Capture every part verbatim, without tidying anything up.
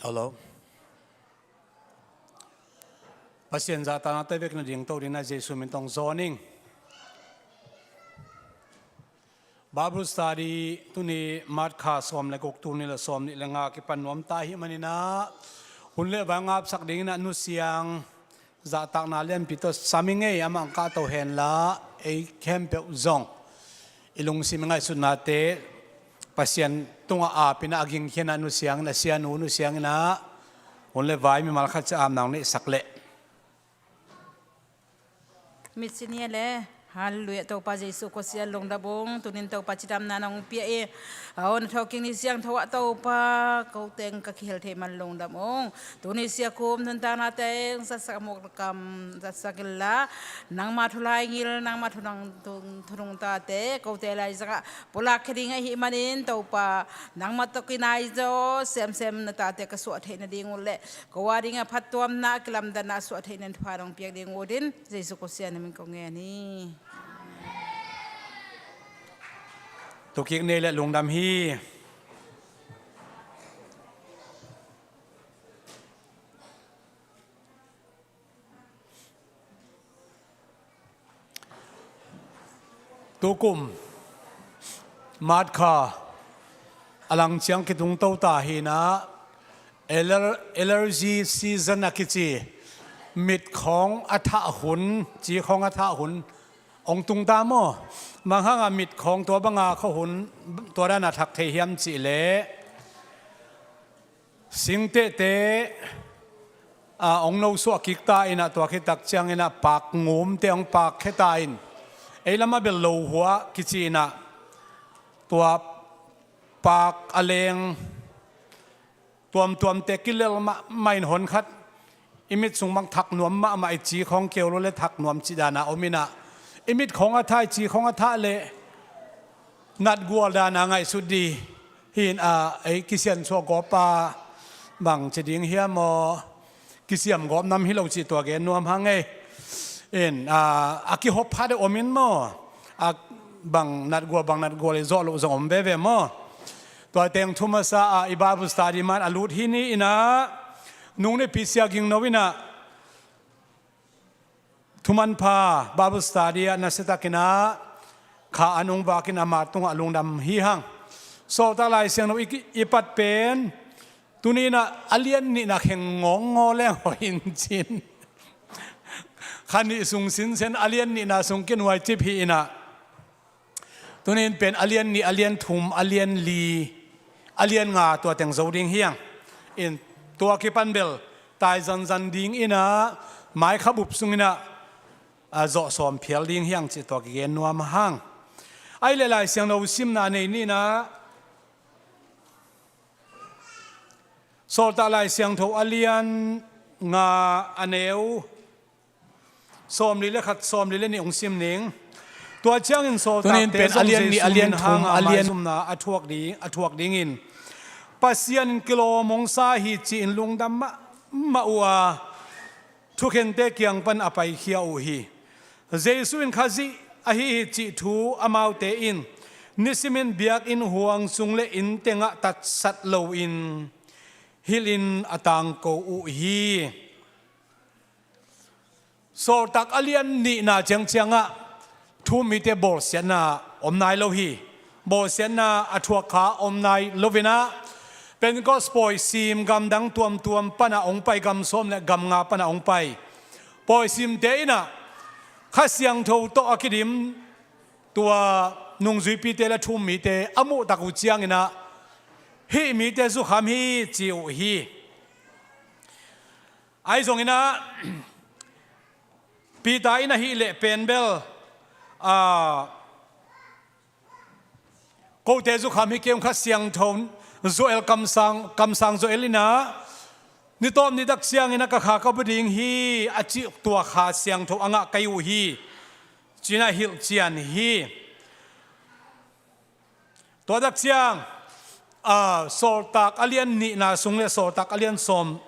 Hello. Pasian zahtakna tawh vekna ding to dingin a Jesu min tawh hong zawn ing. Bible study tuni March kha sawm le guk, tul nih le sawm nih le nga kipan nuam ta ahih manin ah, hun le vai ngapsak dingin ah Nu Siang zahtakna lianpi tawh sam ing ei, amah hong kahto henla, ei khempeuh zong i lungsim i ngaihsutnate Pasian tungah ap in ah, a gingkhian ah Nu Siang in ah, sianu Nu Siang in ah hun le vai mimal khat ciat apna hong neihsak leh. Mitsi ni a le. Halleluiah. Topa Jesu ko sia lungdam ung. Tunin Topa cidamna nong pia i, a hun a thawhkik ni siangtho ah Topa, ko teng ka kihel thei man lungdam ung. Tuni sia kum nuntakna teng zatsak, a muk kam zatsak inla, nangma thu laigil, nangma thu nang thu, thu nungtate kote laizangah pulak khia ding ahih manin Topa, nangma tawh kinai zaw semsem na tate ka suah theih nading uh le ko a dingah phattuamna, kilamdanna a suah theih nading thupha nong piak ding uh din, Jesu ko sia na min ko ngen hi. Tukik nei le lungdam hi. Tukum March kha a lang ciang kitungto ta hi in ah, aller-, allergy season a kici, mit khawng a thah hun, ci khawng a thah hun hong tung ta maw? Bang hanga mit khawng tua banga khawh hun, tua dana thak thei hiam cih leh, singtehte, a, hong nosuah kik ta in ah, tua khit tak ciangin ah pak ngumte hong pak khia ta in, ei lamah bel lohua kici in ah, tua pak a leng tuamtuamte kilel mahmah in, hon khat i mit sung bang thak nuam mahmah, i ci khawng keu lo le thak nuam cih dana om in ah, i mit khawng a thah, i ci khawng a thah leh natgual dana ngaihsut ding hi in ah, ei kisiansuah gawp a, bang ci ding hiam aw, kisiam gawp nam hi lo cih tua gen nuam hang ei. In, a, a kihop pha deuh om in maw, a, bang natgual, bang natgual i zawh loh zong om veve maw? Tua teng thu masa a i Bible study man a lut hi ni in ah, nung nipi sia Gingno in ah, thumanpha Bible study ah nasiatakin ah kha an hong vakin ama tungah lungdam hi hang. Sawltak Lai Siangtho i, i pat pen, tuni in ah a lian nihna kheng ngawngaw leng hoih in cin. Kha nih sung sinsen a lian nihna sung kinuai cip hi in ah, tuni in pen a lian nih, a lian thum, a lian li, a lian nga tua teng zo ding hi hang. In tua kipan bel tai zanzan ding in ah, mai kha bup sung in ah, a, zawh sawm phial ding hi hang cih tua kigen nuam hang. Ahih leh Lai Siangtho simna nei ni in ah, Sawltak Lai Siangtho a lian nga, a neu sawmli le khat, sawmli le nih hong sim ning. Tua ciangin sawltakte zong Jesu min hanga maizumna a thuak ding, a thuak dingin, Pasian in kilawm hong sa hi ci-in lungdam mahmah uh a, thukhente kiang pan a paikhia uh hi. Jesu in Khazih ahi hi cih thu amaute in nisimin biakinn huang sung le inn tengah tatsat loin hilhin a tangko uh hi. Sawltak a lian nihna ciangciangah thu-um mite bawlsiatna om nai lo hi. Bawlsiatna a thuak kha om nai lo in ah, Pentecost pawisim gamdang tuamtuam panah hong pai, gam sawm le gam nga panah hong pai pawisimte in ah Kha Siangtho tawh a kidim tua nungzuipite le thu-um mite a muhtak uh ciangin ah, hih mite zukham hi ci uh hi. Ahi zongin ah, Peter in ahih leh pen bel, a, kote zukham hi kei ung, Kha Siangtho, Joel kamsang, kamsang Joel in ah, ni tawp ni dak ciangin ah ka kha ka bu ding hi a cih tua Kha Siangtho a ngah kei uh hi, ci-in ah hilhcian hi. Tua dak ciang, a, Sawltak a lian nihna sung le Sawltak a lian sawm,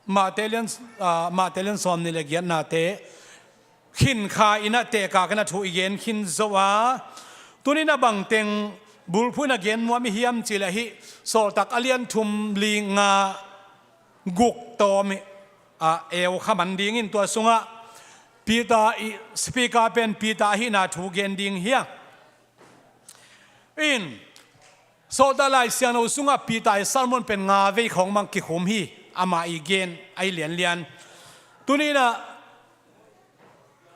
Mate lian, a, Mate lian sawm nih le giatnate khin kha in ah, tehkak in ah thu i gen khin zo a, tuni in ah bangteng bulphuh in ah gen nuam i hiam cih leh, hih Sawltak a lian thum, li, nga, guk tawm i, a, eu kha man dingin tua sungah Peter i speaker pen Peter ahihna thu gen ding hi a. In, Sawltak Lai Siangtho sungah Peter i sermon pen nga vei khawng mang kikhum hi, amah i gen ahi lianlian. Tuni inah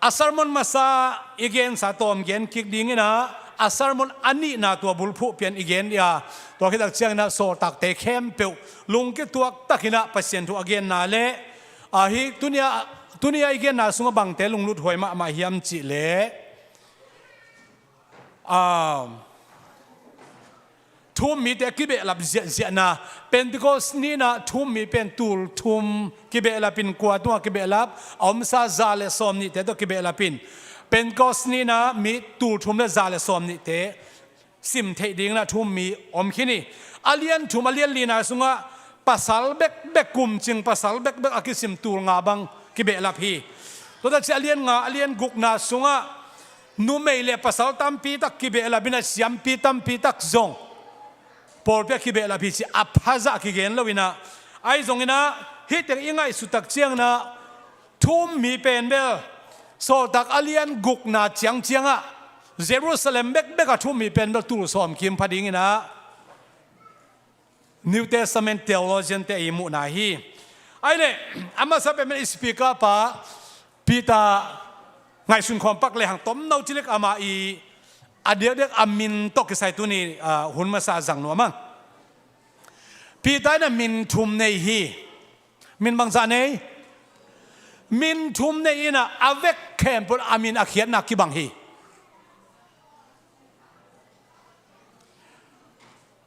a sermon masa i gensa tawm gen kik ding inah, a sermon a nihna tua bulphuh pian i gen dih a, tua khit tak ciang inah sawltakte khempeuh lungkituak tak inah Pasian thu a genna le, ahi, tuni a, tuni a i genna sungah bangte lunglut huai mahmah hiam cih leh, a, thu-um mite kibehlap ziahziahna. Pentecost ni inah thu-um mi pen tul thum kibehlap in, kua tungah kibehlap, a omsa za le sawm nihte tawh kibehlap in, Pentecost ni inah mi tul thum le za le sawm nihte sim theih ding inah thu-um mi om khin hi. A lian thum, a lian lina sungah pasal bekbek, kumcing pasal bekbek a kisim tul nga bang kibehlap hi. Tua tak ciang a lian nga, a lian gukna sungah numei le pasal tampi tak kibehlap in, a siampi tampi tak zong pawlpi ah kibehlap hi ci a phazah kigen lo inah, ahi zong inah hih teng i ngaihsut tak ciang inah thu-um mi pen bel Sawltak a lian gukna ciangciang ah Jerusalem bekbek a thu-um mi pen bel tul sawm kim pha ding inah New Testament theologian te i muhna hi. Ahi leh, a masa pen bel i speaker pa Peter ngaihsun khawm pak lehang tomno ci lek, amah i a diakdiak a min tawh kisai tuni, a, hun masa a zang nuam ang. Peter inah min thum nei hi. Min bangzah nei? Min thum nei inah a vek khempeuh a min a khiatna kibang hi.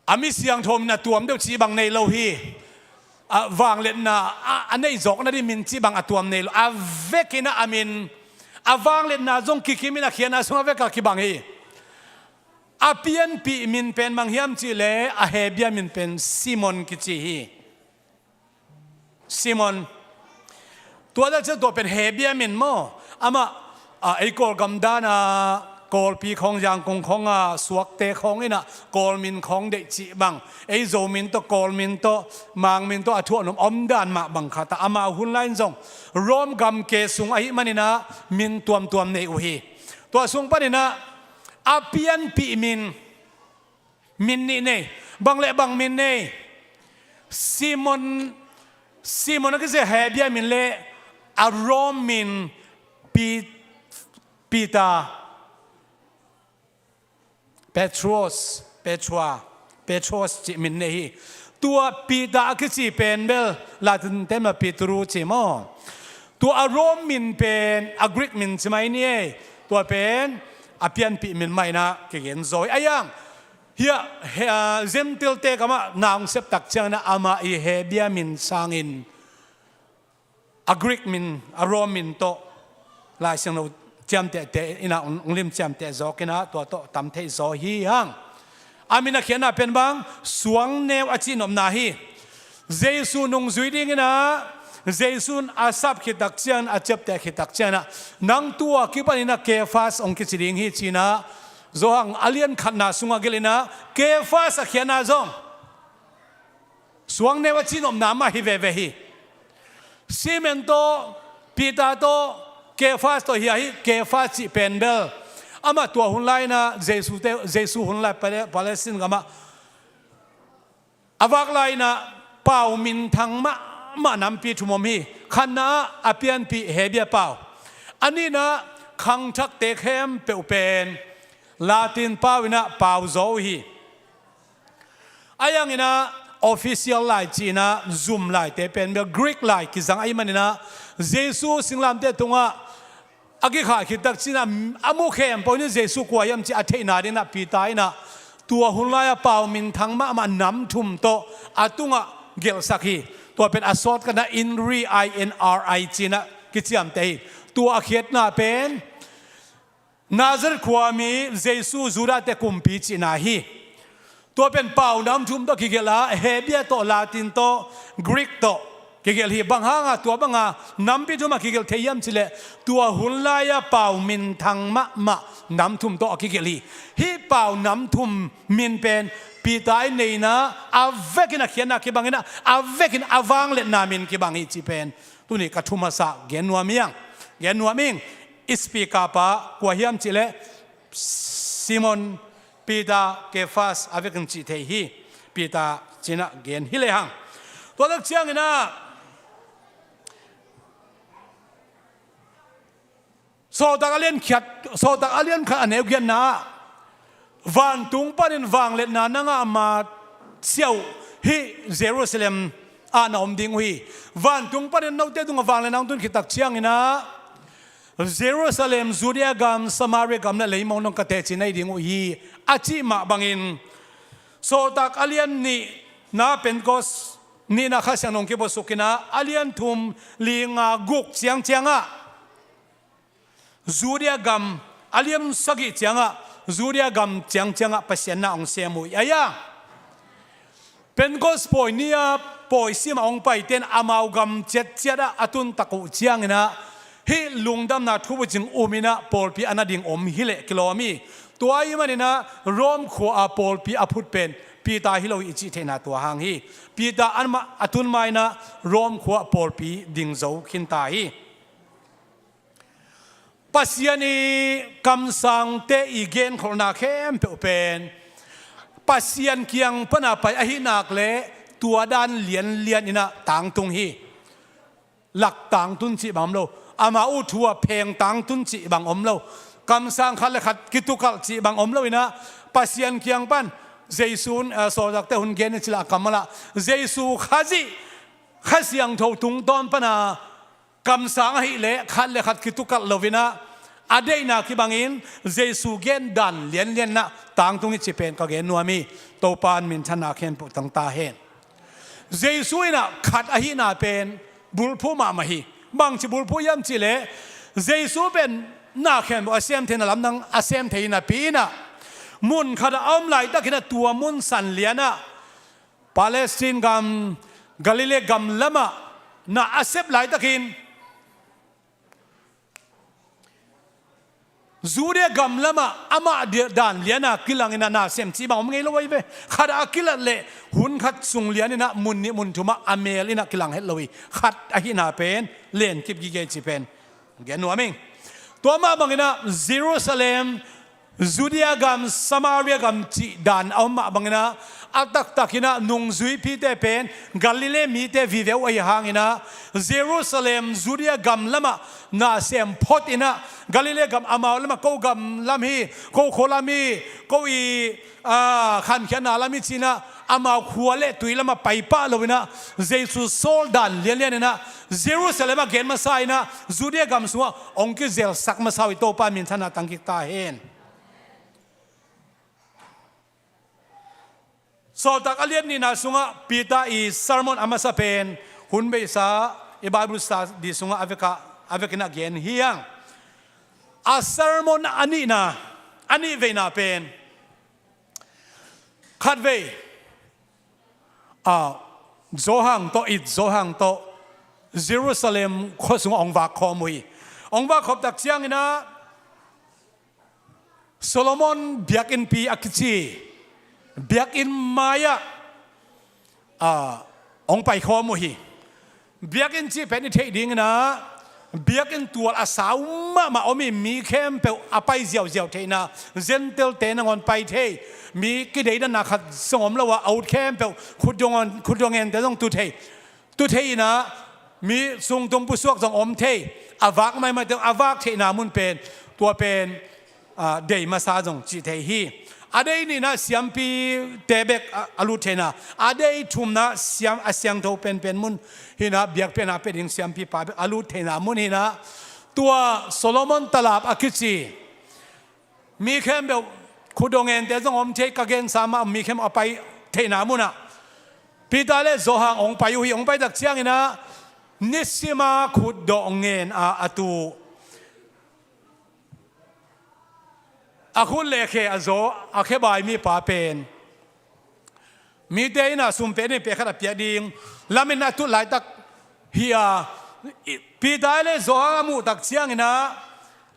A mi siangtho min a tuam deuh cih bang nei lo hi. A vangliatna a, a neih zawkna ding min cih bang a tuam nei lo. A vek inah a min, a vangliatna zong kikim in a khiatna sung a vek a kibang hi. A pianpih min pen bang hiam cih leh a Hebia min pen Simon kici hi. Simon. Tua tak ciang tua pen Hebia min maw? Amah, a, ei Kawlgam dan a, Kawlpi khawng, Yangon khawng a suakte khawng inah Kawl min khawng deih cih bang, ei Zo min tawh, Kawl min tawh, Mang min tawh a thuaknuam om dan mah bang khat a, amah hun lai in zong Rom gamke sung ahih man inah min tuamtuam nei uh hi. Tua sung pan inah a pianpih min min nih nei. Bang le bang min nei? Simon, Simon a kici Hebia min le a Rom min Pi-, Peter, Petros, Petra, Petros cih min nei hi. Tua Peter a kici pen bel Latin te mah Petru ci maw? Tua a Rom min pen a Greek min ci mai ni ei. Tua pen a pianpih min mah inah kigen zaw hi. A yang hiah, he, a, Gentile te kamah na hong sep tak ciang inah amah i Hebia min sangin a Greek min, a Rom min tawh Lai Siangtho ciamtehte inah hong, hong lim ciamteh zawk inah tua tawh tam thei zaw hi hang. A min a khiatna pen bang, suangneu a cihnopna hi. Jesu nungzui ding inah, Jesu in a sap khit tak ciang, a ciapteh khit tak ciang inah, nang tua kipan inah Kefas hong kici ding hi ci inah, Johan a lian khatna sungah gelh inah Kefas a khiatna zong suangneu a cihnopna mah hi veve hi. Simon tawh, Peter tawh, Kefas tawh hi ahi. Kefas cih pen bel amah tua hun lai inah Jesu te, Jesu hun lai Pale-, Palestine gamah a vak lai inah pau minthang mahmah nampi thum om hi. Khatna ah a pianpih Hebia pau. A nihna ah khangthakte khempeuh pen Latin pau inah pau zaw uh hi. A yang inah official lai ci inah zum laite pen bel Greek lai kizang ahih man inah Jesu singlamteh tungah a kikhah khit tak ciang inah a mu khempeuh in Jesu kua hiam cih a theihna ding inah Peter inah tua hun lai-a pau minthang mahmah nam thum tawh a tungah gelhsak hi. Tua pen a sawt khatna ah Inri, I N R I ci inah kiciamteh hi. Tua a khiatna pen Nazareth khuami Jesu, Judah-te kumpi cihna hi. Tua pen pau nam thum tawh kigelh a, Hebia tawh, Latin tawh, Greek tawh kigelh hi. Bang hanga tua banga nampi thum a kigelh thei hiam cih leh tua hun lai-a pau minthang mahmah nam thum tawh a kigelh hi. Hih pau nam thum min pen Peter i neihna a vekin a khiatna kibang in ah, a vekin a vangliatna min kibang hi cih pen tuni ka thu masa gen nuam hi hang. Gen nuam ing. I speaker pa kua hiam cih leh Simon Peter, Kefas a vekin cih thei hi. Peter ci-in ah gen hi lehang, tua tak ciangin ah Sawltak a lian khat, Sawltak a lian khat a neu giatna ah, vantung panin vangliatna nang a ma siau hih Jerusalem ah na om ding uh hi. Vantung panin note tungah vangliatna hong tun khit tak ciangin ah Jerusalem, Judea gam, Samaria gam le leimong dong ka teci na hi ding uh hi, a cih mah bangin Sawltak a lian nihna Pentecost nihna Kha Siangtho hong kibuasuk in ah, a lian thum, li, nga, guk ciangciang ah Judea gam, a lian sagih ciangah Judea gam ciangciangah Pasian na hong sem uh hi. Ahi a, Pentecost pawi ni-a pawi sim a hong paite in amau gam ciatciat ah a tuntak uh ciangin ah, hih lungdamna thu bucing um in ah pawlpi a na ding om hi leh kilawm hi. Tua ahih manin ah Rome khua-a pawlpi a phut pen Peter hi lo hi i cih theihna tua hang hi. Peter a tun ma-in ah Rome khua-ah pawlpi ding zo khin ta hi. Pasian i kamsangte i genkholhna khempeuh pen Pasian kiang pana pai ahih nak leh tua dan lianlian in ah tangtung hi. Lak tangtun cih bang om lo. Amau uh thu-a pheng tangtun cih bang om lo. Kamsang khat le khat kitukalh cih bang om lo in ah Pasian kiang pan Jesu, eh, sawltakte hun gen in cih lah a kammal ah Jesu Khazih Kha Siangtho tungtawn pana kamsang ahih leh khat le khat kitukalh lo in ah, a deihna kibangin Jesu gen dan lianlian in ah tangtung hi cih pen ka gen nuam hi. Topa in minthanna khempeuh tang ta hen. Jesu in ah khat ahihna pen bulphuh mahmah hi. Bangci bulphuh hiam cih leh Jesu pen na khempeuh a sem theihna lamdang a sem thei napi in ah, mun khat ah a om laitakin ah tua mun san lian ah Palestine gam, Galilee gam lamah na a sep laitakin Judea gam lamah amah di-, dan lian a kilang in ah na sem cih bang om ngei lo ahi ve. Khat ah a kilat leh hun khat sung lian in ah mun nih mun thum ah a mel in ah kilang het lo hi. Khat ahihna pen lenkip gige cih pen gen nuam ing. Tua mah bangin ah Jerusalem, Judea gam, Samaria gam cih dan a om mah bangin ah, a taktak in ah nungzuipite pen Galilee mite vive uh ahi hangin ah, Jerusalem, Judea gam lamah na sem phot in ah, Galilee gam amau lamah ko gam lam hi, ko khua lam hi, ko i, a, khankhiatna lam hi ci-in ah, amau khua le tui lamah pai pah lo in ah, Jesu sawl dan lianlian in ah, Jerusalem ah gen masa in ah, Judea gam sungah hong kizelsak masa uh hi. Topa minthanna tang kik ta hen. Sawltak a lian nihna sungah Peter i sermon a masa pen hun beisa i Bible study sungah a vek ah, a vekin ah gen hi hang. A sermon a nihna, a nihveina pen khatvei, a, Johan tawh, it Johan tawh Jerusalem khua sungah hong vak khawm uh hi. Hong vak khawm tak ciangin ah Solomon biakinnpi a kici biakinn mai-ah, a, hong paikhawm uh hi. Biakinn cih pen i theih dingin ah biakinn tual a sau mahmah om hi. Mi khempeuh a pai ziauziau theihna, Gentile-te nangawn pai thei, mi kideidana khat zong om lo a, a ut khempeuh khutdong, khutdong ente zong tu thei, tu thei in ah mi sungtung pusuak zong om thei, a vak maimaite zong a vak theihna mun pen, tua pen, a, dei masa zong cih thei hi. A dei nihna siampite bek a, a lut theihna, a dei thumna siam, a siangtho penpen mun hi in ah biakpiakna pia ding siampipa bek a lut theihna mun hi in ah, tua Solomon talap a kici mi khempeuh khutdong ente zong om thei, ka gensa mah mi khempeuh a pai theihna munah Peter le Johan hong pai uh hi. Hong pai tak ciangin ah nisim a khutdong ngen a, a tu a khut le khe a zaw a khebai mipa pen mite in ah sum pek ding, pek khat a piak ding lamin a tut laitak hi a, i, Peter le Johan a muh tak ciangin ah,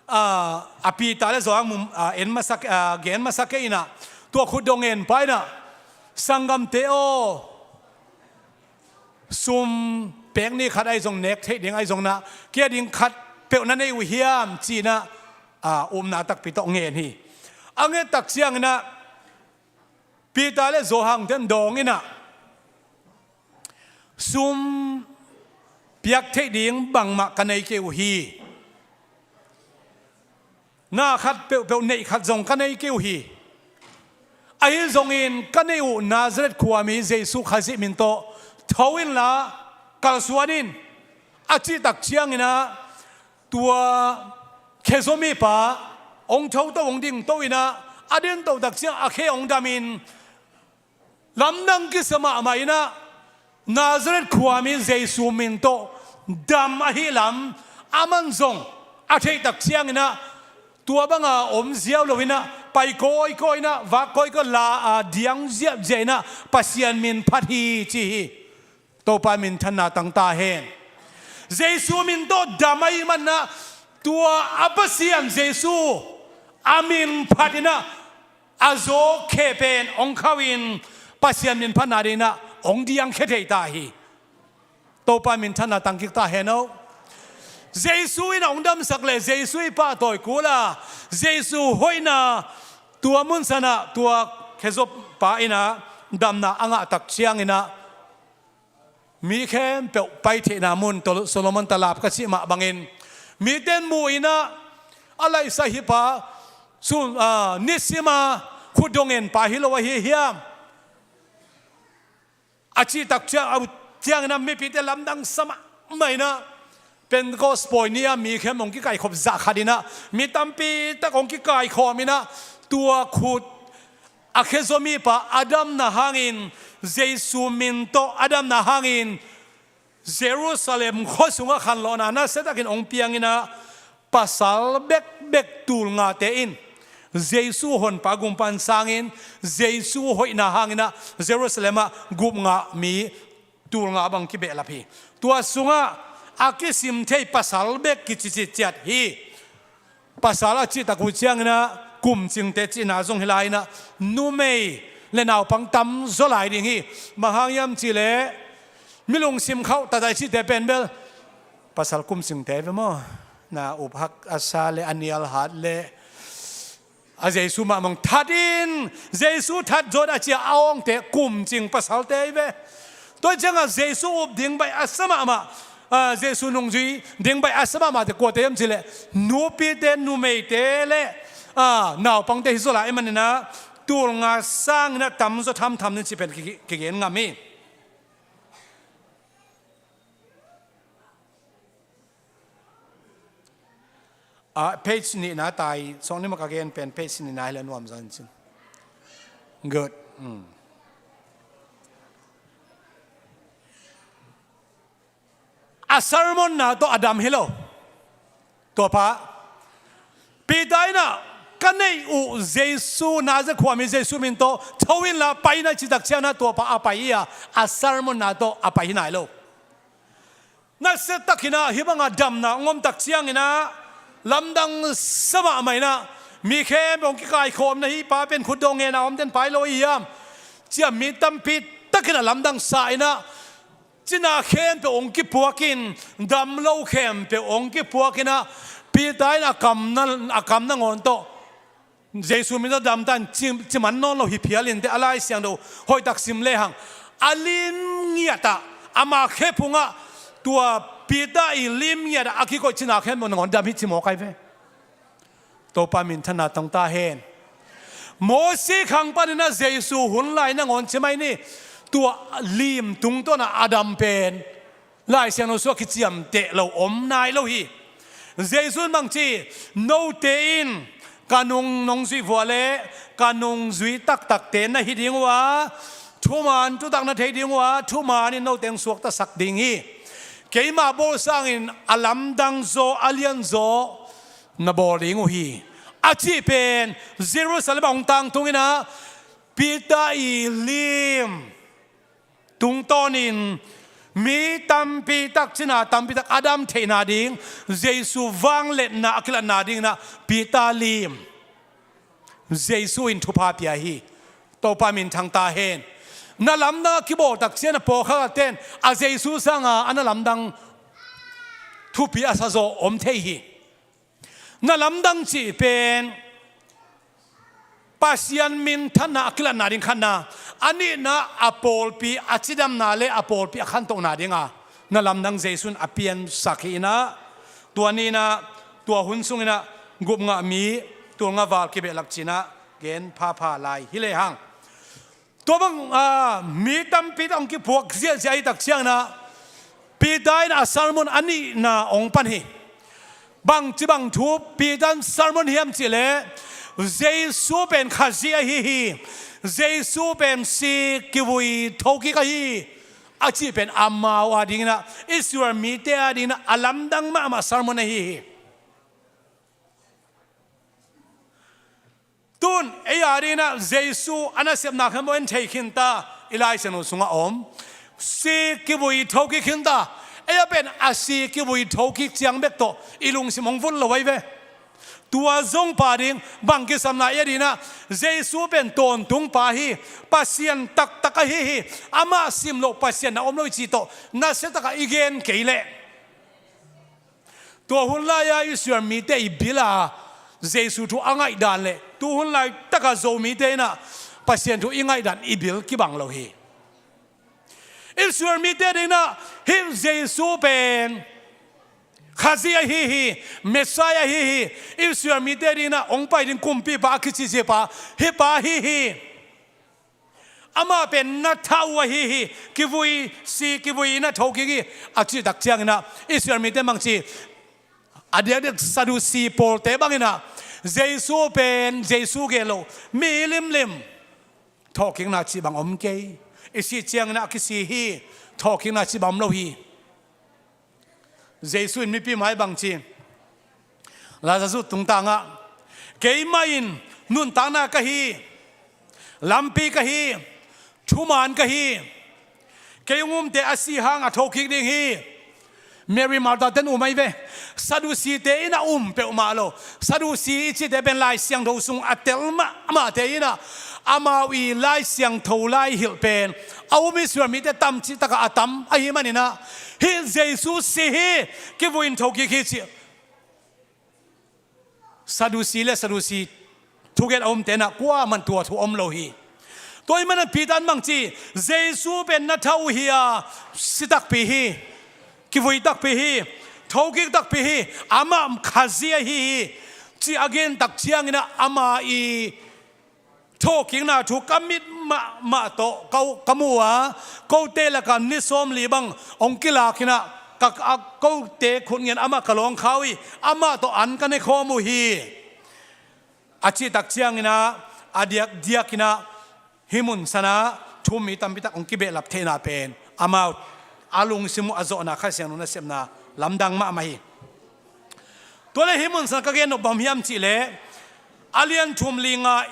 a, a Peter le Johan mu, a, en masa, a, gen masa kei in ah, tua khutdong ngen pa in ah Sanggamte aw, sum pek ni khat ahi zong, nek theih ding ahi zong na, kei a ding khat peuh na nei uh hiam ci-in ah, a, upna takpi tawh ngen hi. A nget tak ciangin ah Peter le Johan ten dawng in ah, sum piak theih ding bangmah ka nei kei uh hi. Na khat peuhpeuh neih khat zong ka nei kei uh hi. Ahi zongin ka neih uh Nazareth khuami Jesu Khazih min tawh tho inla kalsuan in, a cih tak ciangin ah tua khezaw mipa hong thoto, hong dingto in ah, a dingto tak ciang a khe hong damin, lamdang kisa mahmah in ah Nazareth khuami Jesu min tawh dam ahih lam aman zong a theih tak ciangin ah, tua banga om ziau lo in ah, pai kawikawi in ah, vak kawikawi, la a diang ziahziah in ah Pasian min phat hi ci hi. Topa minthanna tang ta hen. Jesu min tawh dam ahih manin ah tua a Pasian Jesu a min phat in ah a zaw khe pen hong khauh in Pasian min phatna dingin ah hong diangkhia thei ta hi. Topa minthanna tang kik ta hen aw. Jesu in ah hong damsak leh Jesu i pahtawi kul a, Jesu hoihna tua mun san ah tua khezaw pa in ah damna a ngah tak ciangin ah, mi khempeuh pai theihna mun, Tol-, Solomon talap ka cih mah bangin, mite in mu in ah, a laihsa hi pa, sun, a, nisim a khut dong en pa hi lo ahi hiam, a cih tak ciang, a, ciangin ah mipite lamdang sa mahmah in ah, Pentecost pawi ni-a mi khempeuh hong kikaikhop zah khat in ah, mi tampi tak hong kikaikhawm in ah, tua khut a khezaw mipa a damna hangin, Jesu min tawh a damna hangin, Jerusalem khua sungah khanlawhna nasia takin hong piang in ah, pasal bekbek tul ngate in Jesu honpa gumpa in sang in, Jesu hoihna hangin ah Jerusalem ah gup ngah mi tul nga bang kibehlap hi. Tua sungah a kisim thei pasal bek kici citciat hi. Pasal a cih tak uh ciangin ah kumcingte cihna zong hi lai in ah, numei le naupang tamzaw lai ding hi. Bang hang hiam cih leh, mi lungsim khauh tatai cihte pen bel pasal kumcingte ve maw. Na up hak a sa le, a nial hat le, a Jesu mahmah hong that in, Jesu that zawh a ci a awngte kumcing pasalte hi ve. Tua ciangah Jesu up ding baih a sa mahmah, a, Jesu nungzui ding baih a sa mahmahte kuate hiam cih leh, nupite, numeite le, a, naupangte hi zaw lai ahih manin ah, tul nga sangin ah tamzaw thamtham ni cih pen ki, ki, kigen ngam hi. Ah, page nihna tai, sawng ni mah ka gen pen page nihna hi leh nuam zaw in cin. Good. Mm. A sermon na tawh a dam hi lo. Tua pa, Peter in ah, ka neih uh Jesu, Nazareth khuami Jesu min tawh tho inla pai in ah, cih tak ciangin ah tua pa a pai hi a, a sermon na tawh a pai hi nai lo. Nasia takin ah hih banga damna hong om tak ciangin ah, lamdang sa mahmah in ah, mi khempeuh hong kikaikhawm in ah, hih pa pen khut dong ngen a omte in pai lo hi hiam, ci-a mi tampi takin ah lamdang sa in ah, cina khempeuh hong kipuak in, dam lo khempeuh hong kipuak in ah, Peter in a kam na, a kam nangawn tawh, Jesu min tawh dam ta in, ci, ci man nawn lo hi phial in teh, a Lai Siangtho hoih tak sim lehang, a lim ngiat ah, ama khe phungah, tua Peter i lim ngiat ah a kikoih cina khempeuh nangawn dam hi ci mawk ai ve. Topa minthanna tang ta hen. Mosi khang panin ah Jesu hun lai nangawn ci mai ni, tua lim tungtawn ah a dam pen Lai Siangtho sungah kiciamteh lo om nai lo hi. Jesu in bang ci, note in ka nung nong zuih vua leh ka nungzui taktakte na hi ding uh a, thuman thutak na thei ding uh a, thuman in note hong suaktasak ding hi. Keima bawl sangin a lamdang zaw, a lian zaw na bawl ding uh hi, a cih pen Jerusalem ah hong tangtung in ah, Peter i lim tungtawnin mi tampi tak, cina tampi tak a dam theihna ding, Jesu vangliatna a kilatna dingin ah Peter lim Jesu in thupha pia hi. Topa minthang ta hen. Na lamdang a kibawl tak ciang a pawlkhat ten a Jesu sanga a na lamdang thupi a sa zaw om thei hi. Na lamdang cih pen Pasian minthanna a kilatna ding khatna, a nihna a pawlpi a cidamna le a pawlpi a khantohna dinga na lamdang Jesu in a piansak hi inah, tua ni inah, tua hun sung inah gupngah mi tulngah val kibehlap ci inah gen phapha lai hi lehang. Tua bang a, mi tampi tak hong kipuak ziahziah ahih tak ciang inah Peter in a sermon a nihna hong pan hi. Bangci bang thu Peter in sermon hiam cih leh, Jesu pen Khazih ahi hi. Jesu pen si kivui thokik ahi hi, a cih pen amau a ding inah, Israel mite a ding inah a lamdang mahmah sermon ahi hi. Tun ei a ding inah Jesu a nasepna khempeuh en thei khin ta, i Lai Siangtho sungah om. Si kivui thokik khin ta. Ei a pen a si kivui thokik ciang bek tawh i lungsim hong vun lo ahi ve. Tua zong pa ding bang kisam na, ei a ding inah Jesu pen tawntung pa hi, Pasian taktak ahi hi. Amah sim loh Pasian na om lo hi cih tawh nasia takah i gen kei leh, tua hun lai-a Israel mite i bil a Jesu thu a ngaihdan le tu hun laitaka Zomite inah Pasian thu i ngaihdan i bil kibang lo hi. Israel mite ding inah hih Jesu pen Khazih ahi hi, Messiah ahi hi. Israel mite ding inah hong pai ding kumpipa a kicihcihpa hih pa ahi hi. Amah pen na thah uh ahi hi. Kivui, si kivui na thokik hi, a cih tak ciang inah Israel mite bangci, a diakdiak Sadusi pawlte bang inah Jesu pen Jesu gen lo, mi limlim, thokikna cih bang om kei. I sih ciang inah a kisi hi, thokikna cih bang om lo hi. Jesu in mipi mai bangci, Lazarus tungtangah, keimah in nuntakna ka hi, lampi ka hi, thuman ka hi. Kei hong umte a si hang a thokik ding hi. Mary Magdalene ten um ahi ve. Sadusite in a um peuhmah lo. Sadusi i cihte pen Lai Siangtho sung a tel mahmahte inah, amau i Lai Siangtho lai hilh pen a um Israel mite tam cih takah a tam ahih man inah, hih Jesu si hi, kivui in thokik hi cih Sadusi le Sadusi thugen a umte inah kuaman tua thu om lo hi. Tua ahih manin Peter in bangci, Jesu pen na thah uh hi a, si takpi hi, kivui takpi hi, thokik takpi hi, amah Khazih ahi hi, ci a gen tak ciang inah ama i thokikna thu ka mit mahmah tawh ka, ka mu a, kote lakah ni sawmli bang hong kilak inah ka, a, kote khut ngian amah ka lawng kha uh hi. Amah tawh an ka ne khawm uh hi, a cih tak ciang inah a diakdiak inah hih mun sanah thu-um mi tampi tak hong kibehlap theihna pen amau a lungsim uh a zawhna Kha Siangtho nasepna lamdang mahmah hi. Tua le hih mun sanah ka gen nop bang hiam cih leh, a lian thum li nga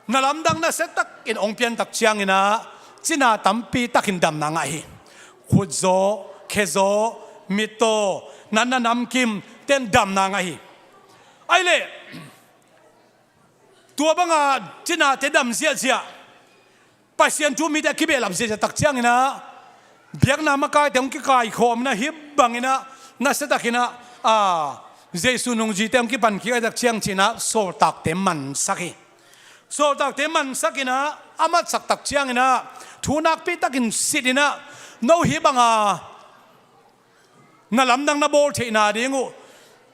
na lamdang nasia takin hong pian tak ciang inah cina tampi takin damna ngah hi. Khutzaw, khezaw, mittaw, natna namkim ten damna ngah hi. Ahih leh tua banga cinate dam ziahziah, Pasian thu-um mite a kibehlap ziahziah tak ciang inah biakna makaite hong kikaikhawm inah hih bang inah nasia tak inah, a, Jesu nungzuite hong kipan kik ahih tak ciang ci inah sawltakte mansak hi. Sawltakte mansak inah a matsak tak ciang inah thu nakpi takin sit inah, no hih banga na lamdang na bawl theihna ding uh,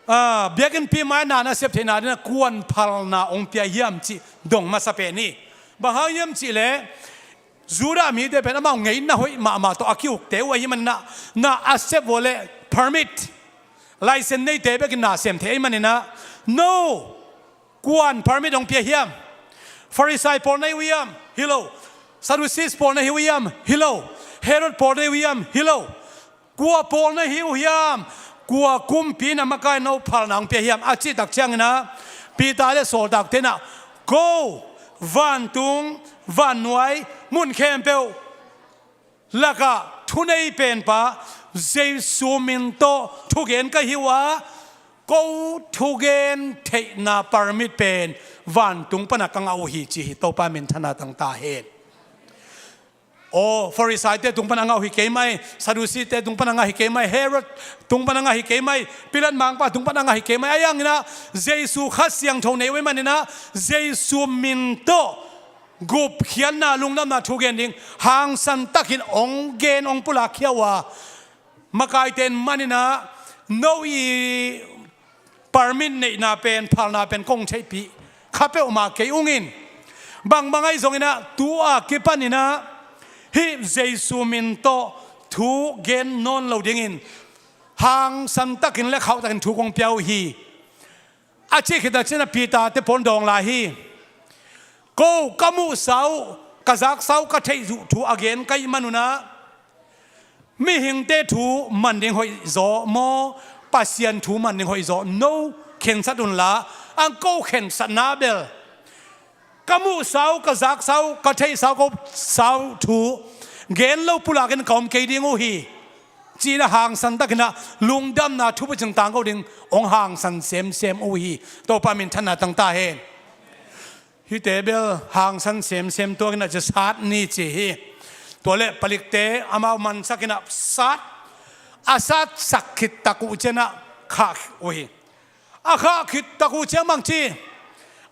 a, biakinnpi mai-ah na na sep theihna ding ah kuan phalna hong pia hiam cih dong masa pen hi. Bang hang hiam cih leh Judah mite pen amau ngeina hoih mahmah tawh a ki-ukte uh ahih manin ah, na a sep uh leh permit, license neite bekin na sem thei ahih manin ah, no, kuan permit hong pia hiam? Farisai pawl na hi uh hiam? Hi lo. Sadducees pawl na hi uh hiam? Hi lo. Herod pawl na hi uh hiam? Hi lo. Kua pawl na hi uh hiam? Kua kumpi na makai, no phalna hong pia hiam? A cih tak ciangin ah, Peter leh sawltakte in ah, ko, vantung, vannuai, mun khempeuh lakah thunei penpa Jesu min tawh thugen ka hi uh a, ko thugen theihna permit pen vantung pan ah ka ngah uh hi, ci hi. Topa minthanna tang ta hen. Aw, Farisaite tung pan a ngah uh hi kei mai, Sadusite tung pan a ngah hi kei mai, Herod tung pan a ngah hi kei mai, Pilat mangpa tung pan a ngah hi kei mai. Ahi hangin ah Jesu Kha Siangtho nei uh ahih manin ah Jesu min tawh gupkhiatna, lungdamna thu gen ding hangsan takin hong gen, hong pulakkhia uh a, makaite in manin ah no i permit neihna pen, phalna pen kong theihpih kha peuhmah kei ung in, bangbang ahi zongin ah tu-a kipanin ah hih Jesu min tawh thu gen nawn lo dingin hangsan takin le khauh takin thu kong pia uh hi, a cih khit tak ciangin ah Peter-te pawl dawng lai hi. Ko ka muhsa uh, ka zaksa uh, ka theih uh thu a gen ka hih manun ah mihingte thu man ding hoih zaw maw, Pasian thu man ding hoih zaw, no khensat unla, ang ko khensatna bel ka muhsa uh, ka zaksa uh, ka theihsa uh, ka upsa uh thu gen lo pulakin ka om kei ding uh hi, ci-in ah hangsan takin ah lungdamna thubucing tangko ding hong hangsan semsem uh hi. Topa minthanna tang ta hen. Hihte bel hangsan semsem tuakin ah cia sat ni ci hi. Tua leh palikte amau mansakin ah sat, a satsak khit tak uh ciangin ah khah uh hi. A khah khit tak uh ciang bang ci,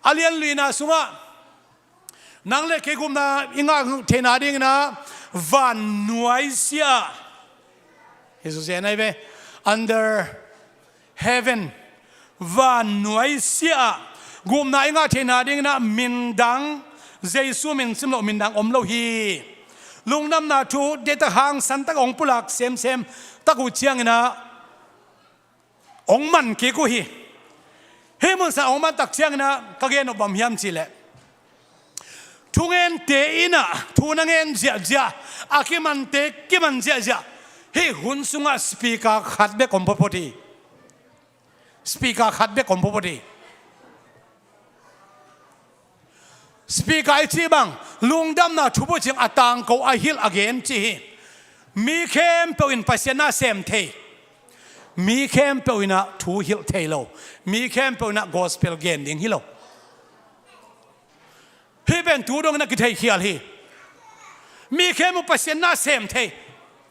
a lianluina sungah nang le kei gupna i ngah theihna dingin ah vannuai sia, hi susia nai ve, under heaven, vannuai sia-ah gupna i ngah theihna dingin ah min dang, Jesu min sim loh min dang om lo hi. Lungdamna thu deihtak hangsan tak hong pulak semsem tak uh ciangin ah hong man kik uh hi. Hih munsan hong man tak ciangin ah ka gen nop bang hiam cih leh, thungente in ah thu na ngen ziahziah, a kimante kiman ziahziah, hih hun sungah speaker khat bek om photphot hi. Speaker khat bek om photphot hi. Speaker i cih bang, lungdamna thubucing a tangko, a hilh, a gen cih hi. Mi khempeuh in Pasian na sem thei. Mi khempeuh in ah thu hilh thei lo. Mi khempeuh in ah gospel gen ding hi lo. Hih pen tu dongin a kitheikhial hi. Mi khempeuh Pasian na sem thei.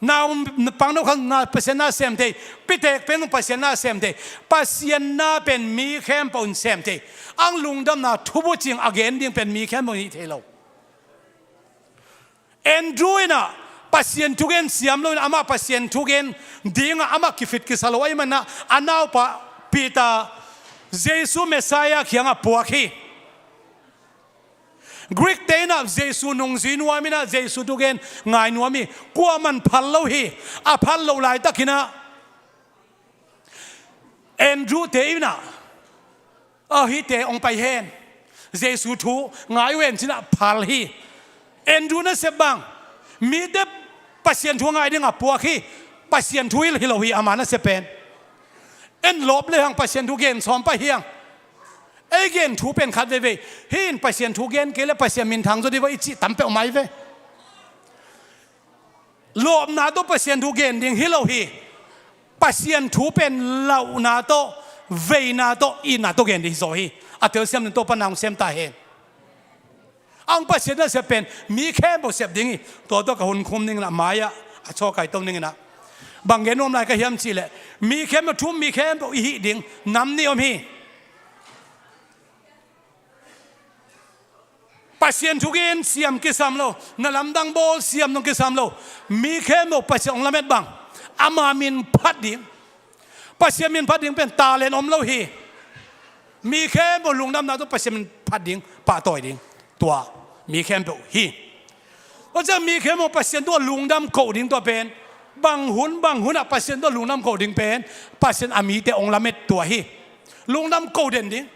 Nau pang no khan na Pasian na sem thei. Pitek pen Pasian na sem thei. Pasian na pen mi khempeuh in sem thei. Ang lungdamna thubucing a gen ding pen mi khempeuh in hih thei lo. Andrew in ah Pasian thugen siam lo in ah, amah Pasian thugen dingah amah kifit kisa lo ahih manin ah a naupa Peter Jesu Messiah kiangah puak hi. Greek te in ah Jesu nungzui nuam in ah Jesu thugen ngai nuam hi. Kuamah in phal lo hi. A phal loh laitakin ah Andrew te in ah, "A, hihte hong pai hen, Jesu thu ngai uh hen," ci-in ah phal hi. Andrew nasep bang, mite Pasian thu ngai dingah puak hi. Pasian thu hilh hi lo hi ama nasep pen. En lawp le hang Pasian thu gen sawm pah hi hang. Ei gen thu pen khat veivei. Hih in Pasian thu gen kei leh Pasian minthang zaw ding ve i cih tam peuhmah hi ve. Lawpna tawh Pasian thu gen ding hi lo hi. Pasian thu pen lauhna tawh, veina tawh, itna tawh gen ding hi zaw hi. A telsiam ding Topa nang sem ta hen. Ang Pasian nasep pen mi khempeuh sep ding hi. Tua tawh ka hun khum ning in ah, mai-ah a chaw kai to ning in ah, bang gen nuam lai ka hiam cih leh, mi khempeuh thu um, mi khempeuh i hih ding nam nih om hi. Pasian thugen siam kisam lo, na lamdang bawl siam dong kisam lo. Mi khempeuh Pasian hong lamet bang, ama min phat ding. Pasian min phat ding pen talent om lo hi. Mi khempeuh lungdamna tawh Pasian min phat ding, pahtawi ding, tua mi khempeuh hi. Tua ciang mi khempeuh Pasian tungah lungdam koh ding, tua pen bang hun bang hun ah Pasian tungah lungdam koh ding pen Pasian a mite hong lamet tua hi. Lungdam koh den ding.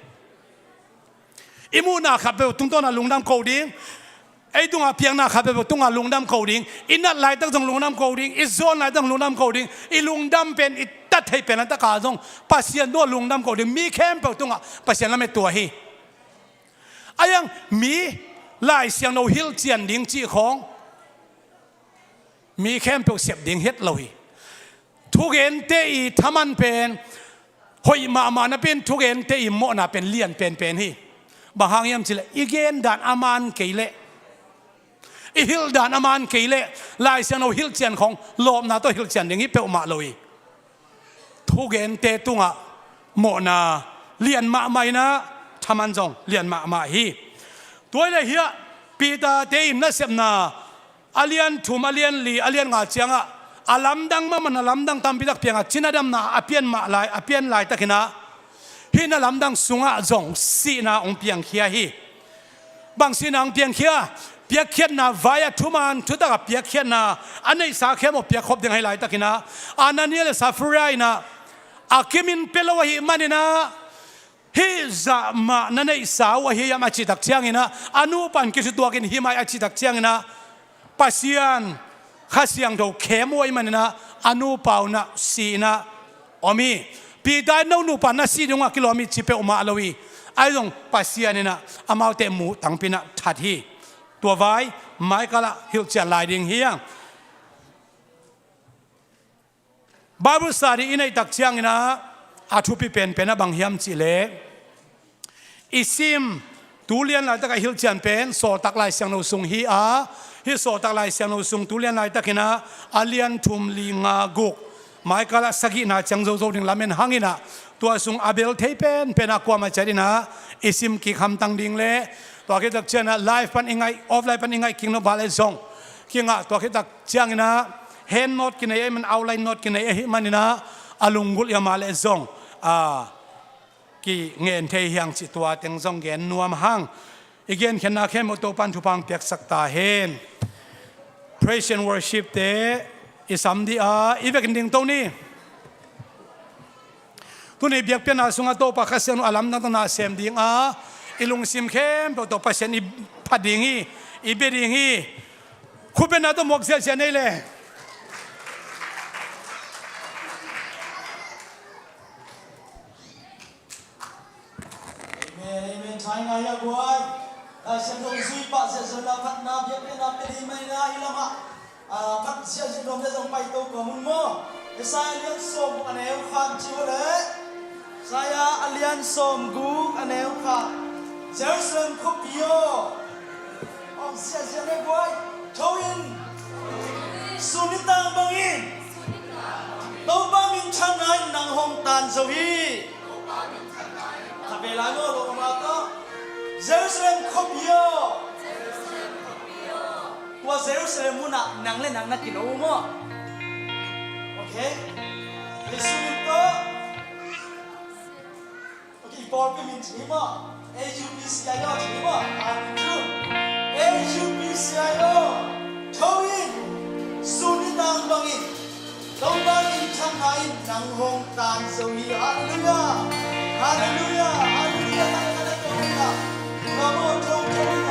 I muhna khat peuh tungtawn ah lungdam koh ding. Ei tungah piakna khat peuh tungah lungdam koh ding. I nat laitak zong lungdam koh ding. I zawn laitak zong lungdam koh ding. I lungdam pen, i tat theih pen laitak ah zong Pasian tungah lungdam koh ding. Mi khempeuh tungah Pasian lamet tua hi. Ahi hang mi Lai Siangtho hilh cian ding cih khawng mi khempeuh sep ding het lo hi. Thugente i thaman pen hoih mahmah napi-in thugente i mawhna pen lian penpen hi. Bang hang hiam cih leh i gen dan a man kei leh, i hilh dan a man kei leh Lai Siangtho hilhcian khong lawpna tawh hilhcian ding hi peuhmah lo hi. Thugente tungah mawhna lian mahmah inah thaman zong lian mahmah hi. Tua hi leh hiah Peter-te in nasepna a lian thum, a lian li, a lian nga ciangah a lamdang mahmah, a lamdang tampi tak piangah cina damna a pian mah lai, a pian laitakinah hih na lamdang sungah zong sihna hong piangkhia hi. Bang sihna hong piangkhia? Piakkhiatna vai a thuman thutak a piakkhiatna a neihsa khempeuh piakkhop ding ahi laitakinah Anania le Safira inah a kimin pia lo ahih maninah hih zah mah na neihsa uh ahi hiam a cihtak cianginah a nupa in kithutuakin hih mah hi a cihtak cianginah Pasian Kha Siangtho khem uh ahih maninah a nupa uh inah si inah om hi. Peter in no nupa na si ding uh a kilawm hi ci peuhmah lo hi. Ahi zong Pasian inah amaute muh tangpi inah that hi. Tua vai maikalah hilhcian lai ding hi hang. Bible study i neihtak cianginah a thupi penpen a bang hiam cihleh i sim tu lian laitak a hilhcian pen Sawltak Lai Siangtho sung hi a, hih Sawltak Lai Siangtho sung tu lian laitakinah a lian thum, li, nga, guk maikalah sagihna ciang zozo ding lamen hanginah tua sung a bel thei penpen a kuamah ciat inah i sim kik hamtang ding le tua khittak cianginah live pan i ngaih, offline pan i ngaih kik nop vale zong kingah tua khittak cianginah hand note kinei ahih man, outline note kinei ahih maninah a lunggulh hiam a le zong a kingen thei hi hang cih tua teng zong gen nuam hang. I genkhiatna khempeuh Topa'n thupha hong piaksak ta hen. Praise and worship-te i sam dih a, i vekin dingto ni. Tuni biakpiakna sungah Topa Kha Siangtho a lamdang tawh na sem ding a, i lungsim khempeuh tawh Pasian i phat ding hi, i bia ding hi. Khutbetna tawh muak ziahziah nei le. Amen, amen. Thai ngai a guai. Lai Siangtho zui pah ziahziah na phatna biakpiakna pia ding mai na hi lamah. Ah, phat ziahziah nuam le zong paito kua mun maw? Isaiah a lian sawm a neu khat ci uh leh. Isaiah a lian sawm guk a neu khat. Jerusalem khuapi aw. Om ziahziah le guai. Tho in. Sun nitang bangin. Topa minthanna in nang hong tan zo hi. Khat vei lai maw, lo ma tawh. Jerusalem khuapi aw. Tua Jerusalem munah nang le nang na kino uh maw? Okay. Jesu min tawh. Okay, i pawlpi min ci hi maw? A U P C I O ci hi maw? A U P C I O. Tho in. Sun nitang bangin. Topa minthanna in nang hong tan zo hi. Halleluiah. Halleluiah. Halleluiah. Halleluiah. Halleluiah.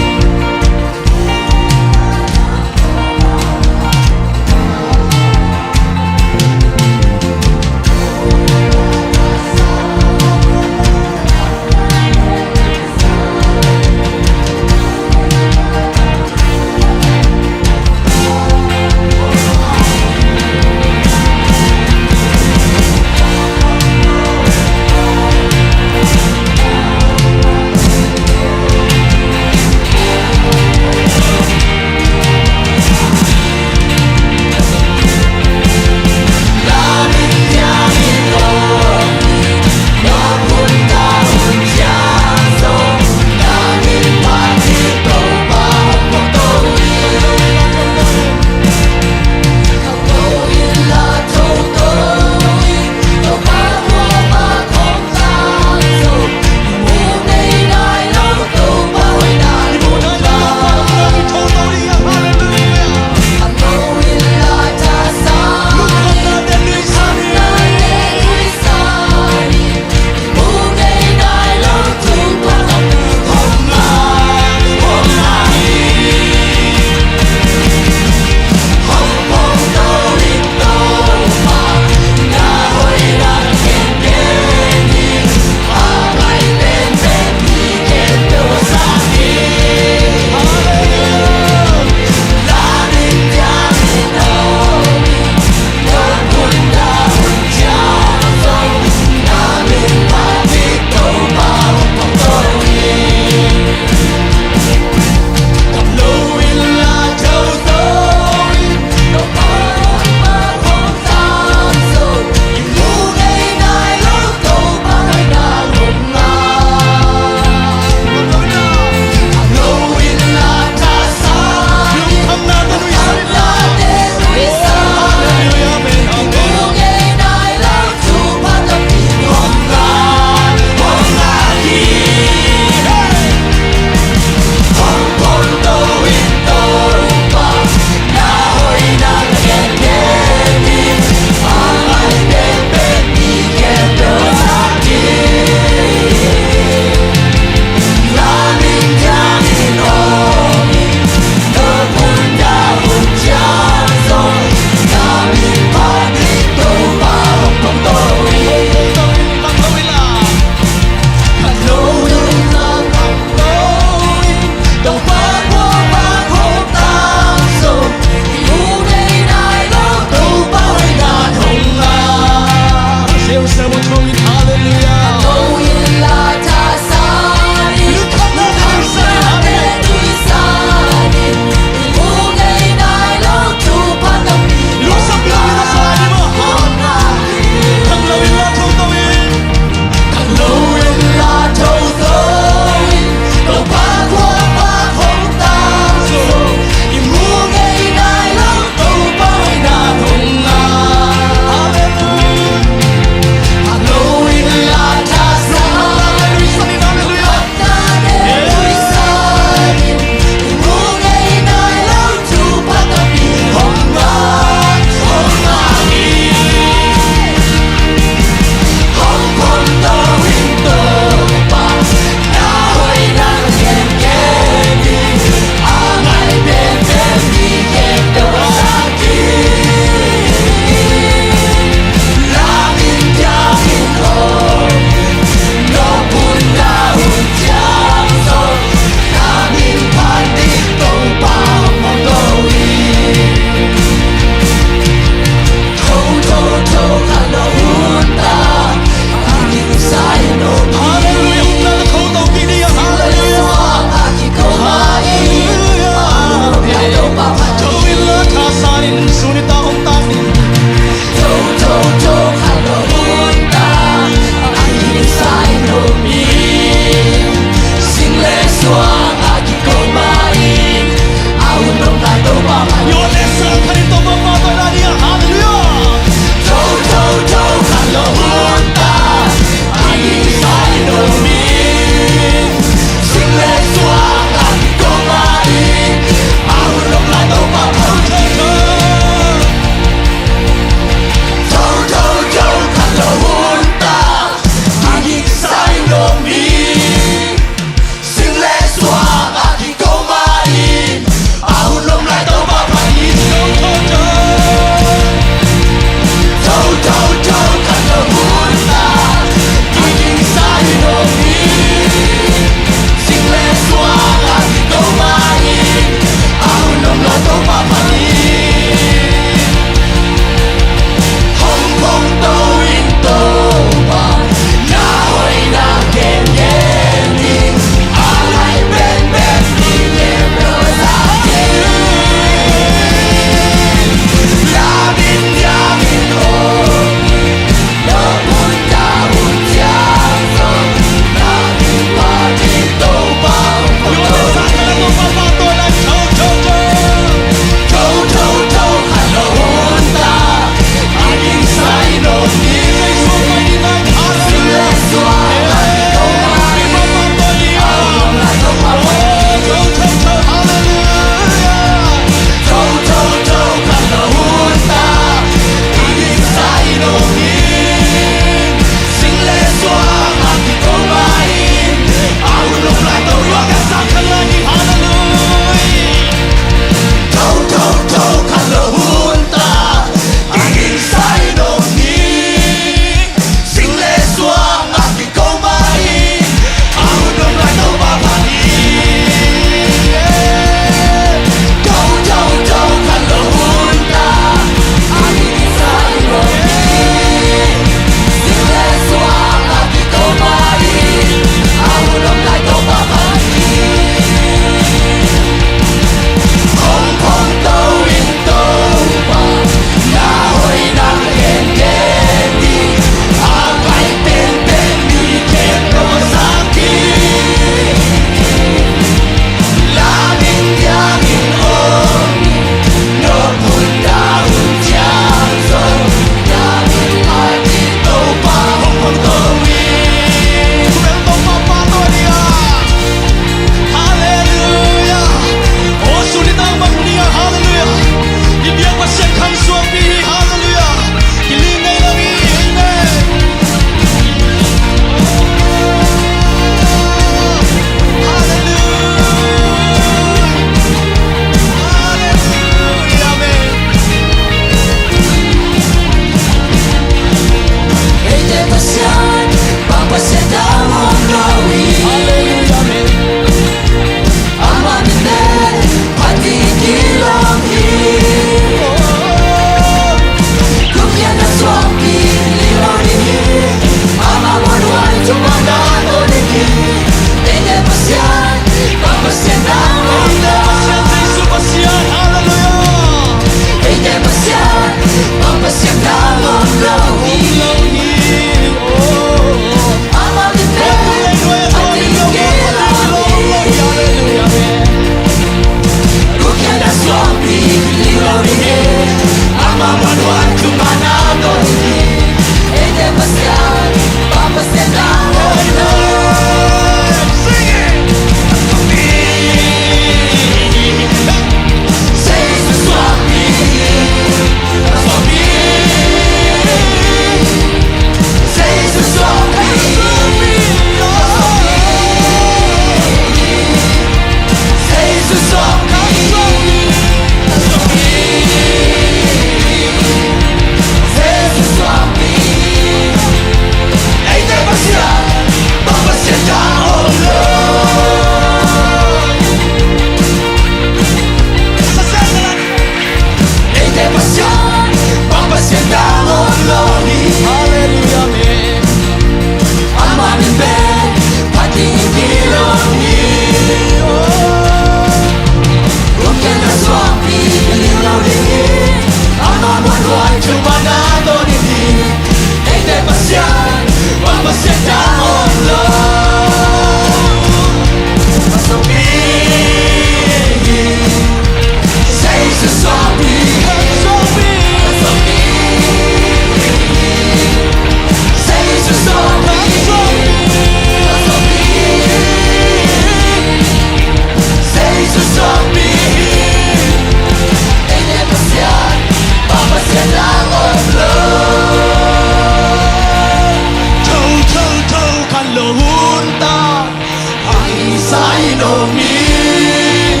Dong in,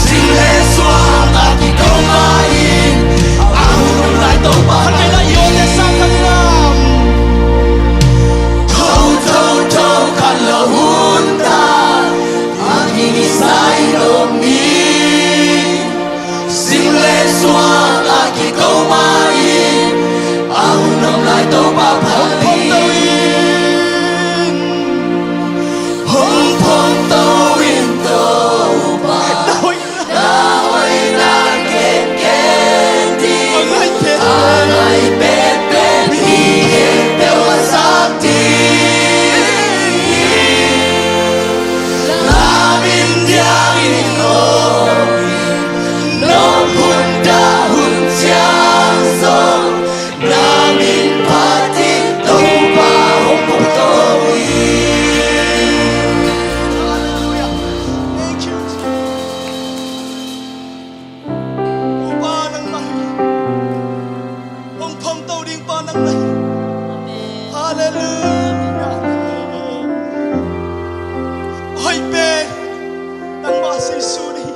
sing le suang a kiko mah in, a hun om lai Topa. Khat vei la i aw le sang khat vei la. Tho, tho, tho, khat la hun ta, a kini sai dong in. Sing le suang a kiko mah in, a hun om lai Topa phat ding. Hong phawngto in Topa, na hoihna gengen ding. A ngai petpet mi khempeuh a sak ding. Na min diangin aw in, nong hun ta hun ciang zong, na min phatin Topa hong phawngto in. Hallelujah. Thank you, Jesus. Topa nangmah hi. Hong phawngto ding Pa nangmah hi. Hallelujah. Hoih pen nangmah Jesu na hi.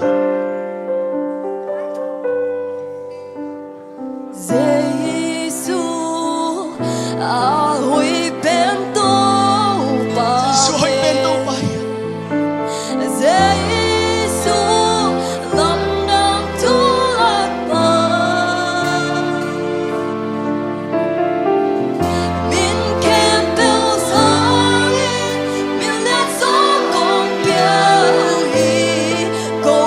Jesu a hoih pen Topa. Jesu hoih pen Topa hi. Jesu lamdang thu lakpa. Min khempeuh zong hi, min le sawk kong pial hi, ko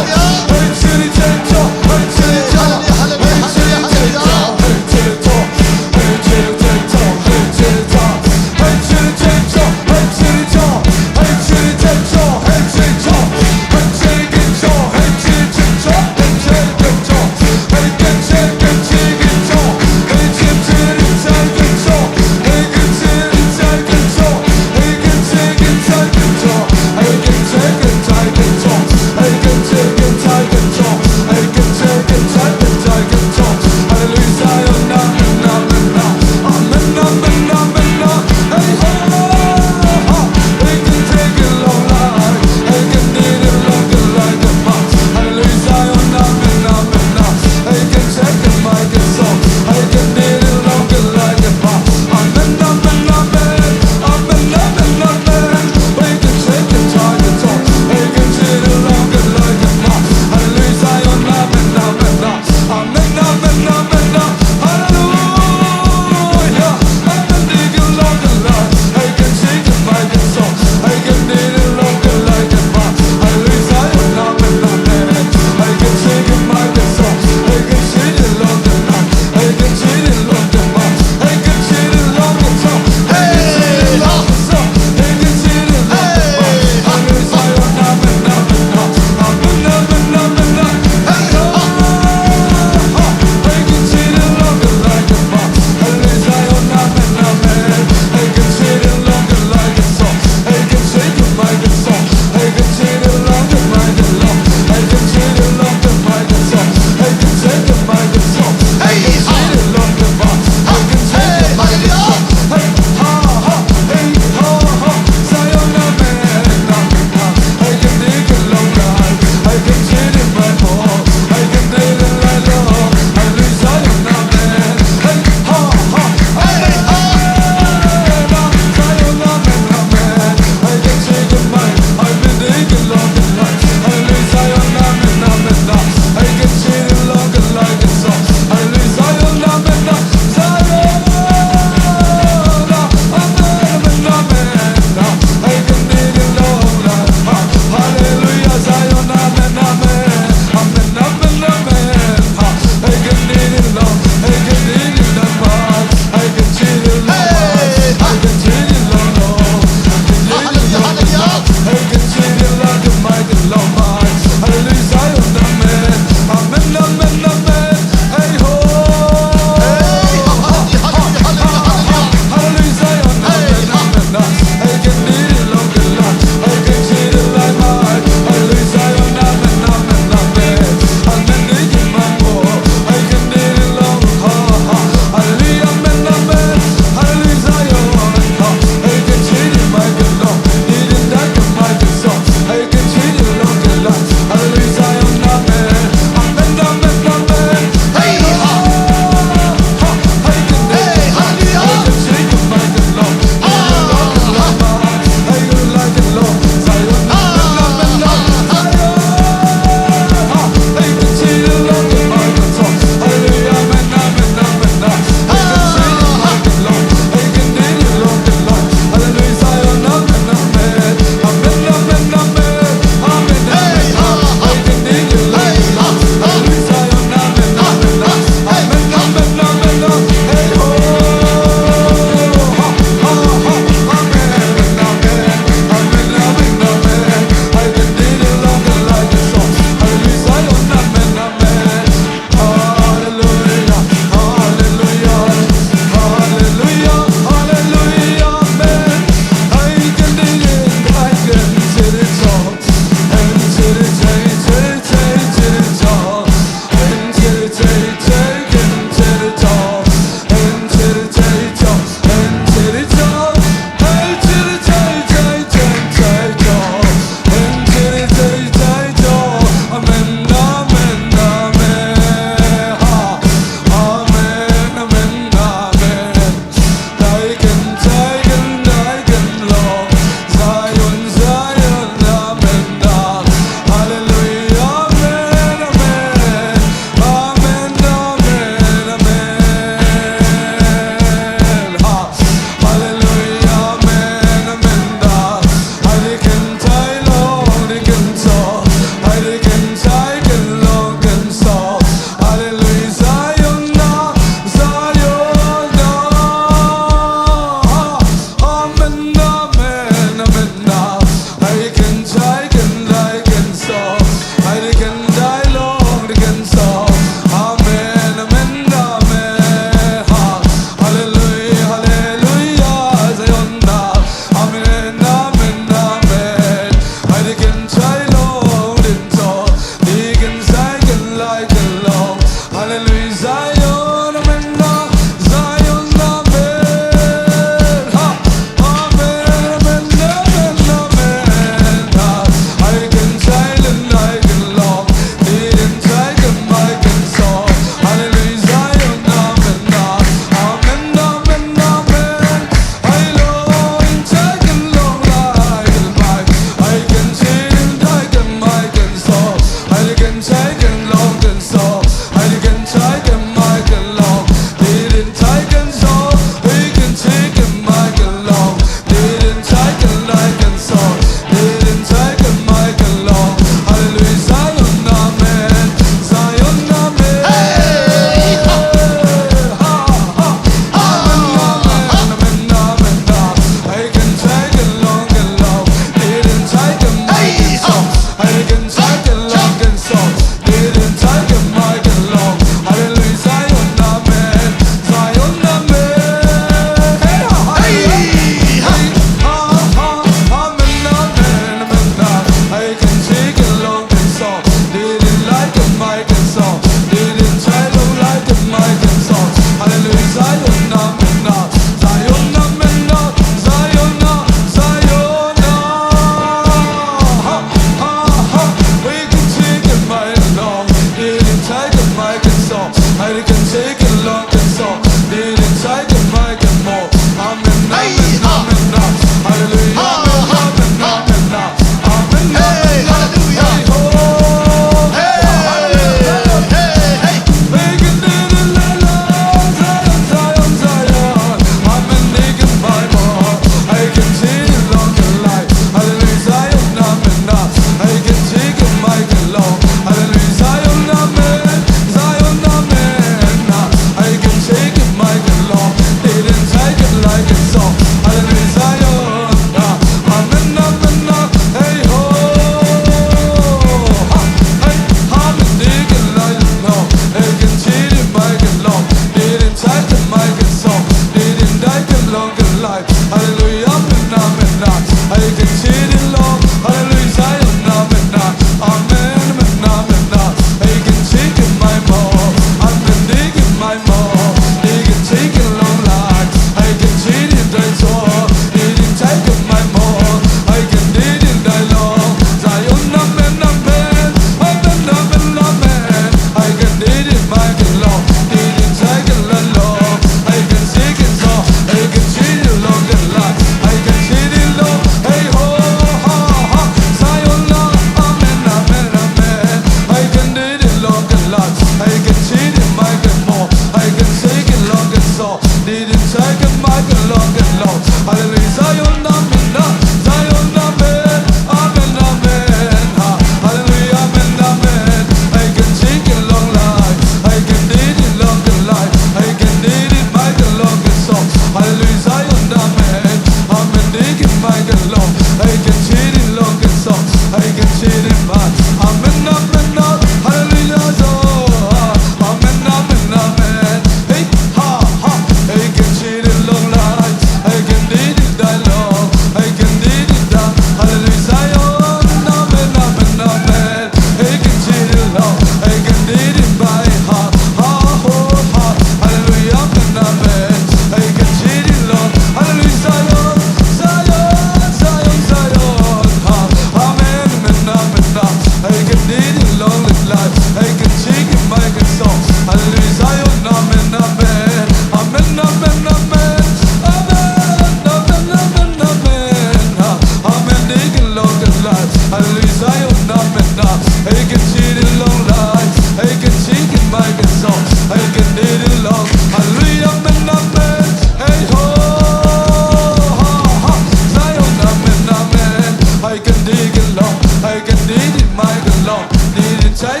Zion,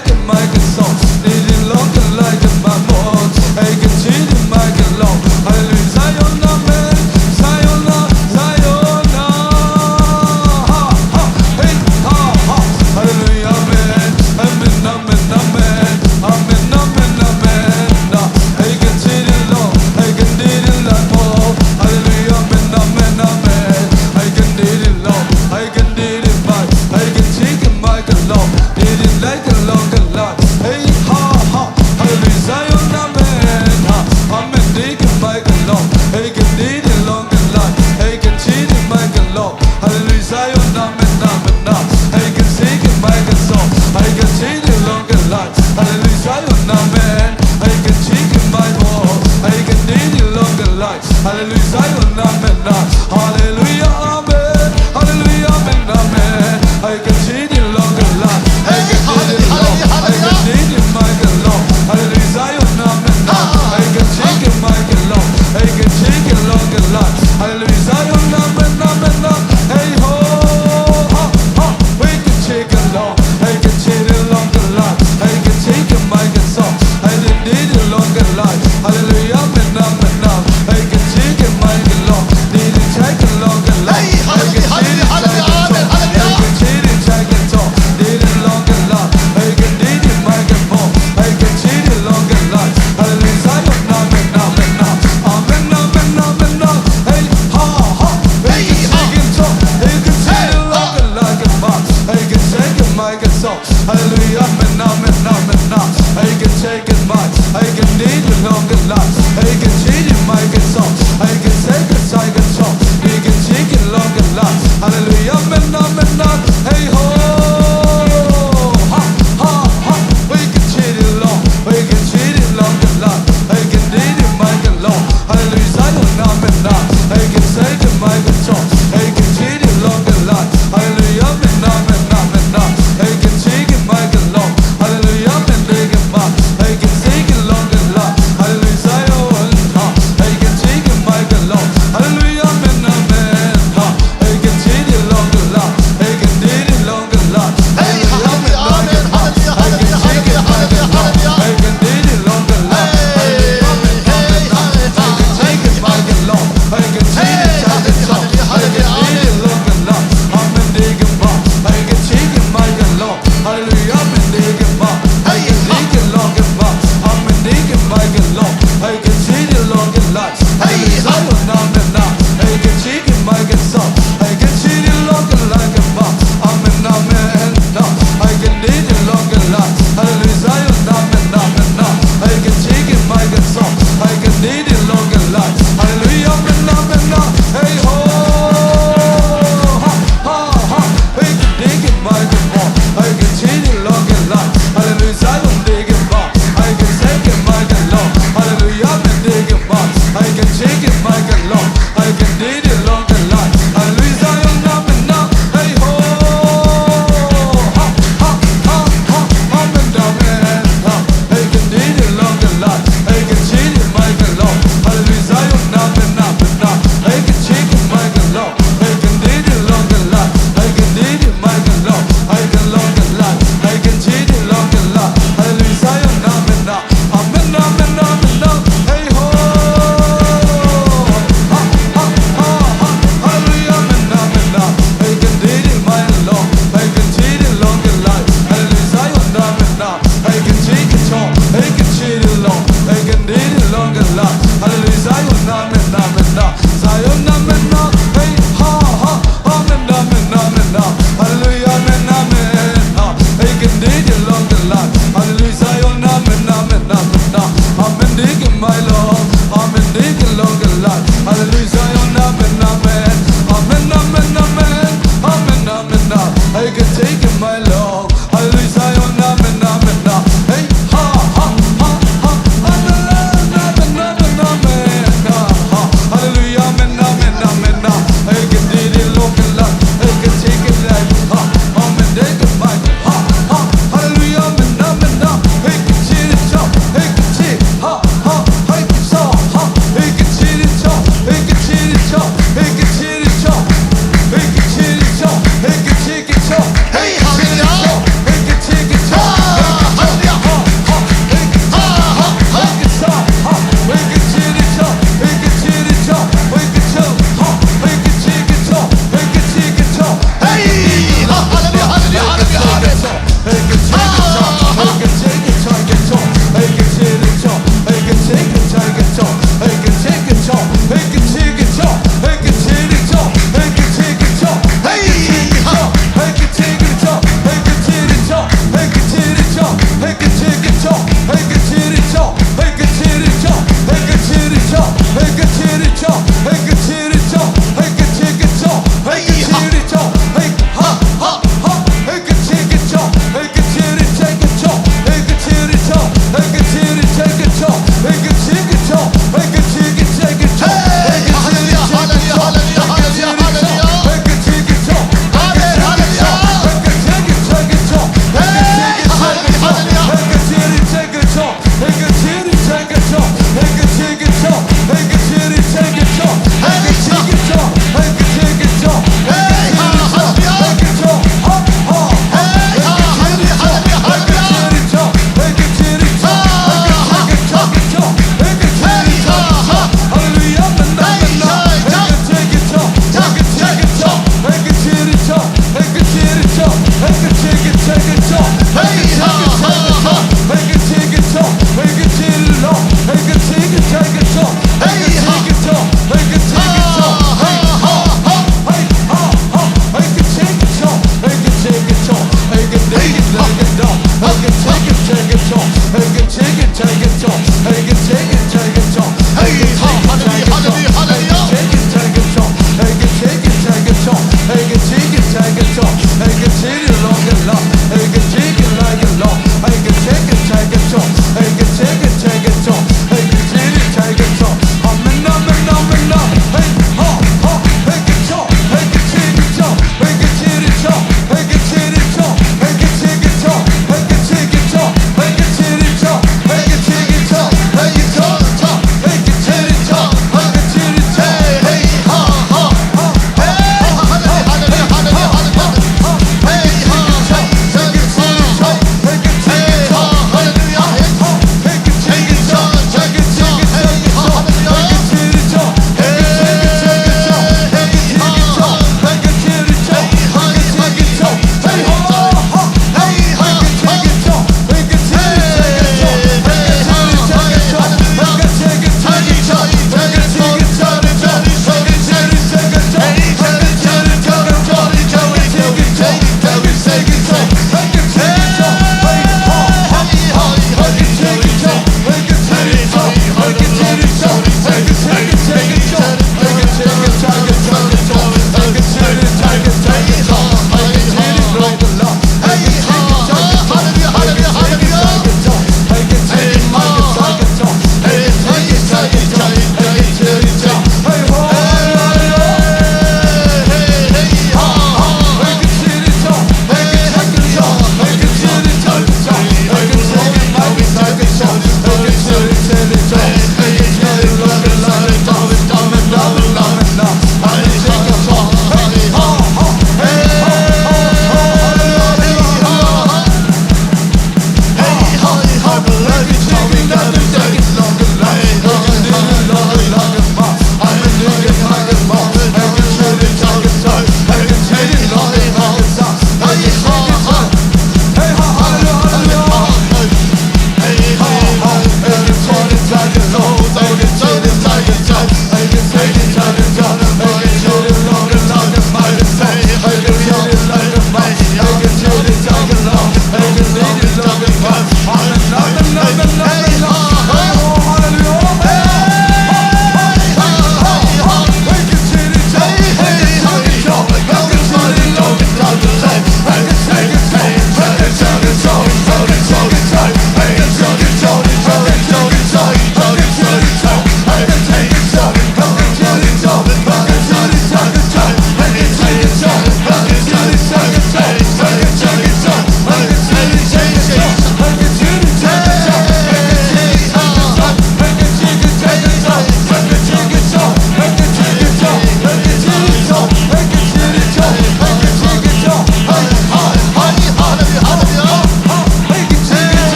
Zion, Zion. Ha, ha, hey, ha, ha. Hallelujah, amen. Amen, amen, amen. Amen, amen, amen. Hey, can see the Lord. Hey, can see the Lord. Hallelujah, amen, amen, amen. Hey, can see the Lord. Hey, can see the Lord. Hey, can see the Lord. Did it like a long life. Hey, ha, ha. Hallelujah, Zion, amen. Ha, amen, dig it, Michael, Lord. Hey, can see the long life. Hey, can see the Michael, Lord. Hallelujah, Zion, amen, amen, amen. Hey, can see the Michael, Lord. Hey, can see the long life. Hallelujah, Zion, amen. Hey, can see the Michael. Hey, can see the long life. Hallelujah, Zion, amen, amen. Hallelujah, amen. Hallelujah, amen, amen. Hey, can see the long life. Hey, can see the long. Hey, can see the Michael, Lord. Hallelujah, Zion, amen, amen. Hey, can see the Michael, Lord. Hey, can see the long life. Hallelujah, Zion, amen, amen, amen. Hey, ho, ho, ho. We can see the long. Hey, can see the long life. Hey, can see the Michael, Lord. Hey, can see the long life. Hallelujah, amen, amen, amen. Hey, can see the Michael, Lord. Did it take a long life? Hey, hallelujah, hallelujah, amen, hallelujah. Hey, can see the take a long life. Hey, can see the Michael, Lord. Hey, can see the long life. Hallelujah, amen, amen, amen. Amen, amen, amen, amen. Hey, ha, ha. Hey, can see the long. Hey, can see the long life. Hey, can see the Michael, Lord. Hallelujah, amen, amen, amen, amen. Hey, can take it back. Hey, can need it longer life. Hey, can see the mic and song. Hey, can take it, take it song. Hey, can take it longer life. Hallelujah, amen, amen, amen. Hey, ho. Ha, ha, ha. We can see the long. We can see the longer life. Hey, can need it, mic and long. Hallelujah, Zion, amen, amen. Hey, can take it, mic and song. Hey, can see the longer life. Hallelujah, amen, amen, amen, amen. Hey, can sing it, mic and long. Hallelujah, amen, take it back. Hey, can sing it long and loud. Hallelujah, Zion, ha. Hey, can sing it, mic and long. Hallelujah, amen, amen, ha. Hey, can sing it long and loud. Hey, can sing it long and loud. Hey, hallelujah, amen, hallelujah, hallelujah, hallelujah, hallelujah. Hey, can sing it long and loud. Hey, hallelujah, amen, amen, amen. Hey, can sing it, mic and long. Hey, can sing it, shout it, shout. Hey, can sing it long and loud. Amen, take it back. Hey, can sing it, mic and long. Hallelujah, amen, take it back. Hey, can sing it long and loud. Amen, take it, mic and long. Hey, can sing it long and loud. Hey, Zion, amen, now. Hey, can sing it, mic and song. Hey, can sing it long and loud. Amen, amen, now. Hey, can sing it long and loud. Hallelujah, Zion, amen, amen, now. Hey, can sing it, mic and song. Hey, can sing it long and loud. Hallelujah, amen, amen, now. Hey, ho. Ha, ha, ha. Hey, can sing it, mic and song. Hey, can sing it long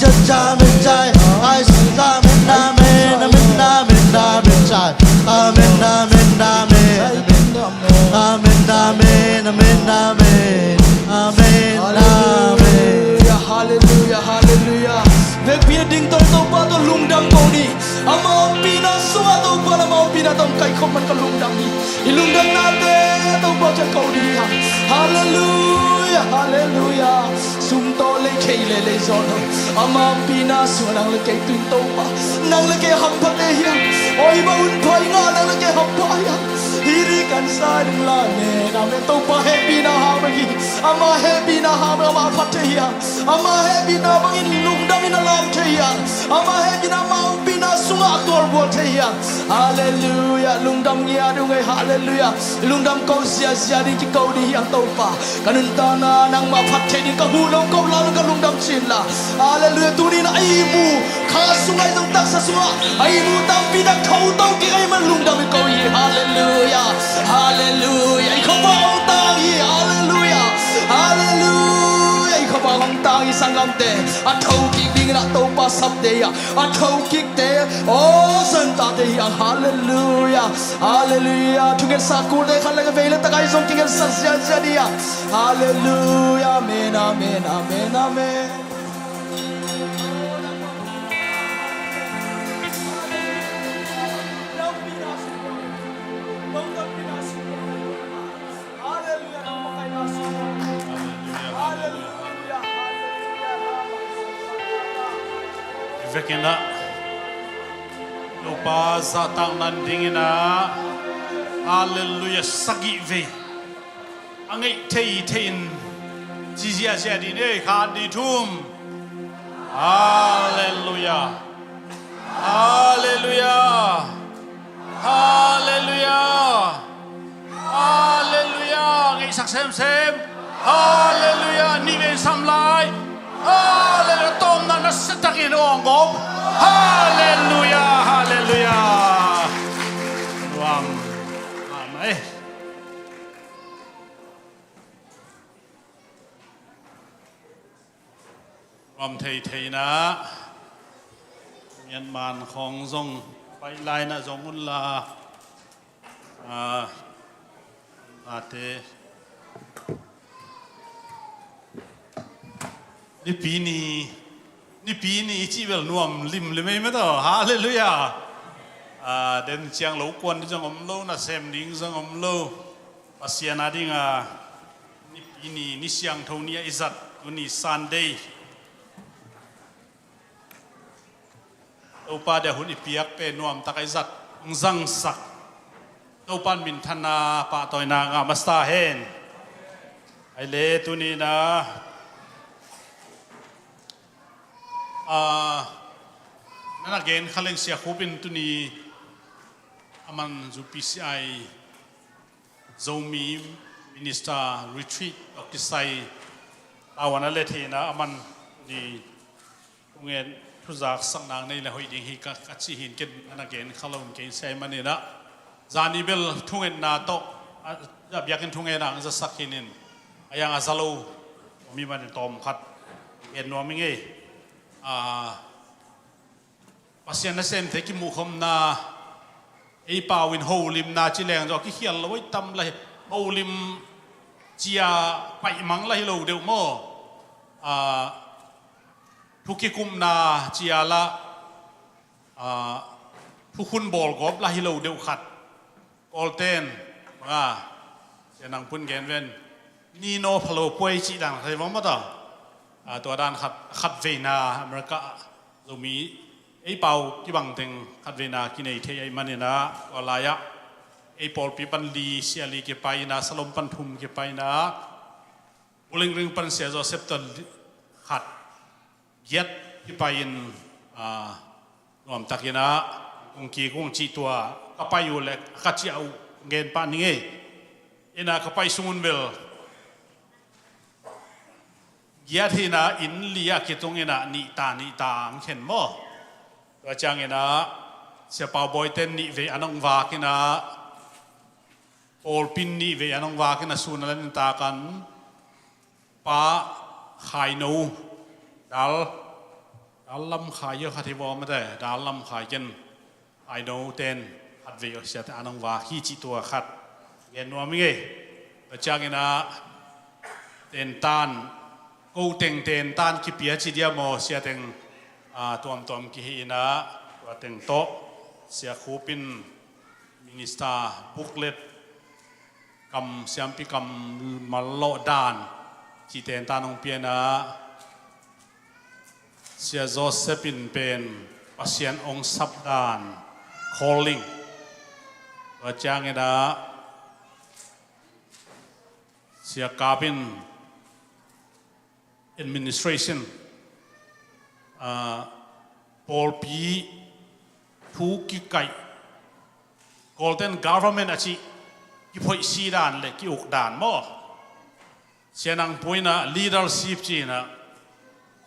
Amen, amen, amen, amen, amen. Amen, amen, amen, amen. Amen, amen, amen, amen. Amen, amen. Halleluia, halleluia, halleluia. Vekpi a ding tawh Topa tawh lungdam ko ni. Ama ompihna sungah Topa, ama ompihna tawh kaikhawm man ka lungdam hi. I lungdamnate Topa kiang ko ding hi hang. Halleluia, halleluia. Sum tawh lei khei le lei zawn lo. Ama ompihna sungah nang le kei tun Topa, nang le kei hampha te hi hang. Aw, i mah hun pha i ngah, nang le kei hampha hi hang. Hih ding kan sa ding lai, amen, amen. Topa hehpihna hang bek hi. Ama hehpihna hang bek, ama phat thei hi hang. Ama hehpihna bangin lungdam in a lam thei hi hang. Ama hehpihna, ama ompihna sungah a tualbual thei hi hang. Halleluia. Lungdam ngiat ung ei, halleluia. Lungdam ko ziazia ding kiko ding hi hang Topa. Ka nuntakna nangmah phat thei ding ka huh lo ko lam ka lungdam cin la. Halleluia. Tuni in a ihmu kha sungah, i zong taksa sungah a ihmu tampi tak thoto kik ahih man lungdam i ko hi. Halleluia. Halleluia. I khuavak hong tang hi. Halleluia. Halleluia. I khuavak hong tang hi sanggamte. A thokik dingin ah Topa sapte hi a, a thokikte, aw, santate hi a. Halleluia. Halleluia. Thungetsa kulte khat le vei le tak a i zong kingetsak ziazia ding hi a. Halleluia. Amen, amen, amen, amen. Halleluia. Halleluia. Halleluia. Vekin ah Topa zahtakna dingin ah halleluia sagih vei a ngeih thei thei in ci ziahziah ding ei. Khat, nih, thum. Halleluia. Halleluia. Halleluia. Halleluia. Ngeihsak semsem. Halleluia. Nih vei sam lai. Halleluia. Tawmna nasiatakin awng gawp. Halleluia. Halleluia. Nuam mahmah ei. Nuam theitheina, Myanmar khawng zong paih lai na zong unla, a, ate Nipi ni, Nipi ni i cih bel nuam limlim ei mataw. Halleluia. A, den ciang lo kuan ding zong om lo, nasem ding zong om lo. Pasian a dinga Nipi ni, ni siangtho ni a i zat tuni Sunday. Topa dia hun i piak pen nuamtak a i zat hong zangsak Topa in minthanna pahtawina ngah masa hen. Ai le tuni na, a, na na gen kha leng Sia Khup in tuni a man zu P C I Zomi Minister Retreat tawh kisai tavuan a let hi na, a man ni thungen thuzak sakna nei le hoih ding hi ka, ka cih hin ken a na gen kha lo in kein sia i manin ah. Zani bel thungetna tawh, a, a biakinn thungetna ang zasak hin in a yang a za lo mi manin tawm khat gen nuam i ngei. A, Pasian nasemte kimuhkhopna, ei pau in holimna ci leng zaw kikhial lo ei tam la hi. Holim cia paihmang la hi lo deuh maw? A, thu kikupna cia la, a, thukhun bawlgawp la hi lo deuh khat. Kawlten, a, sia nang pun gen ven. Nino phalo puai cih dan khat hi vang mata. A, tua dan khat, khat veina America Zomi ei pau kibang teng khat veina kinei thei ahih manin ah, tua lai-ah ei pawlpi pan li, sia li kipai in ah, Salom pan thum kipai in ah, Bulingring pan Sia Joseph tawh khat, giat kipai in, a, nuamtakin ah kong kik ung cih tua ka pai uh le ka ciah uh gen pah ning ei. In ah ka pai sung un bel giat hi na, inn li a kitung in ah nih ta nih ta ang khen maw? Tua ciangin ah Sia Pau Bawi ten nih vei an hong vak in ah, pawlpi in nih vei an hong vak in ah, sun a la nin ta kan Pa Khaino Dal, Dal lam khai io khat hi vua mate, dal lam khai ken ai no ten khat vei sia te anong va hi ci tua khat gen nuam i ngei. Tua ciangin ah tentan ko teng tentan kipia ci dia maw sia teng tuamtuam kihi in ah tua teng tawh sia khupin minister booklet kam siampi kam mallawh dan ci tentan hong pian ah Sia Joseph in pen Pasian hong sap dan calling. Tua ciangin ah Sia Kap in administration, ah, pawlpi thu kikaih Golden Government a cih kiphoihsi dan le ki-uk dan maw. Sia Nang Pu in ah leadership ci in ah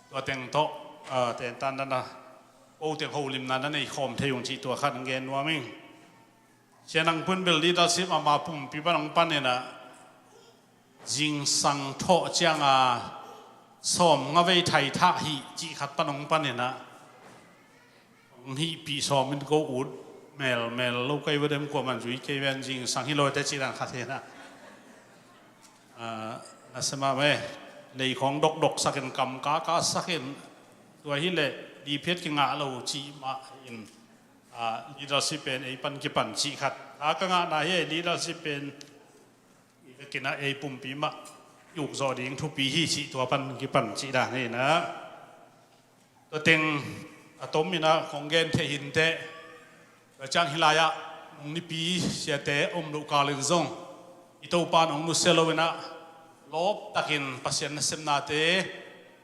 tua teng tawh, ah, tentan na na ko teng holimna na nei khawm thei ung cih tua khat gen nuam ing. Sia Nang Pu in bel leadership ama pumpi pan hong pan in ah zingsang thawh ciang a sawm nga vei thai thah hih cih khat pan hong pan in ah hong hihpih sawm in ko ut melmel lo kei va dem kuaman zui kei ven zingsang hi lo te cih dan khat hi in ah, ah, na sia mahmah e. Lei khawng dokdok sak in kam kaka sak in tua hi leh liphiat kingah lo cih mah in, ah, leadership pen ei pan kipan cih khat a ka ngahna hi. Leadership pen i vekin ah ei pumpi mah i uk zawh ding thupi hi cih tua pan kipan cih dan hi in ah tua teng a tom in ah kong gen thei hi inteh. Tua ciang hih lai-ah nung nipi siate om loh kal in zong i Topa in hong nusia lo in ah lawp takin Pasian nasepnate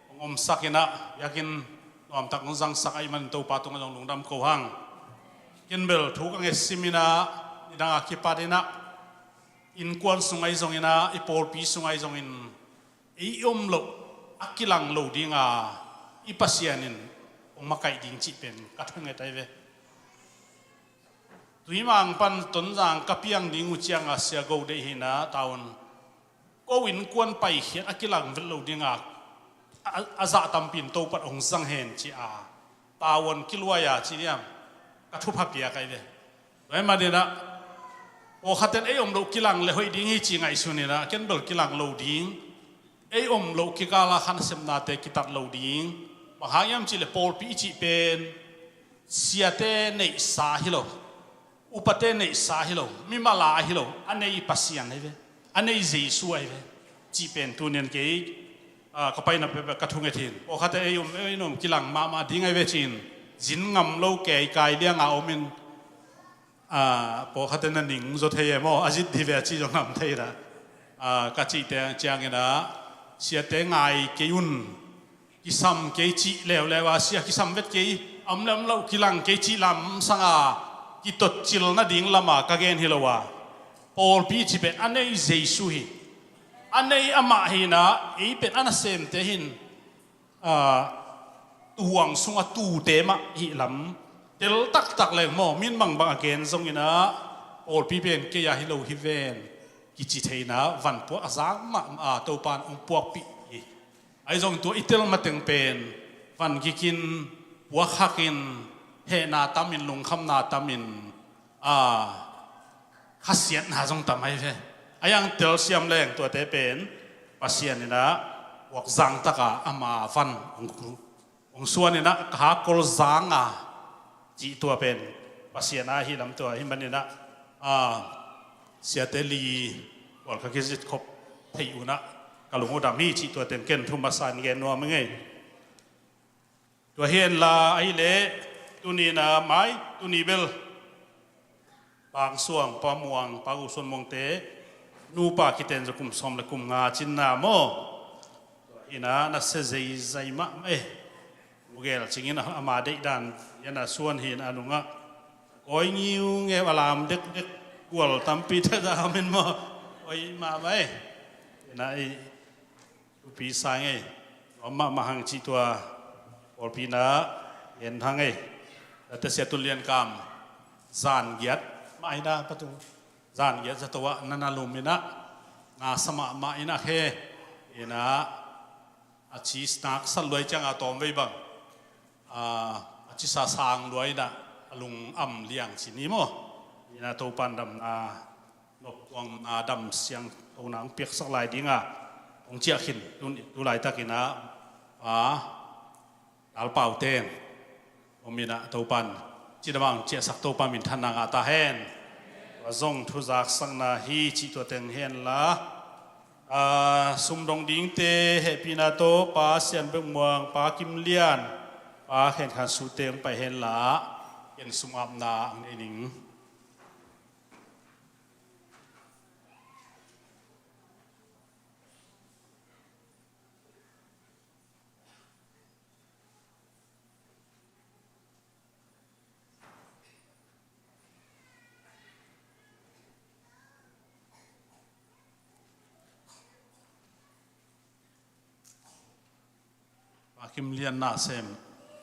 hong omsak in ah biakinn nuamtak hong zangsak ahih manin Topa tungah zong lungdam ko hang. Ken bel thu ka ngetsim in ah nidang a kipat in ah innkuan sung ahi zongin ah i pawlpi sung ahi zongin ei om loh a kilang lo ding a i Pasian in hong makaih ding cih pen ka thunget ahi ve. Tuimang pan Tonzang ka piang ding uh ciang a sia go deih hi in ah taun ko innkuan paikhiat a kilang vet lo ding a a, a zah tampi in Topa in hong zang hen ci a taun kiluai a ci diam ka thupha piak ahi ve. Tua hi manin ah pawlkhat in ei om loh kilang le hoih ding hi ci ngaihsun in ah ken bel kilang lo ding. Ei om loh kikal a khan sepnate kitat lo ding. Bang hang hiam cih leh pawlpi i cih pen siate neihsa hi lo, upate neihsa hi lo, mimal a hi lo, a nei Pasian ahi ve, a nei Jesu ahi ve cih pen tunian kei, ah, ka paina peuhpeuh ka thunget hi in. Pawlkhat in ei om, ei om kilang mahmah ding ahi ve ci in zin ngam lo kei kai liang a om in, ah, pawlkhat in na ning zaw thei e maw, a zit dih ve a ci zong ngam thei dah. Ah, ka cih teng ciangin ah siate ngai kei un, kisam kei cih leuleu a sia kisam vet kei, a om le om loh kilang kei cih lam sang a kitotcil nading lam a ka gen hi lo a, pawlpi cih pen a nei Jesu hi. A nei amah hi in ah ei pen a nasemte hi in, ah, tuhuang sung a tute mah hi lam tel taktak leng maw, min bangbang a gen zongin ah pawlpi pen kei a hi lo hi ven kici thei in ah van puak a zang mahmah a Topa in hong puakpih hi. Ahi zongin tua i tel mateng pen van gik in, puak hak in, hehna tam in, lungkhamna tam in, ah, khasiatna zong tam ahi ve. A hiang tel siam leng tuate pen Pasian in ah puak zang tak a ama van hong, hong suan in ah ka ha kol zang a cih tua pen Pasian a hi lam tua hi manin ah, ah, siate li kual ka kizit khop thei un ah ka lung uh dam hi cih tua teng ken thu masa in gen nuam i ngei. Tua hi en la ahih leh tuni in ah mai tuni bel Pang Suang, Pa Muang, Pa Gu Suan Muangte nupa kiten zaw kum sawm le kum nga cinna maw. Tua hi in ah na sia zeizai mahmah e. Mugel cingin ama deihdan hi in ah suan hi in ah nungah kawi ngiungeu a lam dekdek gual tampi tazah om in maw. Oi mahmah e. Hi in ah i thupi sa ngei. Nuam mahmah hang cih tua pawlpi in ah gen hang ei. Tate sia Tun Lian Kam zan giat mah hi in ah patung zan giat zato ah na na lum in ah na sa mahmah in ah khe in ah a ci snak sat luai ciang a tawm vei bang a, a cisa sang lua in ah a lungam liang ci ni maw? Inah Topa'n damna, noptuamna, dam siangthona hong piaksak lai ding a hong ciah khin tu, tu laitakin ah, a, Dal Pau Teng om in ah, Topa'n cidam a hong ciahsak Topa minthanna ngah ta hen. Tua zong thu zaksakna hi cih tua teng hen la, a, sum dong dingte hehpihna tawh Pa Sian Bek Muang, Pa Kim Lian, Pa Khen Khan Su te hong pai hen la, ken sum apna hong nei ning. Pa Kim Lian na sem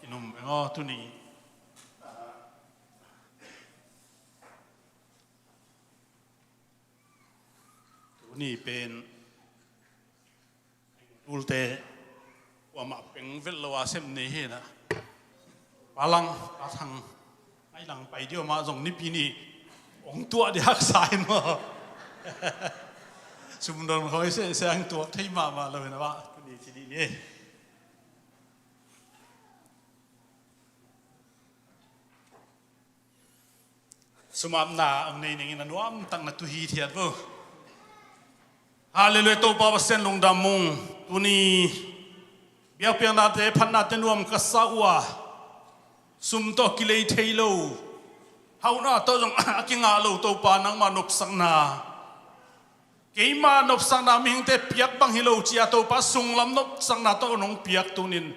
i num beng aw, tuni, tuni pen tulte kuamah peng velh lo a sem ni hi na. Pa Lang, Pa Thang, ai lang pai dio mah zong nipi ni hong tuah di haksa in maw? Sum dong khoi seh seh hong tuak thei mahmah lo hi na, bah, tuni ci dih ni. Sum apna hong nei ningin a nuamtak na tu hi thiat vo. Halleluiah, Topa Pasian lungdam ung. Tuni biakpiaknate, phatnate nuam ka sa uh a, sum tawh kilei thei lo, hauhna tawh zong a kingah lo Topa nangmah nopsakna, keima nopsakna mihingte piak bang hi lo ci-a Topa sunglam nopsakna tawh nong piak tunin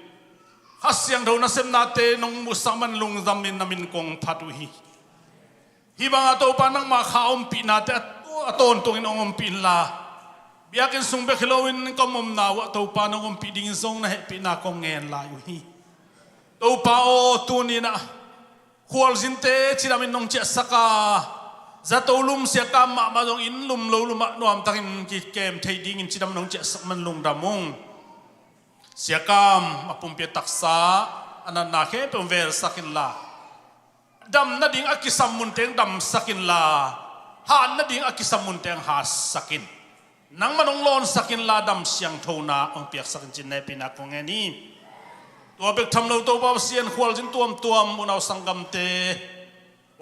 Kha Siangtho nasepnate nong musak man lungdamin na min kong phat uh hi. Hih banga Topa nangmah kha ompihnate a, a tawntungin hong ompih inla, biakinn sung bek hi loin ka omna uh ah Topa nong ompih dingin zong na hehpihna kong ngen lai uh hi. Topa aw, tuninah khualzinte cidamin nong ciahsak a, zato lum siakam mahmah zong inn lum lo lumah nuamtakin kikem thei dingin cidam nong ciahsak man lungdam ung. Siakam a pumpi a taksa a natna khempeuh velsak inla, dam nading a kisam munteng damsak inla, hat nading a kisam munteng hatsak in. Nangmah nong lawnsak inla, dam siangthona hong piaksak in cin hehpihna kong ngen hi. Tua bek tham lo Topa Pasian, khualzin tuamtuam unau sanggamte,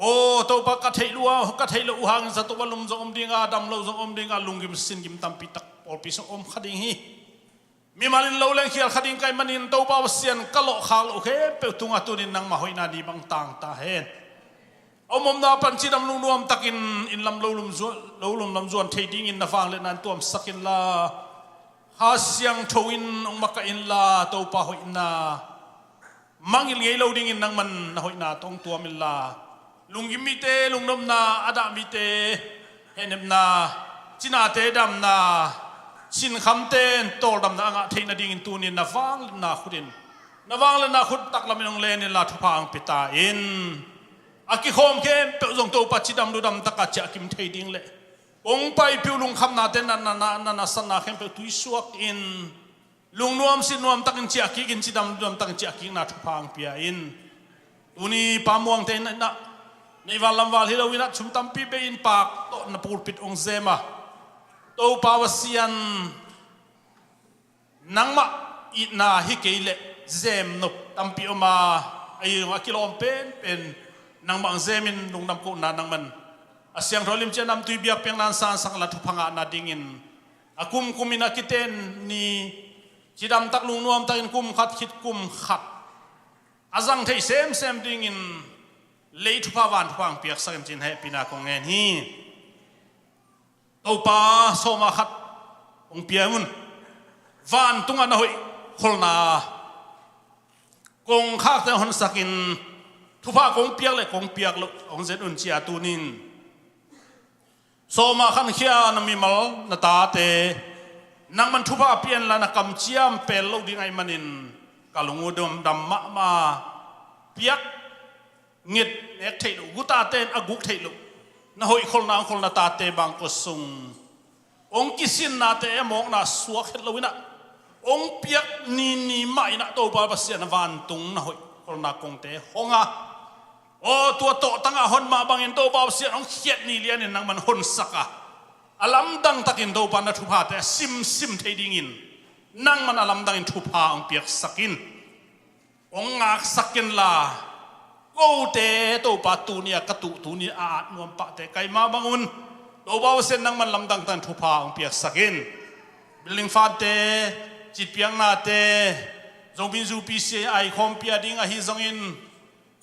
aw Topa, ka theih lua, ka theih loh uh hangin zato lum zong om dinga, dam lo zong om dinga, lunggim singgim tampi tak pawlpi sung om kha ding hi. Mimal in lo leng khial kha ding ka hih manin Topa Pasian, ka lawhkhak loh khempeuh tungah tunin nangmah hoihna ni bang tang ta hen. A om omna pan cidam lungnuam takin inn lam lo lum zuan, lo lum lam zuan thei dingin na vangliatna in tuamsak inla, Kha Siangtho in hong makaih inla, Topa hoihna mangngilh ngei lo dingin nangman na hoihna tawh hong tuam inla, lunggim mite lungnopna, a dah mite hehnepna, cinate damna, sinkhamte in tawldamna a ngah theih nadingin tunin na vangliatna khutin, na vangliatna khut taklamin hong len inla thupha hong pia ta in. A kikhawm khempeuh zong Topa cidam ludam taka ciahkim thei ding le kong paipih uh lungkhamnate na, na, na, na, na sanna khempeuh tuisuak in. Lungnuam sinnuam takin ciahkik in, cidam nuam takin ciahkikna thupha hong pia in. Tuni Pa Muangte in ah, neihval lamval hi loin ah sum tampi bei in pak tawh na pulpit hong zem a, Topa Pasian, nangmah itna hi kei leh zemnop tampi om a, a hi zong a kilawm penpen nangmah hong zemin lungdam kohna nangman a siangtho limci a namtui biakpiakna in sansak inla thupha ngah nadingin a kumkumin a kiten ni cidamtak lungnuamtakin kum khat khit kum khat a zang thei semsem dingin lei thupha van thupha hong piaksak in cin hehpihna kong ngen hi. Topa, sawma khat hong pia un. Vantungah na hoih kholna kongkhakte honsakin thupha kong piak le kong piak loh hong zet un ci-a tunin sawma khankhia na mimal na tate nangman thupha pia inla, na kamciam pel lo ding ahih manin ka lung uh damdam mahmah. Piak nget nek theih loh, gutate in a guk theih loh, na hoih kholna hong khol na tate bangkua sung hong kisinnate a mawkna suak het loinah hong piak nini mah inah Topa Pasian a vantung na hoih Tolna kongte hong a, aw, tua tawhtangah hon mah bangin Topa Pasian hong khiat ni lianin nangman honsak a, a lamdang takin Topa na thuphate a simsim thei dingin nangman a lamdangin thupha hong piaksak in. Hong ngaksak kenla, kote Topa tuni-a ka tuh, tuni-a a at nuam pahte ka hih mah bangun, Topa Pasian nangman lamdang takin thupha hong piaksak in. Building fund-te, citpiaknate, Zomi Zu P C A i khawmpi ading ahi zongin,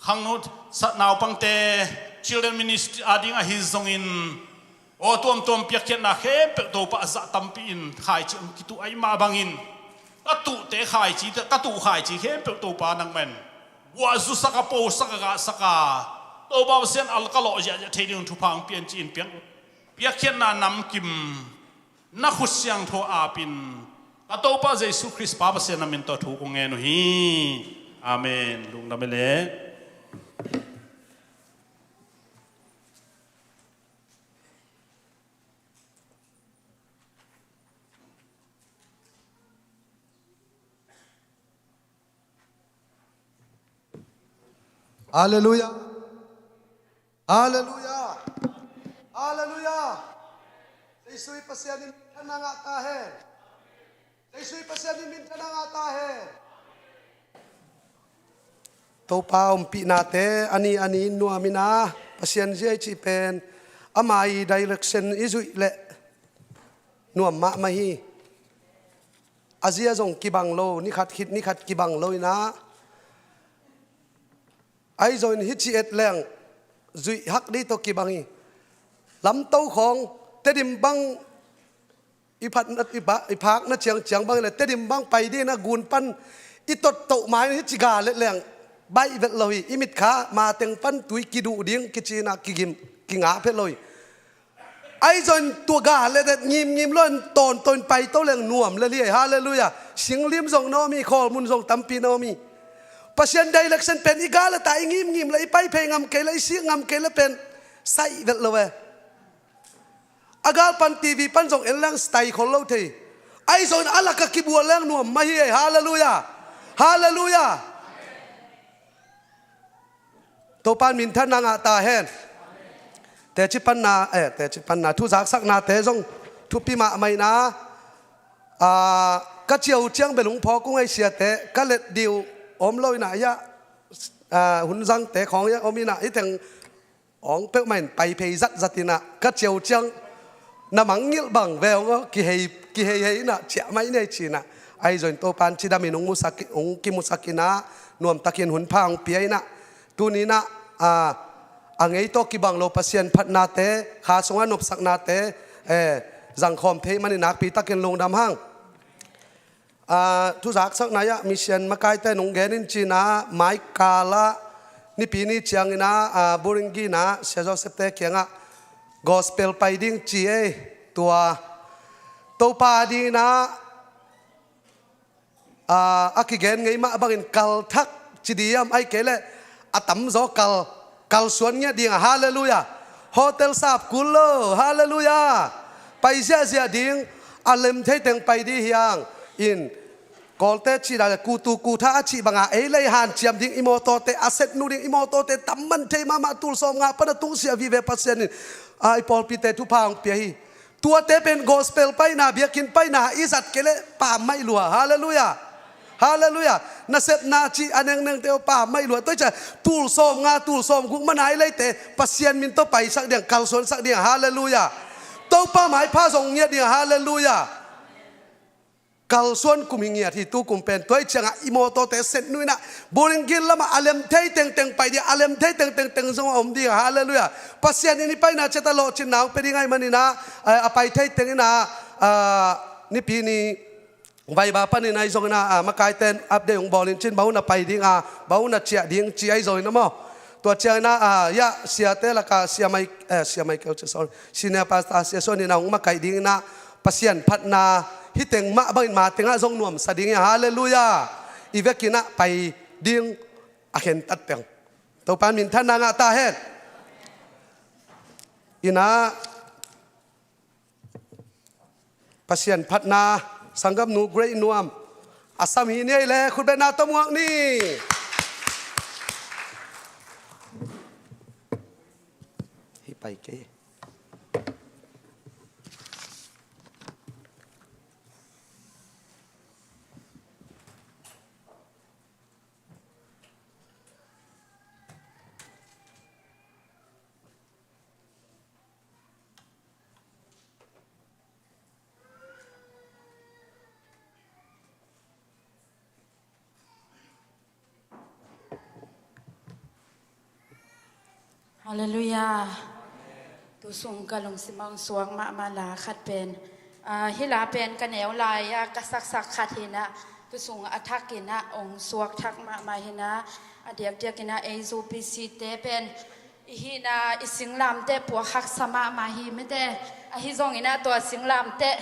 khangno sa naupangte, children ministry ading ahi zongin, aw, tuamtuam piakkhiatna khempeuh Topa a zah tampi in khaici hong kituh ahih mah bangin, ka tuhte khaici, ka tuh khaici khempeuh Topa nangman guah zusak a, posak a, gahsak a, Topa Pasian a ka lawh ziahziah thei ding thupha hong pia in ci-in piak, piakkhiatna namkim na khut siangtho apin ka Topa Jesu Khrist pa Pasian na min tawh thu kong ngen uh hi. Amen. Lungdam hi leh. Halleluiah. Halleluiah. Halleluiah. Jesu i Pasian in minthanna ngah ta hen. Jesu i Pasian in minthanna ngah ta hen. Topa ompihnate a ni a ni nuam in a, Pasian zia i cih pen ama i direction i zuih leh nuam mahmah hi. A zia zong kibang lo, ni khat khit ni khat kibang lo in a, ahi zongin hih ci et leng zuih hak ding tawh kibang hi. Lamto khawng Tedim bang i phatna, i ba-, i phakna ciangciang bang hi leh Tedim bang pai ding in a, gun pan i tottoh ma in hih ci ga let leng baih vet lo hi. I mitkha mateng pan tui kiduh ding kici in a kigim, kingah phet lo hi. Ahi zongin tua ga let et ngimngim lo in tawntawn in paito leng nuam lel hi. Halleluiah. Singlim zong na om hi, khawlmun zong tampi na om hi. Pasian direction pen i ga let a i ngimngim leh i pai phei ngam kei leh, i sik ngam kei leh pen saih vet lo e. A gal pan T V pan zong en leng style khol lo thei. Ahi zongin a lak a kibual leng nuam mah hi. Halleluiah. Halleluiah. Topa in minthanna ngah ta hen. Teci panna, eh, teci panna, thu zaksaknate zong thupi mahmah in a, ah, ka ciau ciang bel hong phawk ung ei siate, ka let dih uh om lo in a, hiah, ah, hun zangte khawng hiah om in a, hih teng awng peuhmah in pai phei zatzat in a, ka ciau ciang na mangngilh bang ve hong aw, kihei, kihei hei in a, ciah mai nei ci in a. Ahi zongin Topa in cidam in hong musak, hong kimusak in a, nuamtakin hun pha hong pia in a. Tuni in a, a, a ngei tawh kibang lo Pasian phatnate, kha sungah nopsaknate, eh, zangkhawm thei man in nakpi takin lungdam hang. Ah, thu zaksakna ah misian makaite nong gen in ci in a, mai kal ah Nipi ni ciangin a, ah, Burungi in a Sia Joseph-te kiangah gospel pai ding ci ei. Tua Topa dingin a, ah, a kigen ngei mah bangin kal thak ci ding hiam, ahih kei leh a tamzaw kal, kalsuan ngiat ding a, halleluiah. Hotel sap kul lo, halleluiah. Pai ziahziah ding, a lem thei teng pai ding hi hang. In Kawlte cih dan leh kutu kutha a cih banga ei lei hanciam ding, i mawtawte a setnu ding, i mawtawte tam man thei mahmah, tul sawmnga pan a tungsiah vive Pasian in, a, i pawlpite thupha hong pia hi. Tuate pen gospel paina, biakinn paina i zat kei leh pammaih lua. Halleluiah. Halleluiah. Nasepna cih a nengnengte aw pammaih lua. Tua hi ciang tul sawmnga, tul sawmguk man a i leite Pasian min tawh paisak ding, kalsuansak ding. Halleluiah. Topa maipha zong ngiat ding. Halleluiah. Kalsuan kum hi ngiat hi, tu kum pen. Tua hi ciangah i mawtawte setnu in a, Burungi lamah a lem thei tengteng pai ding, a lem thei tengteng teng zong a om ding. Halleluiah. Pasian in i paina ciat a lawhcinna hong pia ding ahih manin a, a, a pai thei teng in a, a, Nipi ni Vaiba panin ahi zongin a, a, makaite in update hong bawl in cin, bang hun a pai ding a, bang hun a ciah ding ci ahi zongin a maw. Tua ciangin a, a, hiah siate lakah Sia Mai, eh, Sia Michael, sorry, Senior Pastor Sia Suan in a hong makaih dingin a, Pasian phatna hih teng mah bangin ma tengah zong nuamsa ding hi. Halleluiah. I vekin a pai ding a khentat teng. Topa in minthanna ngah ta hen. In a, Pasian phatna, sanggamnu Great Nuam a sam hi ni ei leh khutbetna tawh muak ni. pai kei. Halleluiah. Tusung ka lungsim ah hong suak mahmah la khat pen, ah, hih la pen ka neu lai-a ka saksak khat hi-in ah, tusung a thak in ah hong suak thak mahmah hi-in ah, a diakdiak in ah ei U P C te pen i hihna i singlamteh puak haksa mahmah hi mite. Ahi zongin ah tua singlamteh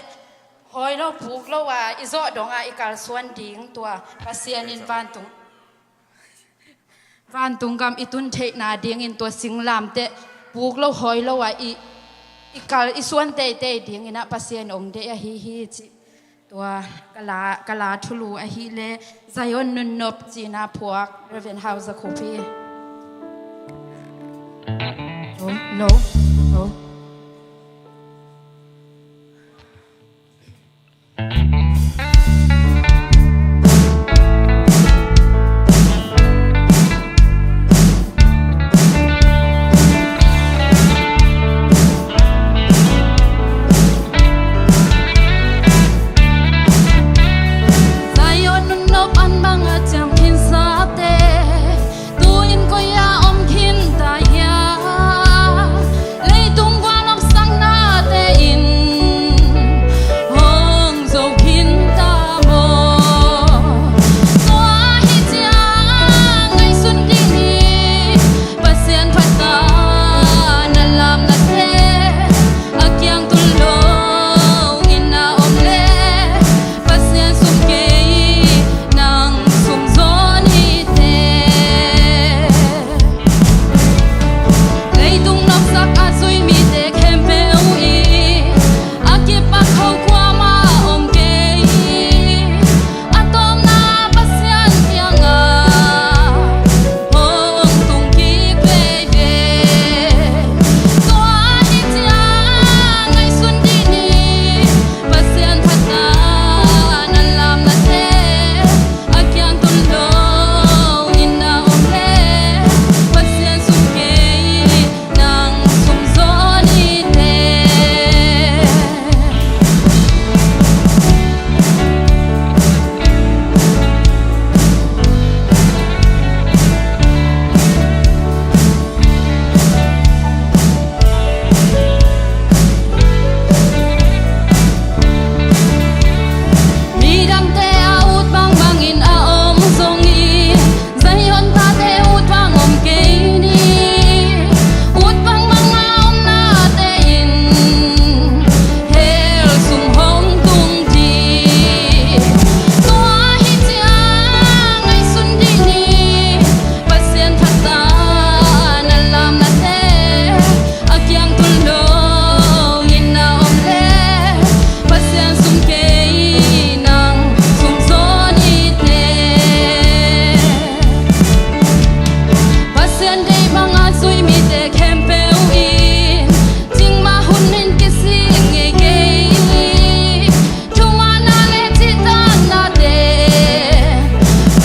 hawi lo puk lo a i zawh dong a i kalsuan ding tua Pasian in vantung, vantung gam i tun theihna dingin tua singlamteh puk lo hawi lo a i, i kal i suan teitei dingin ah Pasian hong deih ahi hi cih. Tua ka la, ka la thulu ahih leh Zion Nunnop ci-in ah phuak Reverend Hau Za Khup hi. Lo, lo, lo. Zion Nunnop an bang a ciam khinsate, tu-in koi-ah om khin ta hiam? Leitung gual nopsaknate in hong zo khin ta maw? Tua ahih ciang ngaihsun dih ni, Pasian phat a na lamnate a kiang tul lo in na om leh, Pasian sum kei nang sum zaw ni teh. Leitung nopsak a zui mite khempeuh in a kipak kho kuamah om kei. A tawpna Pasian kiangah hong tung kik veve. Tua ahih ciang ngaihsun dih ni, Pasian phat a na lamnate a kiang tul lo in na om leh, Pasian sum kei nang sum zaw ni teh. Midangte a ut bangbangin a om zongin, Zion tate ut bang om kei ni. Ut bangbang a omnate in hell sum hong tung ding. Tua ahih ciang ngaihsun dih ni, Pasian phat a na lamnate a kiang tul lo in na om leh, Pasian sum kei nang sum zaw ni teh. Pasian deih bang a zui mite khempeuh in cingmah hun in kisik ngei kei. Thumanna le cihtaknate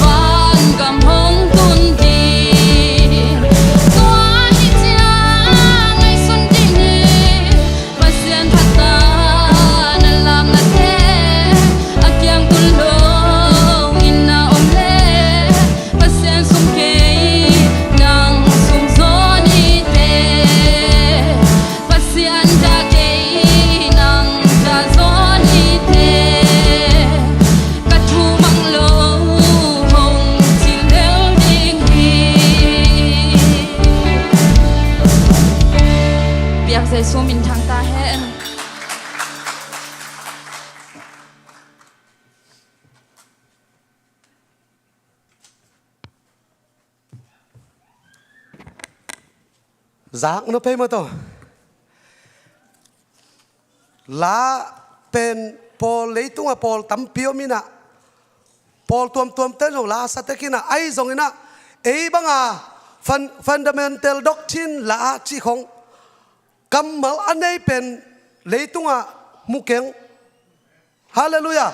vangam hong tun ding. Tua ahih ciang ngaihsun dih ni, Pasian phat a na lamnate a kiang tul lo in na om leh, Pasian sum kei nang sum zaw ni teh. Pasian dah kei nang dah zaw ni teh. Ka thu mang lo hong cil lel ding hi. Biak Jesu min thang ta hen. Zak no pei maw taw. La pen pawl, leitung a pawl tampi om in ah, pawl tuamtuam ten zong la a sa tek in ah, ahi zong in ah, ei bang a fun-, fundamental doctrine la a cih khong Kammal a nei pen leitungah mu keng. Halleluiah.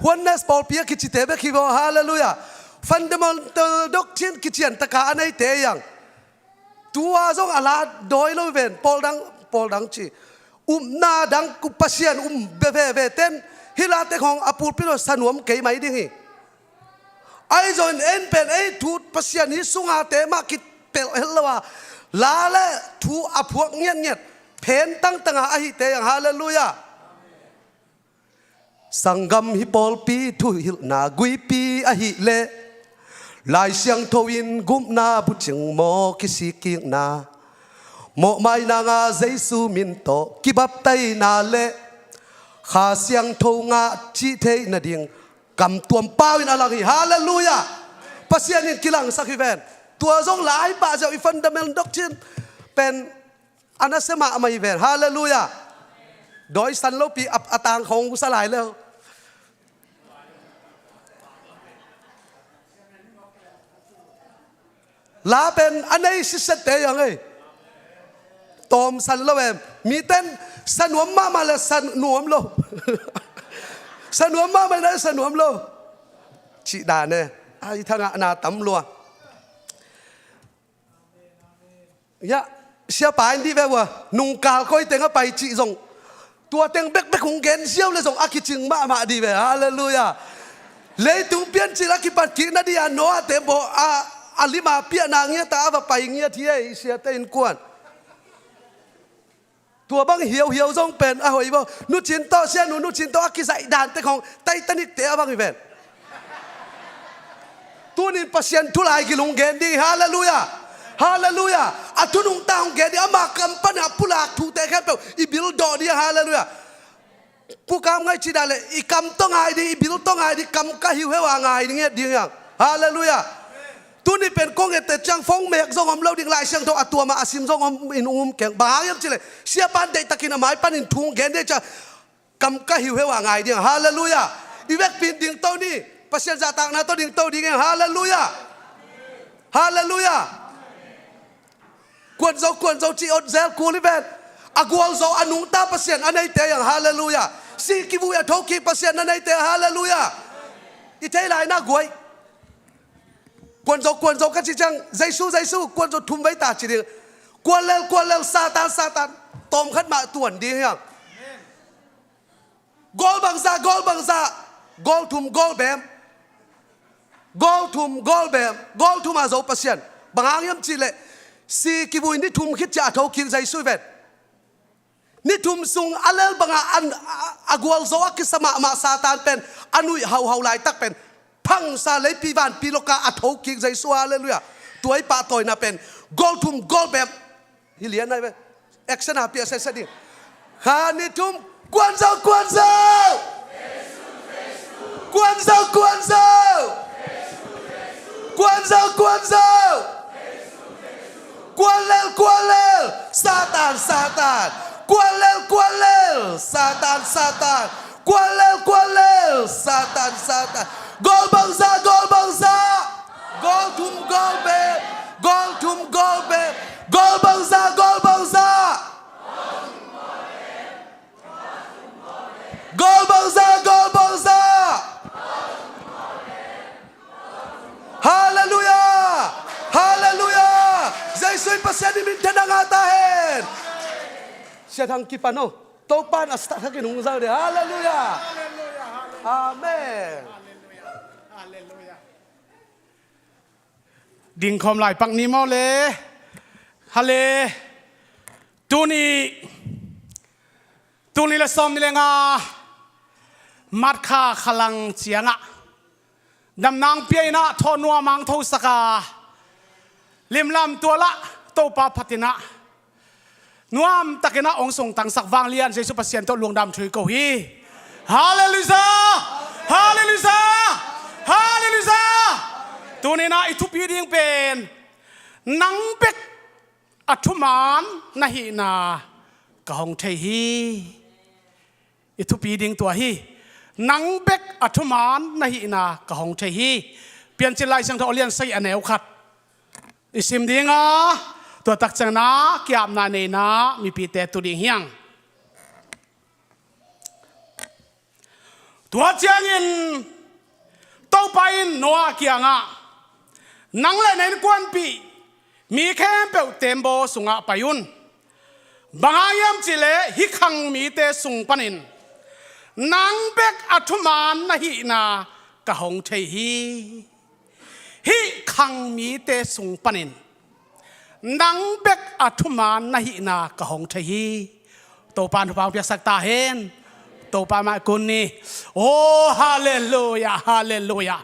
Oneness pawlpi a kicite bek hi maw. Halleluiah. Fundamental doctrine kician taka a neite hi hang. Tua zong a la dawi lo ven, pawl dang, pawl dang ci. Upna dang, Pasian um veve ten, hih late khawng a pulpit lo sa nuam kei mai ding hi. Ahi zongin en pen ei thu Pasian hih sungate mah kipelh het lo a, la le thu a phuak ngiatngiat, phen tangtanga ahite hi hang. Halleluiah. Sanggam hih pawlpi thuhilhna guipi ahih leh, Lai Siangtho in gupna bucing maw kisikkikna, mawhmaina nga Jesu min tawh kibaptaina le Kha Siangtho ngah cih theih nading kamtuam pau in a lang hi. Halleluiah. Pasian in kilangsak hi ven. Tua zong lai pah ziau i fundamental doctrine pen a nasia mahmah hi ven. Halleluiah. Dawi san lopi a, a tang khawng sa lai leu. La pen a nei sisette hi hang ei. Tawm san lo em. Miten sa nuam mahmah le sa nuam lo. Sa nuam mahmah le sa nuam lo. Cih dan e. Ai thangah na tam lua. Ya, siapa in dih ve ua, nungkal koi teng a pai cih zong, tua teng bekbek hong gen ziau le zong a kicing mahmah dih ve. Halleluiah. Leitung piancil a kipat kik nadih a Noah te bawh a, a lima piahna ngiat a, a va pai ngiat hi ei, siate innkuan. Tua bang hiauhiau zong pen a hoih baw. Nu Cin tawh, sianu Nu Cin tawh a kizaih dante khawng Titanic te a bang hi ven. Tunin Pasian thu lai gil hong gen ding. Halleluiah. Halleluiah. A thu nungta hong gen ding. Ama kam pan a pulak thute khempeuh i bil dawh ding. Halleluiah. Pu Kam Ngaih cih dan le i kam tawh ngai ding, i bil tawh ngai ding, kam ka hiuheu a ngai ding, ngiat ding hi hang. Halleluiah. Tuni pen kong ette ciang phone mek zong om lo ding, Lai Siangtho a tuam a a sim zong om in um keng. Bang hang hiam cih leh siapa in deihtakin a mai panin thu hong gen ding ciang kam ka hiuheu a ngai ding. Halleluiah. I vekpi in dingto ni. Pasian zahtakna tawh dingto ding hi hang. Halleluiah. Halleluiah. Kuanzo, kuanzo cih ot zel kul hi ven. A gualzo a nungta Pasian a neite hi hang. Halleluiah. Si kivui a thokik Pasian a neite hi hang. Halleluiah. I thei lai na guai. Kuanzo, kuanzo ka cih ciang, Jesu, Jesu, kuanzo thum vei ta ci ding. Kuan lel, kuan lel, Satan, Satan. Tawmkhat mah tuan ding hi hang. Gawl bangzah, gawl bangzah, gawl thum, gawl bem. Gawl thum, gawl bem, gawl thum a zo Pasian. Bang hang hiam cih leh si kivui ni thum khit ciah a thokik Jesu hi ven. Ni thum sung a lel bangah a, a, a gualzo a kisa mahmah Satan pen a nuih hauhau laitak pen phangsa leipi vanpi loka a thokik Jesu. Halleluiah. Tua i pahtawina pen gawl thum, gawl bem. Hi lian nai ve. Action a pia sese ding. Kha ni thum. Kuanzo, kuanzo. Kuanzo, kuanzo. Kuanzo, kuanzo. Kuan lel, kuan lel. Satan, Satan. Kuan lel, kuan lel. Satan, Satan. Kuan lel, kuan lel. Satan, Satan. Gawl bangzah, gawl bangzah. Gawl thum, gawl bem. Gawl thum, gawl bem. Gawl bangzah, gawl bangzah. Gawl bangzah, gawl bangzah. Halleluiah. Halleluiah. Jesu in Pasian in minthanna ngah ta hen. Sia Thang kipan o. Topa in a start hakin hong zal ding. Halleluiah. Amen. Dingkhawm lai pak ni maw le. Hale. Tuni, tuni le sawm ni le nga March kha khalang ciangah damnang pia inah thawh nuam ang thosaka limlam tualah Topa phatinah nuamtakinah ong sungtangsak vanglian Jesu Pasian tawh lungdam thu i ko hi. Halleluiah! Halleluiah! Halleluiah! Tuninah i thupi ding pen nang bek a thuman na hihna ka hong thei hi. I thupi ding tua hi. Nang bek a thuman na hihna ka hong thei hi. Piancil Lai Siangtho a lian sagih a neu khat i sim dinga, Tua tak ciangin ah ki-apna neihna mipite tu ding hi hang. Tua ciangin Topa in Noah kiangah, "Nang le na innkuanpih mi khempeuh teembaw sungah pai un. Bang hang hiam cih leh hih khang mite sung panin nang bek a thuman na hihna ka hong thei hi. Hih khang mite sung panin nang bek a thuman na hihna ka hong thei hi." Topa in thupha hong piaksak ta hen. Topa mah kun ni. Oh, halleluiah, halleluiah.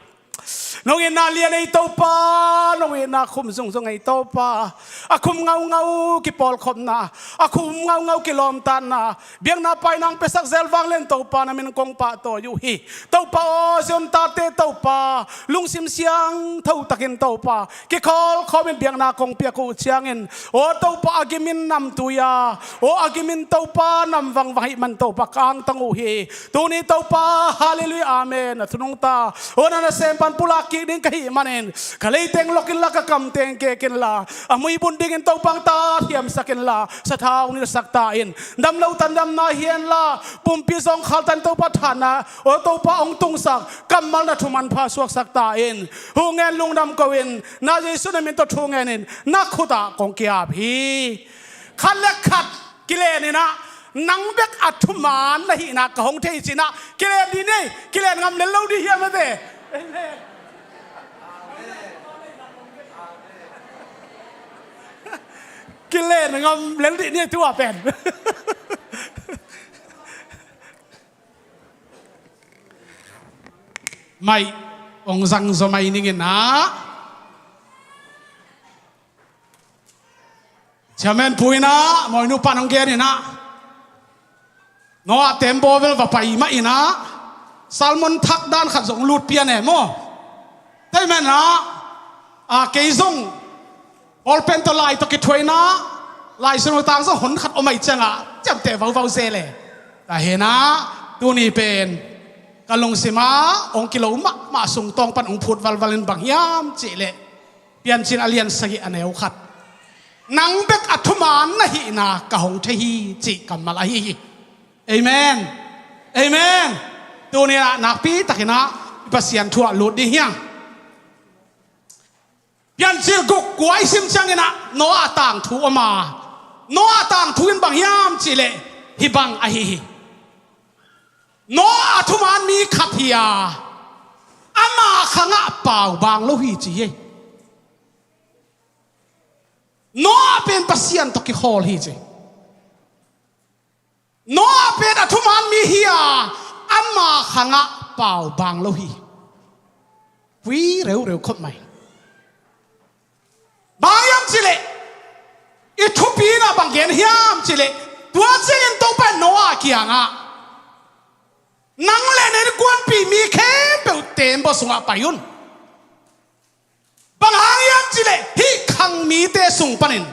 Nong itna lian ei Topa, nong itna khum zungzung ei Topa. A khum ngaungau kipawlkhopna, a khum ngaungau kilawmtatna, biakna paina hong piasak zel vanglian Topa na min kong pahtawi uh hi. Topa aw, Zion tate Topa, lungsim siangtho takin Topa, kikhawlkhawmin biakna kong piak uh ciangin, aw Topa, a gimin namtui a, aw a gimin Topa namvangvang ahih man Topa ka angtang uh hi. Tuni Topa, halleluiah, amen, na thu nungta, aw na nasem pan pulak kik ding ka hih manin, ka leiteng lok inla, ka kamteng kek inla, a muibun dingin Topa hong tathiamsak inla, sathau hong nilhsak ta in. Damlo tan damna hi henla, pumpi zong khal tan Topa thahatna, aw Topa hong tungsak, kammal na thu manpha suaksak ta in. Thu ngen lungdam ko in, na Jesuh na min tawh thu ngenin na khutah kong ki-ap hi. Khat le khat kilenin ah, nang bek a thuman na hihna ka hong thei ci-in ah, kilen dih ni ei, kilen ngam lel lo dih hiam, mate? Kilen ngam lel dih ni ei, tu-a pen. Maih hong zang zaw mai ning in ah. Chairman pu in ah, mawinu pan hong gen in ah, Noah teembaw vel va pai mah in ah, sermon thak dan khat zong lut pian e maw. Tua ahih manin ah, a, kei zong ball pen tawh lai tawh kithuah in ah, Lai Siangtho tang zong hon khat om ahih ciangah ciamteh vauvau zel e. Tua hi in ah, tuni pen ka lungsim ah hong kilo mahmah sung tawng pan hong phut valval in bang hiam cih leh, Piancil a lian sagih a neu khat, nang bek a thuman na hihna ka hong thei hi, cih kammal ahi hi. Amen. Amen. Tuni in ah nakpi takin ah i Pasian thu ah lut ding hi hang. Piancil guk kua i sim ciangin ah Noah tangthu om a, Noah tangthu in bang hiam cih leh hih bang ahi hi. Noah a thuman mi khat hi a, ama khangah pau bang lo hi ci hi. Noah pen Pasian tawh kikhawl hi ci. Noah pen a thuman mi hi a, ama khangah pau bang lo hi. Pui reureu khop mai. Bang hiam cih leh, i thupi in ah bang gen hiam cih leh, tua ciangin Topa in Noah kiangah, "Nang le na innkuanpih mi khempeuh teembaw sungah pai un. Bang hang hiam cih leh hih khang mite sung panin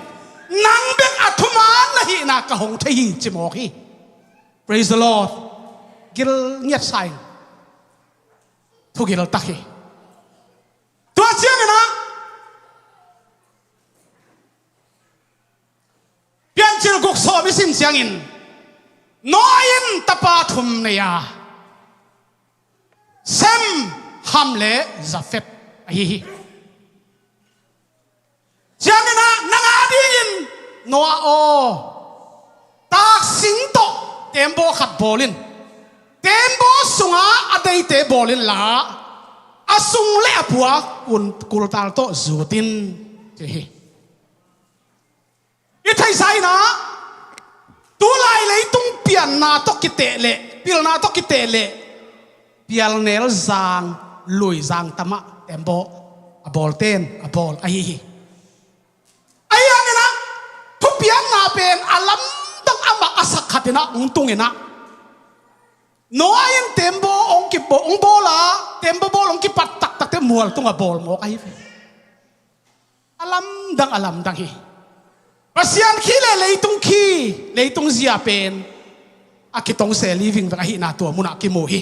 nang bek a thuman na hihna ka hong thei hi," ci mawk hi. Praise the Lord. Gil ngiat sa ing. Thugil tak hi. Tua ciangin ah, Piancil guk sawm i sim ciangin, Noah in tapa thum nei a, Sem, Ham le Jafet ahi hi. Ciangin ah, nang a dingin Noah aw, taksing tawh teembaw khat bawl in, teembaw sungah a deite bawl inla, a sung le a puak kun kultal tawh zut in, ci hi. I theihsa in ah, tulai leitung pianna tawh kiteh leh, pilna tawh kiteh leh, pialnel zang, lui zang tamah teembaw a bawlte'n a bawl ahi hi. Ahi hangin ah, thupiakna pen a lamdang amah a sak khat in ah hong tung in ah, Noah in teembaw hong kibawl, hong bawl a, teembaw bawl hong kipat taktak teh mual tungah bawl mawk ahi ve. A lamdang, a lamdang hi. Pasian khi le leitung khi, leitung zia pen a kitong se li vingveng ahihna tua munah kimu hi.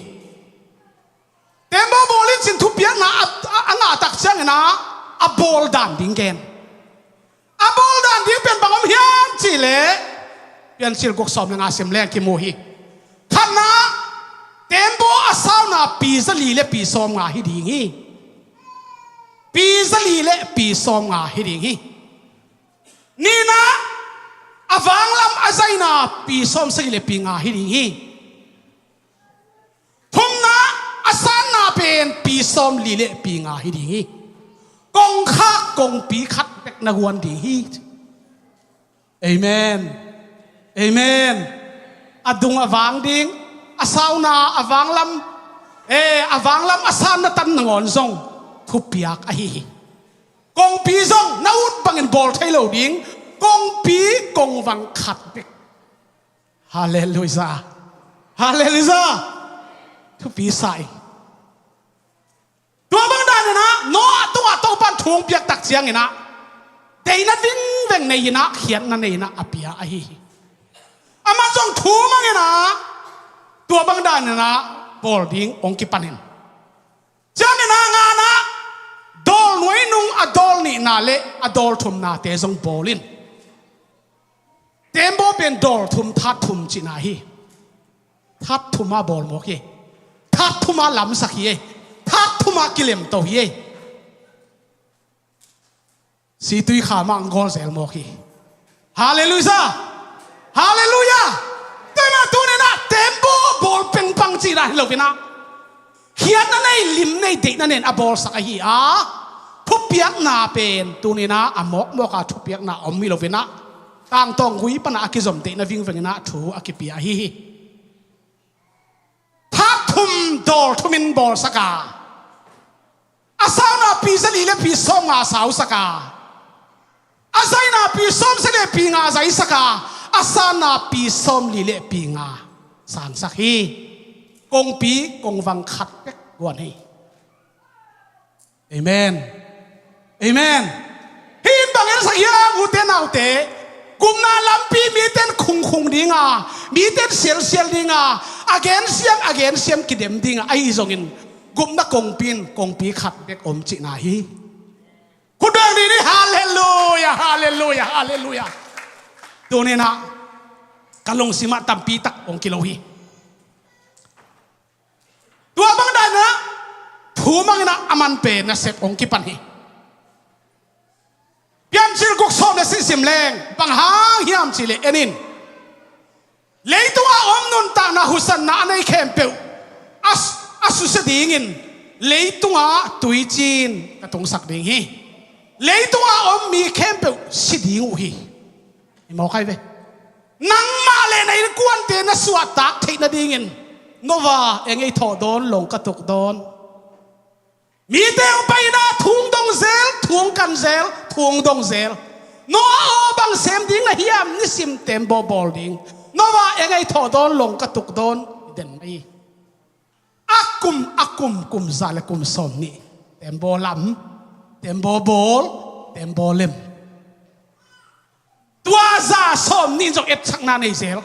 Teembaw bawl in cin thupiakna a, a, a ngah tak ciangin ah, a bawl dan ding gen. A bawl dan ding pen bang om hiam cih leh, Piancil guk sawm le nga sim leng kimu hi. Khatna, tembaw a sauna pi za li le pi sawm nga hi ding hi. Pi za li le pi sawm nga hi ding hi. Nihna, a vanglam a zaina pi sawm sagih le pi nga hi ding hi. Thumna, a sanna pen pi sawm li le pi nga hi ding hi. Kongkhak kongpi khat bek na guan ding hi. Amen. Amen. A dung a vang ding, a sauna a vanglam, eh, a vanglam a sanna tan nangawn zong thupiak ahi hi. Kongpi zong na ut bangin bawl thei lo ding, kongpi kongvang khat bek. Halleluiah. Halleluiah. Thupi sa ing. Tua bang danin ah Noah tungah Topan thu hong piak tak ciangin ah deihna vingveng nei-in ah khiatna nei-in ah a pia ahi hi. Amah zong thu mangin ah tua bang danin ah bawl ding hong kipan hi. Ciangin ah ngana, dawl nuai nung a dawl nihna le a dawl thumnate zong bawl in. Tembaw pen dawl thum that thum cihna hi. That thum a bawl mawk hi. That thum a lamsak hi. That thum a kilemto hi. Situi kha mah ang gawl zel mawk hi. Halleluiah. Halleluiah. Tua mah tuninah tembaw bawl pengpang cihna hi loinah khiatna nei, lim nei, deihna nei-in a bawlsak ahi a, thupiakna pen tuninah a mawkmawka thupiakna om hi loinah tangtawng gui panah a kizom deihna vingvenginah thu a kipia ahi hi. That thum dawl thumin bawlsak a, a sauna pi za li le pi sawm nga sausak a, a zaina pi sawm sagih le pi nga zaisak a, a sanna pi sawm li le pi nga sangsak hi. Kongpi kongvang khat bek guan hi. Amen. Amen. Hih in bang en sak hiam, ute naute? Gupna lampi mite in khungkhung dinga, mite in sialsial dinga, a gensiam a gensiam kidem dinga, ahi zongin gupna kongpi in kongpi khat bek om cihna hi. Khut beng dih ni. Halleluiah, halleluiah, halleluiah. Tuninah ka lungsimah tampi tak hong kilo hi. Tua bang danin ah thu manginah a man pen nasep hong kipan hi. Piancil guk sawm le sagih sim leng bang hang hiam cih leh en in. Leitungah om nuntakna husanna a nei khempeuh a, a susia dingin leitungah tuiciin ka tungsak ding hi. Leitungah om mi khempeuh si ding uh hi. I mawk hai ve. Nangmah le na innkuante na suahtak theih nadingin Noah, eng ei thawh dawn, long ka tuk dawn. Mite hong pai inah thu hong dong zel, thu hong kan zel, thu hong dong zel. Noah aw, bang sem ding na hiam? Nisim tembaw bawl ding. Noah, eng ei thawh dawn, long ka tuk dawn. Den mai. A kum, a kum, kum za le kum sawm nih tembaw lam, tembaw bawl, tembaw lem. Tua za sawm nih in zong etsakna nei zel.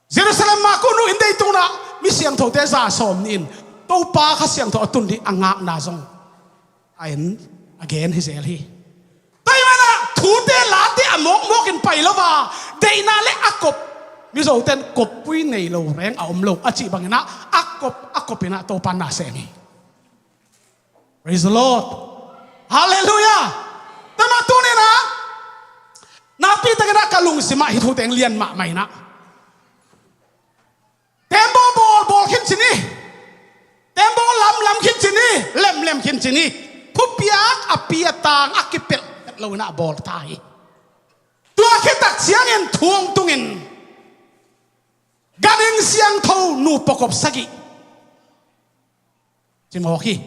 Jerusalem makunu in deitunah mi siangthote za sawm nih in Topa Kha Siangtho a tun ding a ngakna zong a en, a gen hi zel hi. Tua hi manah thute late a mawkmawkin pai lo a, deihna le a kop, Mizote in koppui nei lo reng a om lo a cih banginah a kop a kopinah Topa na sem hi. Praise the Lord. Halleluiah. Tua mah tuninah nakpi takinah ka lungsimah hih thuteng lian mahmah inah tembaw bawl bawl khin ci ni. Tembaw lam lam khin ci ni. Lem lem khin ci ni. Thupiak a pi a tang a kipelh pet loinah bawl ta hi. Tua khit tak ciangin thu hong tungin ganhing siangtho nupa kop sagih ci mawk hi.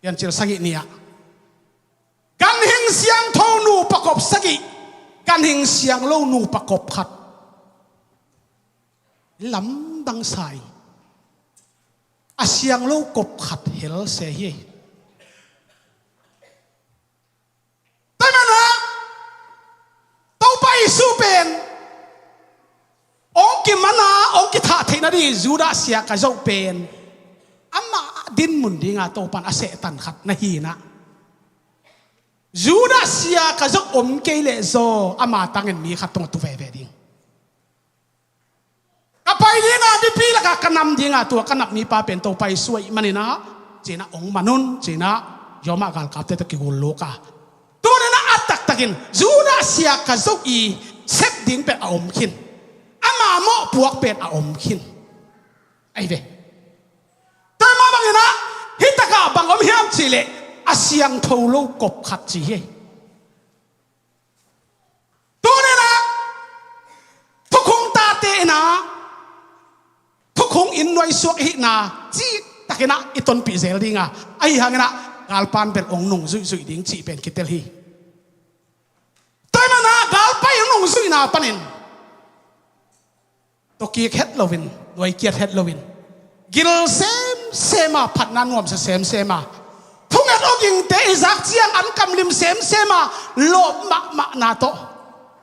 Piancil sagih ni-ah ganhing siangtho nupa kop sagih, ganhing siang lo nupa kop khat. Lamdang sa ing. A siang lo kop khat hel se hi. Tua hi manah Topa Jesu pen hong kiman a, hong kithah theih nading Judah sia ka zoh pen amah dinmun dinga Topan a sehtan khat na hinah Judah sia ka zo om kei leh zaw ama tangin mi khat tungah tu veve ding. Ka pai dinga mipi lakah ka nam dinga tua ka nap mipa pen Topa i suai maninah cinah ong manun cinah Roma galkapte tawh kigul luka. Tuninah a taktakin Judah sia ka zo i sep ding pen a om khin. Ama mawhpuak pen a om khin. Ahi ve. Tua mah banginah hitakah bang om hiam cihleh a siangtho lo kop khat ci hi. Tuninah thukhung tate inah thukhung inn nuaisuak ihihna cihtakinah i tonpih zel dinga ahi hanginah galpan bel ong nungzuihzuih ding cih pen kitel hi. Tua manah galpa i ong nungzuihna panin tokik het loin nuaikiat het loin gil semsema phatna nuamsa semsema thunget awgingte i zak ciang an kamlim semsema lawp mahmahna tawh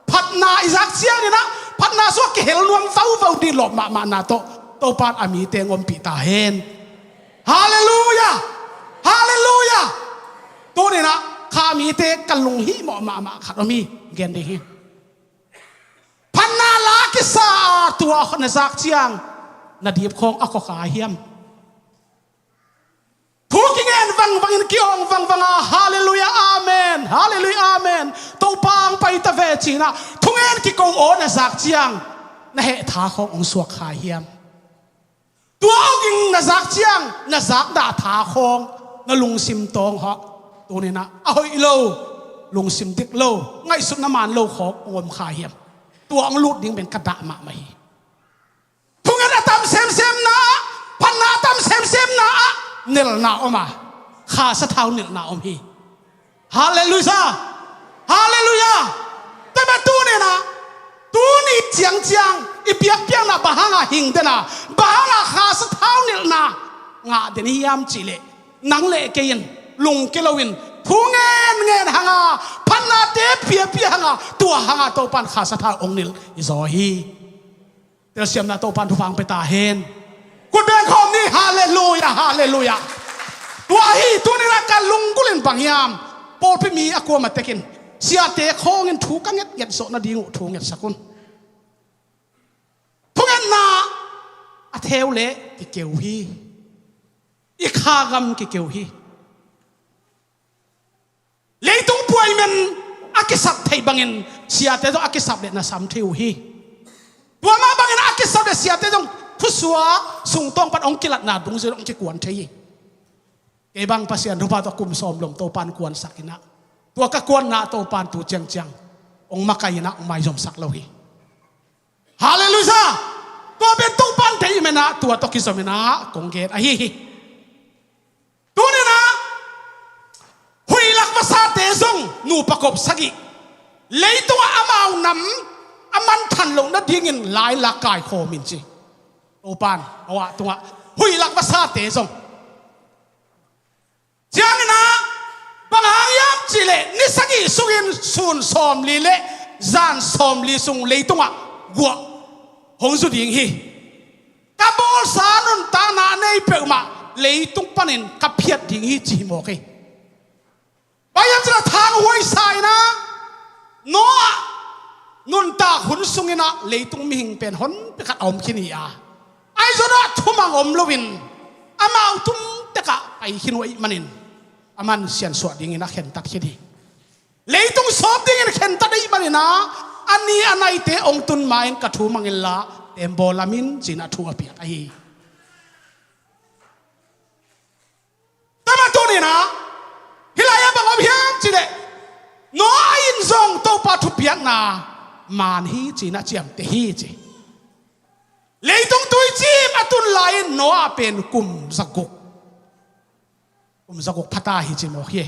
phatna i zak cianginah phatna suak kihel nuam vauvau dih lawp mahmahna tawh Topan a mite ngompih ta hen. Halleluia. Halleluia. Tuninah kha mite ka lunghimawh mahmah khat om hi. Gen ding hi. Phatna la kisa a tua na zak ciang na dipkhawng a khawkha hiam? Thu kingen vangvangin kiawng vangvanga halleluia amen halleluia amen Topa ang paita ve cinah thungen kiko aw na zak ciang na heh thakhawng ong suak kha hiam? Tua awging na zak ciang na zakna thakhawng na lungsim tawng hawh tuninah a hoih lo lungsim dik lo ngaihsutna man lo khawng ong om kha hiam? Tua ong lut ding pen ka dah mahmah hi. Thunget a tam semsemna ah phatna a tam semsemna ah nelna om a kha sathau nelna om hi. Halleluia. Halleluia. Tua mah tuninah tuni ciangciang i piakpiakna bang hanga hing dena bang hanga kha sathau nelna ngah den hiam cihleh nang le kei in lungke loin thu ngenngen hanga phatnate piapia hanga tua hanga Topan kha sathau ong nilh i zaw hi. Telsiamna Topan thupha ang pia ta hen. Kut beng khawm ni. Halleluia halleluia. Tua ahi tuninah ka lunggulhin bang hiam? Pawlpi mi a kuama tekin siate khawngin thu ka ngetnget zawh nading uh thu ngetsak un. Thungetna a theu leh kikeu hi. I khagam kikeu hi. Leitung puaimen a kisap theih bangin siate zong a kisap leh na sam thei uh hi. Tua mah bangin a kisap leh siate zong thusua sungtawng pan hong kilatna dungzui hong kikuan thei hi. Kei bang Pasian thupha tawh kum sawm lom Topan kuansak inah tua ka kuanna Topan tu ciangciang hong makai inah hong maizomsak lo hi. Halleluia. Tua pen Topan thei menah tua tawh kizom inah kong gen ahi hi. Tuninah huihlak vasate zong nupa kop sagih leitungah amau nam a manthan loh nadingin lailak kaikhawm in ci. Topan Noah tungah huihlak vasate zong cianginah bang hang hiam cihleh ni sagih sungin sun sawmli le zan sawmli sung leitungah guah hong zu ding hi. Ka bawlsa nuntakna a nei peuhmah leitung panin ka phiat ding hi ci hi mawk hi. Bang hiam cihleh thanghuaisa inah Noah nuntak hun sunginah leitung mihing pen honpi khat a om khin hi a, ahi zongah thumang om loin amau tumtekah pai khin uh ahih manin a man siansuah dingin a khentat khin hi. Leitung sawp dingin khentat ahih maninah a ni a naite hong tun ma-in ka thu mang inla tembaw lamin cinah thu a piak ahi hi. Tua mah tuninah hih lai-ah bang om hiam cihleh Noah in zong Topa thupiakna man hi cinah ciamteh hi ci. Leitung tuicim a tun lai-in Noah pen kum zaguk kum zaguk phata hi ci mawk hi.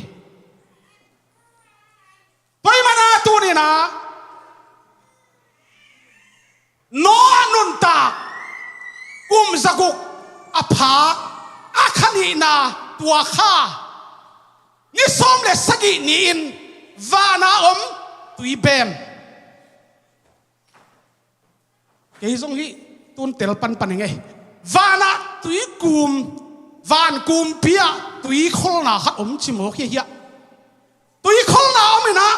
Tua ahih manin tuninah Noah nuntak kum zaguk a phak a kha nihna tua kha ni sawm le sagih ni-in vana om tuibem. Kei zong hih tun tel panpan ing ei. Vanah tuikum, vankumpi-ah tuikholna khat om ci mawk hi hiah. Tuikhol Tua om in ah,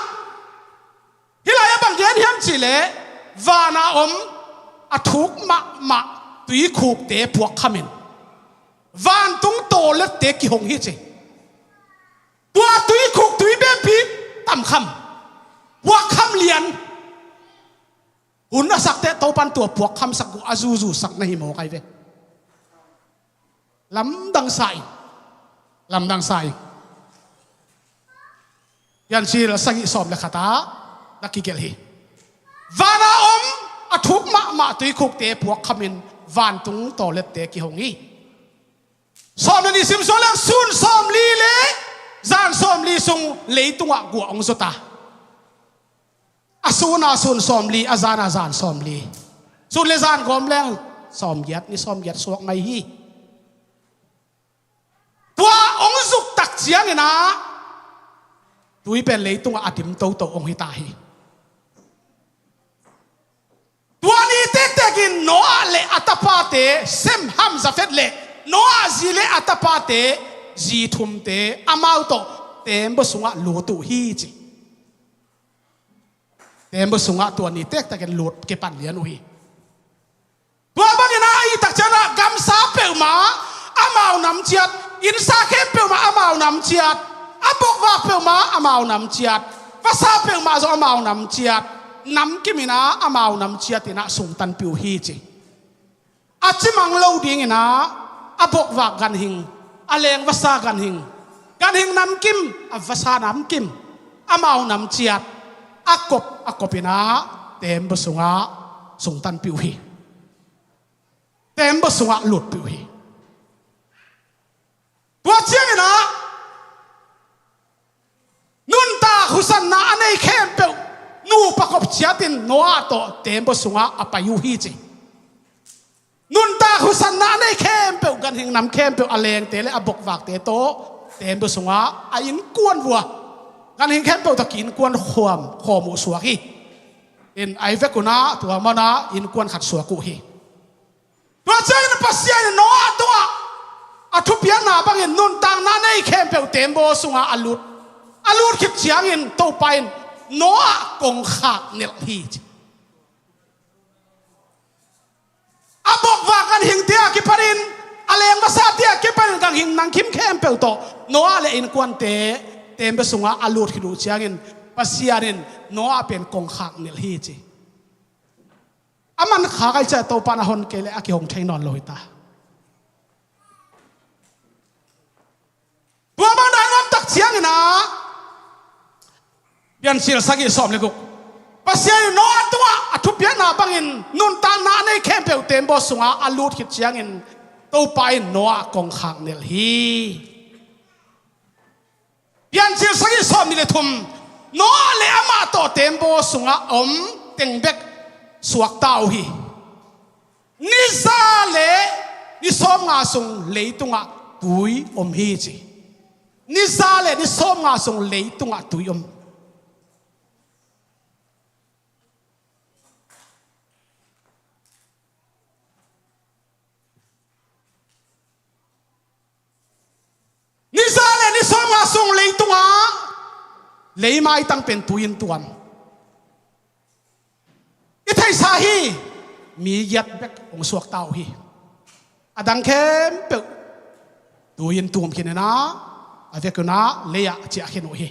hih lai-ah bang gen hiam cih leh, vana om a thuk mahmah tuikhukte puakkhamin vantung tawlette kihong hi ci. Tua tuikhuk tui bepi tamkham, puakkham lian. Hun a sak teh Topan tua puakkhamsak uh a zuzusak na hi mawk ahi ve. Lamdang sa ing. Lamdang sa ing. Piancil sagih sawm le khat ah na kigelh hi. Vana om a thuk mahmah tuikhukte puakkhamin vantung tawlette kihong hi. Sawm le nih sim suak leng sun sawmli le zan sawmli sung leitungah guah hong zut a, a suna sun sawmli, a zana zan sawmli. Sun le zan gawm leng sawmgiat, ni sawmgiat suak mai hi. Tua hong zuk tak ciangin ah tui pen leitungah a dim toto hong hi ta hi. Tua ni tektekin Noah le a tapate, Sem, Ham, Jafet le Noah zi le a tapate, zi thumte amau tawh teembaw sungah lut uh hi ci. Teembaw sungah tua ni tektekin lut kipan lian uh hi. Tua bangin ah a i tak ciangin ah gamsa peuhmah amau nam ciat, innsa khempeuhmah amau nam ciat, a bokvak peuhmah amau nam ciat, vasa peuhmah zong amau nam ciat, namkim in ah amau nam ciat in ah sungtanpih uh hi ci. A cimang lo dingin ah a bokvak ganhing, a leng vasa ganhing, ganhing namkim, a vasa namkim, amau nam ciat, a kop a kop in ah teembaw sungah sungtanpih uh hi. Teembaw sungah lutpih uh hi. Tua ciangin ah nuntak husanna a nei khempeuh nupa kop ciatin Noah tawh teembaw sungah a pai uh hi ci. Nuntak husanna a nei khempeuh, ganhing nam khempeuh, a lengte le a bokvakte tawh teembaw sungah a innkuan vua, ganhing khempeuh tawh ki innkuan khawm, khawm uh suak hi. In ai vek un ah tua manah innkuan khat suak uh hi. Tua ciangin Pasian in Noah tungah a thupiakna bangin nuntakna nei khempeuh teembaw sungah a lut. A lut khit ciangin Topa in Noah kongkhak nelh hi ci. A bokvak ganhingte a kipanin, a leng vasate a kipanin ganhing namkim khempeuh tawh Noah le innkuante teembaw sungah a lut khit uh ciangin Pasian in Noah pen kongkhak nelh hi ci. A man kha kai ciah Topa na hon kei le a kihong thei nawn lo hi ta. Tua bang dan nuam tak ciangin ah Piancil sagih sawm le guk, Pasian in Noah tungah a thupiakna bangin nuntakna a nei khempeuh teembaw sungah a lut khit ciangin Topa in Noah kongkhak nelh hi. Piancil sagih sawm nih le thum, Noah le amah tawh teembaw sungah a om teng bek suakta uh hi. Ni za le ni sawmnga sung leitungah tui om hi ci. Ni za le ni sawmnga sung leitungah tui om. Ni za le ni sawmnga sung leitungah leimaitang pen tui in tuam. I theihsa hi, mi giat bek hong suakta uh hi. A dang khempeuh tui in tuam khin in ah, a vek un ah lei-ah ciah khin uh hi.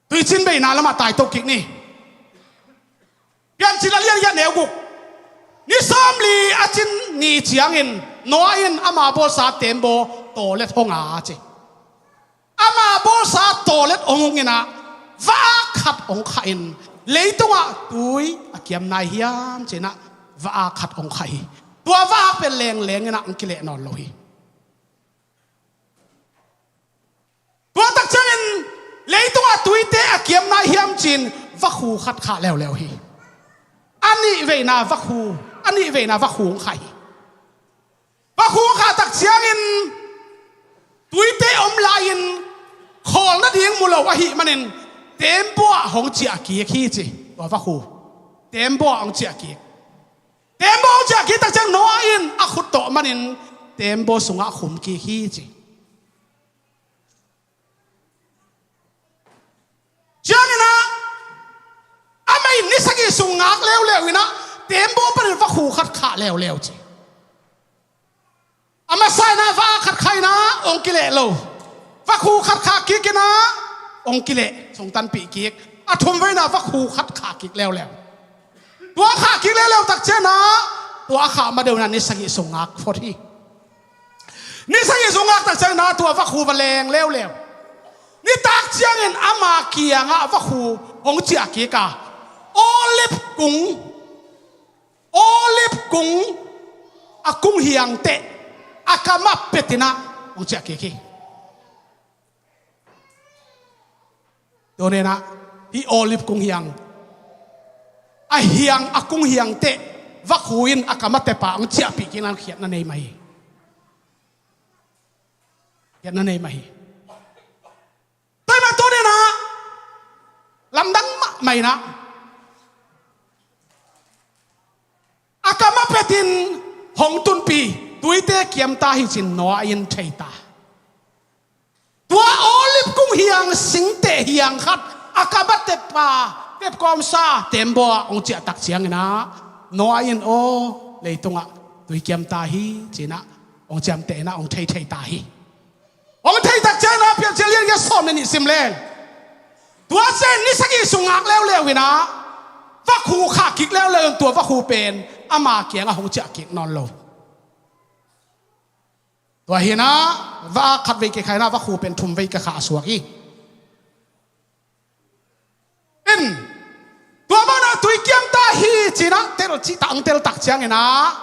Tuicin beina lamah taito kik ni. Piancil a lian giat neu guk, ni sawmli a cin ni ciangin Noah in ama bawlsa teembaw tawlet hong a ci. Ama bawlsa tawlet hong hung in ah va-ak khat hong khah in leitungah tui a kiam nai hiam ci-in ah va-ak khat hong khah hi. Tua va-ak pen lengleng in ah hong kileh nawn lo hi. Tua tak ciangin leitungah tuite a kiam nai hiam ci-in vakhu khat khah leuleu hi. A nih veina vakhu, a nih veina vakhu hong khah hi. Vakhu hong khah tak ciangin tuite om lai-in khawl nading mu lo ahih manin teembaw ah hong ciah kik hi ci. Tua vakhu teembaw ah hong ciah kik. Teembaw hong ciah kik tak ciang Noah in a khut tawh manin teembaw sungah khum kik hi ci. sung ngak leuleu in ah, teembaw panin vakhu khat khah leuleu ci. A masa in ah va khat khah in ah hong kileh lo. Vakhu khat khah kik in ah hong kileh, sungtanpih kik. A thumvei in ah vakhu khat khah kik leuleu. Tua khah kik leuleu tak ciang ah, tua a khah ma deuh in ah ni sagih sung ngak phot hi. Ni sagih sung ngak tak ciang in ah tua vakhu va leng leuleu. Nitak ciangin ama kiangah vakhu hong ciah kik a, olive kung, olive kung a kung hiang teh a kam ah pet in ah hong ciah kik hi. Tuni in ah hih olive kung hiang, a hiang, a kung hiang teh vakhu in a kam ah tep a hong ciahpih kik in ah khiatna nei mah hi. Khiatna nei mah hi. Tua ahih manin tuni in ah lamdang mahmah in ah, a kam ah pet in hong tunpih, tuite kiam ta hi ci-in Noah in thei ta. Tua olive kung hiang singteh hiang khat a kam ah tep a, tep kawmsa teembaw ah hong ciah tak ciangin ah, Noah in, aw, leitungah tui kiam ta hi ci-in ah hong ciamteh in ah hong thei thei ta hi. Hong thei tak ciangin ah, Piancil a lian giat sawm le nih sim leng. Tua ciangin ni sagih sung ngak leuleu in ah vakhu khah kik leuleu in, tua vakhu pen ama kiangah hong ciah kik nawn lo. Tua hi in ah va khatvei kikhah in ah vakhu pen thumvei kikhah a suak hi. In, tua mah in ah tui kiam ta hi ci-in ah tel cih tak, hong tel tak ciangin ah,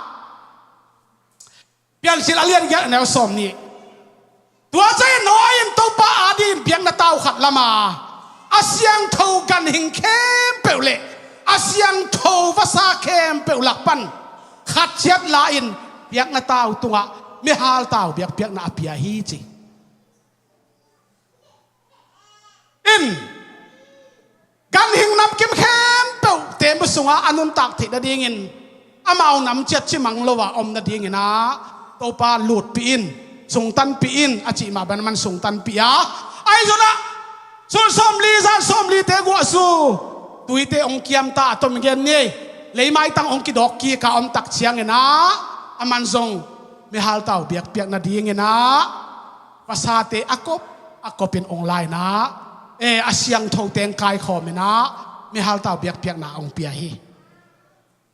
Piancil a lian giat a neu sawm nih. Tua ciangin Noah in Topa adingin biakna tau khat lam a, a siangtho ganhing khempeuh le a siangtho vasa khempeuh lak pan khat ciat la-in biakna tau tungah mihal tau biakpiakna a pia hi ci. In, ganhing namkim khempeuh teembaw sungah a nuntak theih nadingin, amau nam ciat cimang lo a om nadingin ah, Topa lutpih in, sungtanpih in a cih mah bangin aman sungtanpih a, ahi zongin ah sun sawmli zan sawmlite guahzu tuite hong kiam ta, a tom gen ni, leimaitang hong kidawk kik a om tak ciangin ah, aman zong mihal tau biakpiak nadingin ah vasate a kop a kopin hong la in ah, e, a siangtho teng kaikhawm in ah mihal tau biakpiakna hong pia hi.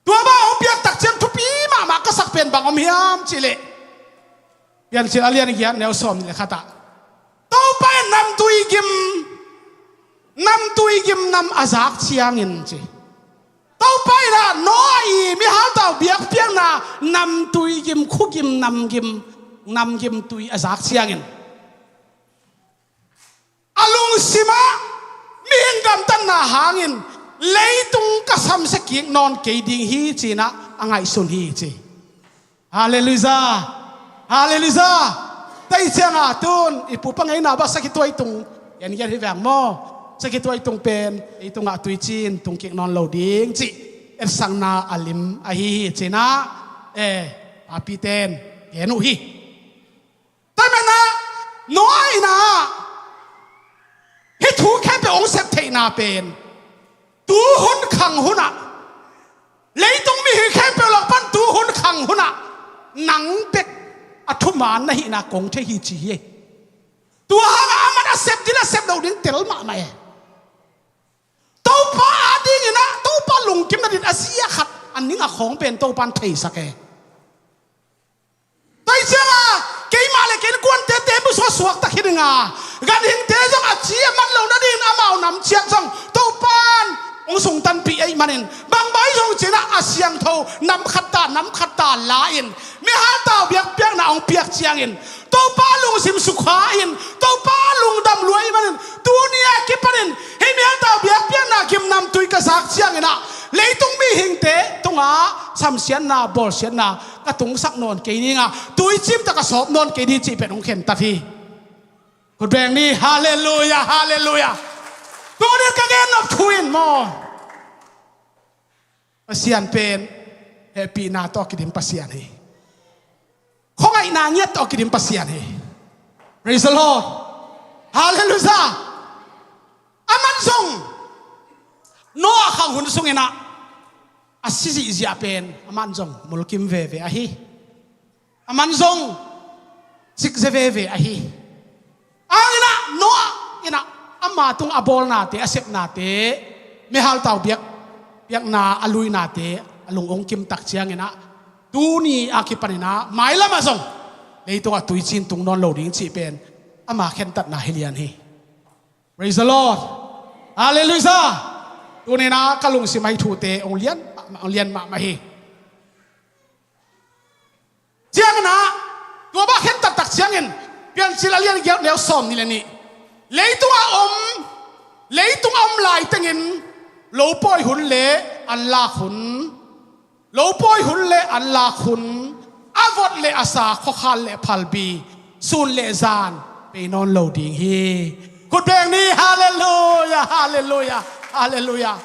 Tua mah hong piak tak ciang thupi mahmah ka sak pen bang om hiam cih leh, Piancil a lian giat neu sawm nih le khat ah, Topa in namtui gim, namtui gim nam a zak ciangin ci, Topa in ah Noah i mihal tau biakpiakna namtui gim, khugim, namgim, namgim tui a zak ciangin, a lungsim ah mihing gamtatna hangin leitung ka samsia kik nawn kei ding hi ci-in ah a ngaihsun hi ci. Halleluiah. Halleluiah. Tua ciangin tun i pupa ngeina bang sakhituai tung, en gen hi veng maw. Sakhituai tung pen, ei tungah tuicin tung kik nawn lo ding cih etsakna a lim ahi hi ci-in ah, e, papite in gen uh hi. Tua manin ah Noah in ah hih thu khempeuh hong sep theihna pen, tuhun khang hun ah, leitung mihing khempeuh lak pan tuhun khang hun ah nang bek a thuman na hihna kong thei hi ci hi. Tua hangah aman a sep ding a sep loh ding tel mahmah e. Topa adingin ah, Topa lungkim nading a zia khat a ning a khawng pen Topa in theisak e. Tua ciangin keimah le kei innkuante teembaw sungah suakta khin ding a, ganhingte zong a ci a man loh nadingin amau nam ciat zong Topa in hong sungtanpih ahih manin, bangbang hi zong ci-in ah a siangtho nam khat ta, nam khat ta la-in mihal tau biakpiakna hong piak ciangin, Topa lungsim sukha in, Topa lungdam lua ahih manin, tuni a kipanin hih mihal tau biakpiakna gim namtui ka zak ciangin ah, leitung mihingte tungah samsiatna, bawlsiatna ka tungsak nawn kei ding a, tuicim tak a sawp nawn kei ding cih pen hong khentat hi. Khut beng ni, halleluiah, halleluiah. Tuni ka gen nop thu in maw, Pasian pen hehpihna tawh a kidim Pasian hi. Khuangaihna ngiat tawh a kidim Pasian hi. Praise the Lord. Halleluiah. Aman zong Noah khang hun sungin ah, a si zihziah pen aman zong mulkim veve ahi. Aman zong cikze veve ahi. Ahinah Noah inah ama tung a bawlnate, a sepnate, mehaltau biak, biakna a luinate a lungong kimtak cianginah tuni a kipaninah mailamah zong leitungah tuicin tung nawn lo ding cih pen ama khentatna hi lian hi. Praise the Lord. Halleluiah. Tuninah ka lungsim ahi thute hong lian mahmah, hong lian mahmah hi. Cianginah tua bang khen taktak ciangin Piancil a lian giat neu sawm nih le nih, leitung a om, leitung a om laitengin lopawi hun le an lak hun, lopawi hun le an lak hun, a vot le a sa, khuakhal le phalbi, sun le zan bei nawn lo ding hi. Khut beng ni. Halleluiah, halleluiah, halleluiah.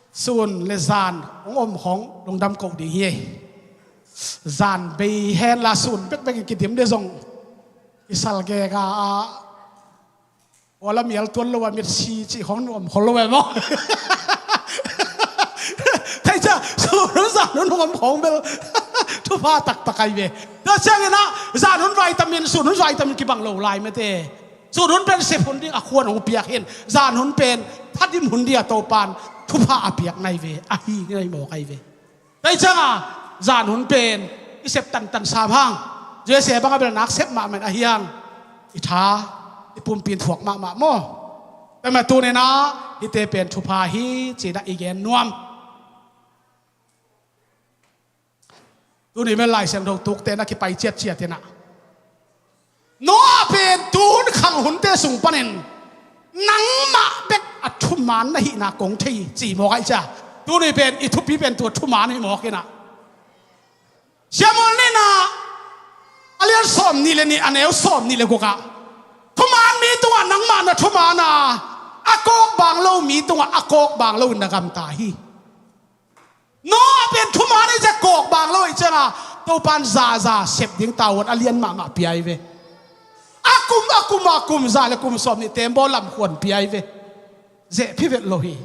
Sun le zan hong om khawng lungdam ko ding hi. Zan bei henla sun bekbek in kidim deh zong kisal gega a, kuala mial tuan lo a mitsi cih khawng nuam khol lo e maw? Thei cia, sun hun zan hun hong om khawng bel thupha taktak ahi ve. Tua cianginah zan hun vitamin, sun hun vitamin kibang lo lai mete. Sun hun pen sep hun ding a khuan hong piak hin, zan hun pen thadim hun ding a Topan thupha a piak nai ve, ahi nai mawk ahi ve. Tua hi cianga zan hun pen i sep tantan sam hang, J S A banga bel nak sep mahmah in ahi hang, i tha, i pumpi in thuak mahmah maw? Tua mah tuninah hihte pen thupha hi cinah i gen nuam. Tuni mel Lai Siangtho tukte na kipai ciatciat inah Noah pen tuhun khang hunte sung panin nangmah bek a thuman na hihna kong thei ci mawk ahi cia. Tuni pen i thupi pen tua thuman hi mawk inah Siamol ninah a lian sawm nih le nih, a neu sawm nih le gukah thuman mi tungah nangmah na thuman a, a kawk bang lo mi tungah a kawk bang loin na gamta hi. Noah pen thuman hi cia, kawk bang lo hi cianga Topan zaza sep ding tavuan a lian mahmah pia hi ve. A kum a kum a kum za le kum sawm nih tembaw lamkhuan pia hi ve. Zeh phi vet lo hi.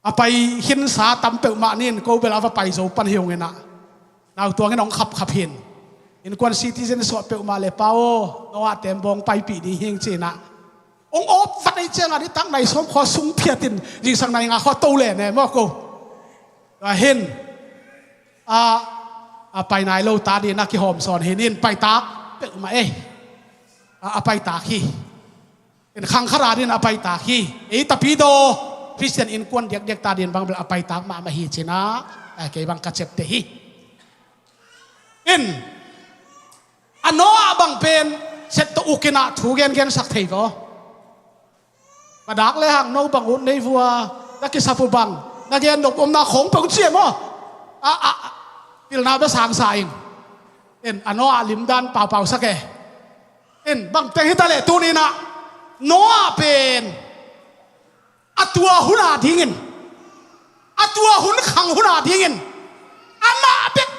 A pai khinsa tam peuhmah nin ko bel a va pai zo pan hi hong inah nautuangin hong khapkhap hin. Innkuan citizen suah peuhmah le pa aw, Noah tembawng paipih ding hing cinah hong awp vat ahi cianga nitak nai sawm khua sung phiatin zingsang nai nga khua to le ne maw ko. Tua hin a, a pai nai lo ta dinah kihawm sawn hi nin paitak peuhmah ei. A, a paitak hi. In khangkhara din a paitak hi. Ei tapidaw Khristian innkuan diakdiak ta din bang bel a paitak mahmah hi cinah, eh, kei bang ka ciapteh hi. In a Noah bang pen set tawh ukinah thu gengensak thei vaw. Ka dak le hang no bang ut nei vua, na kisap uh bang, na gen nop omna khawng peuh ciam aw. A, a, a, pilna bia sangsa in. In a Noah limdan paupausak e. In bangteng hitaleh tuninah Noah pen a tua hun a dingin, a tua hun khang hun a dingin amah bek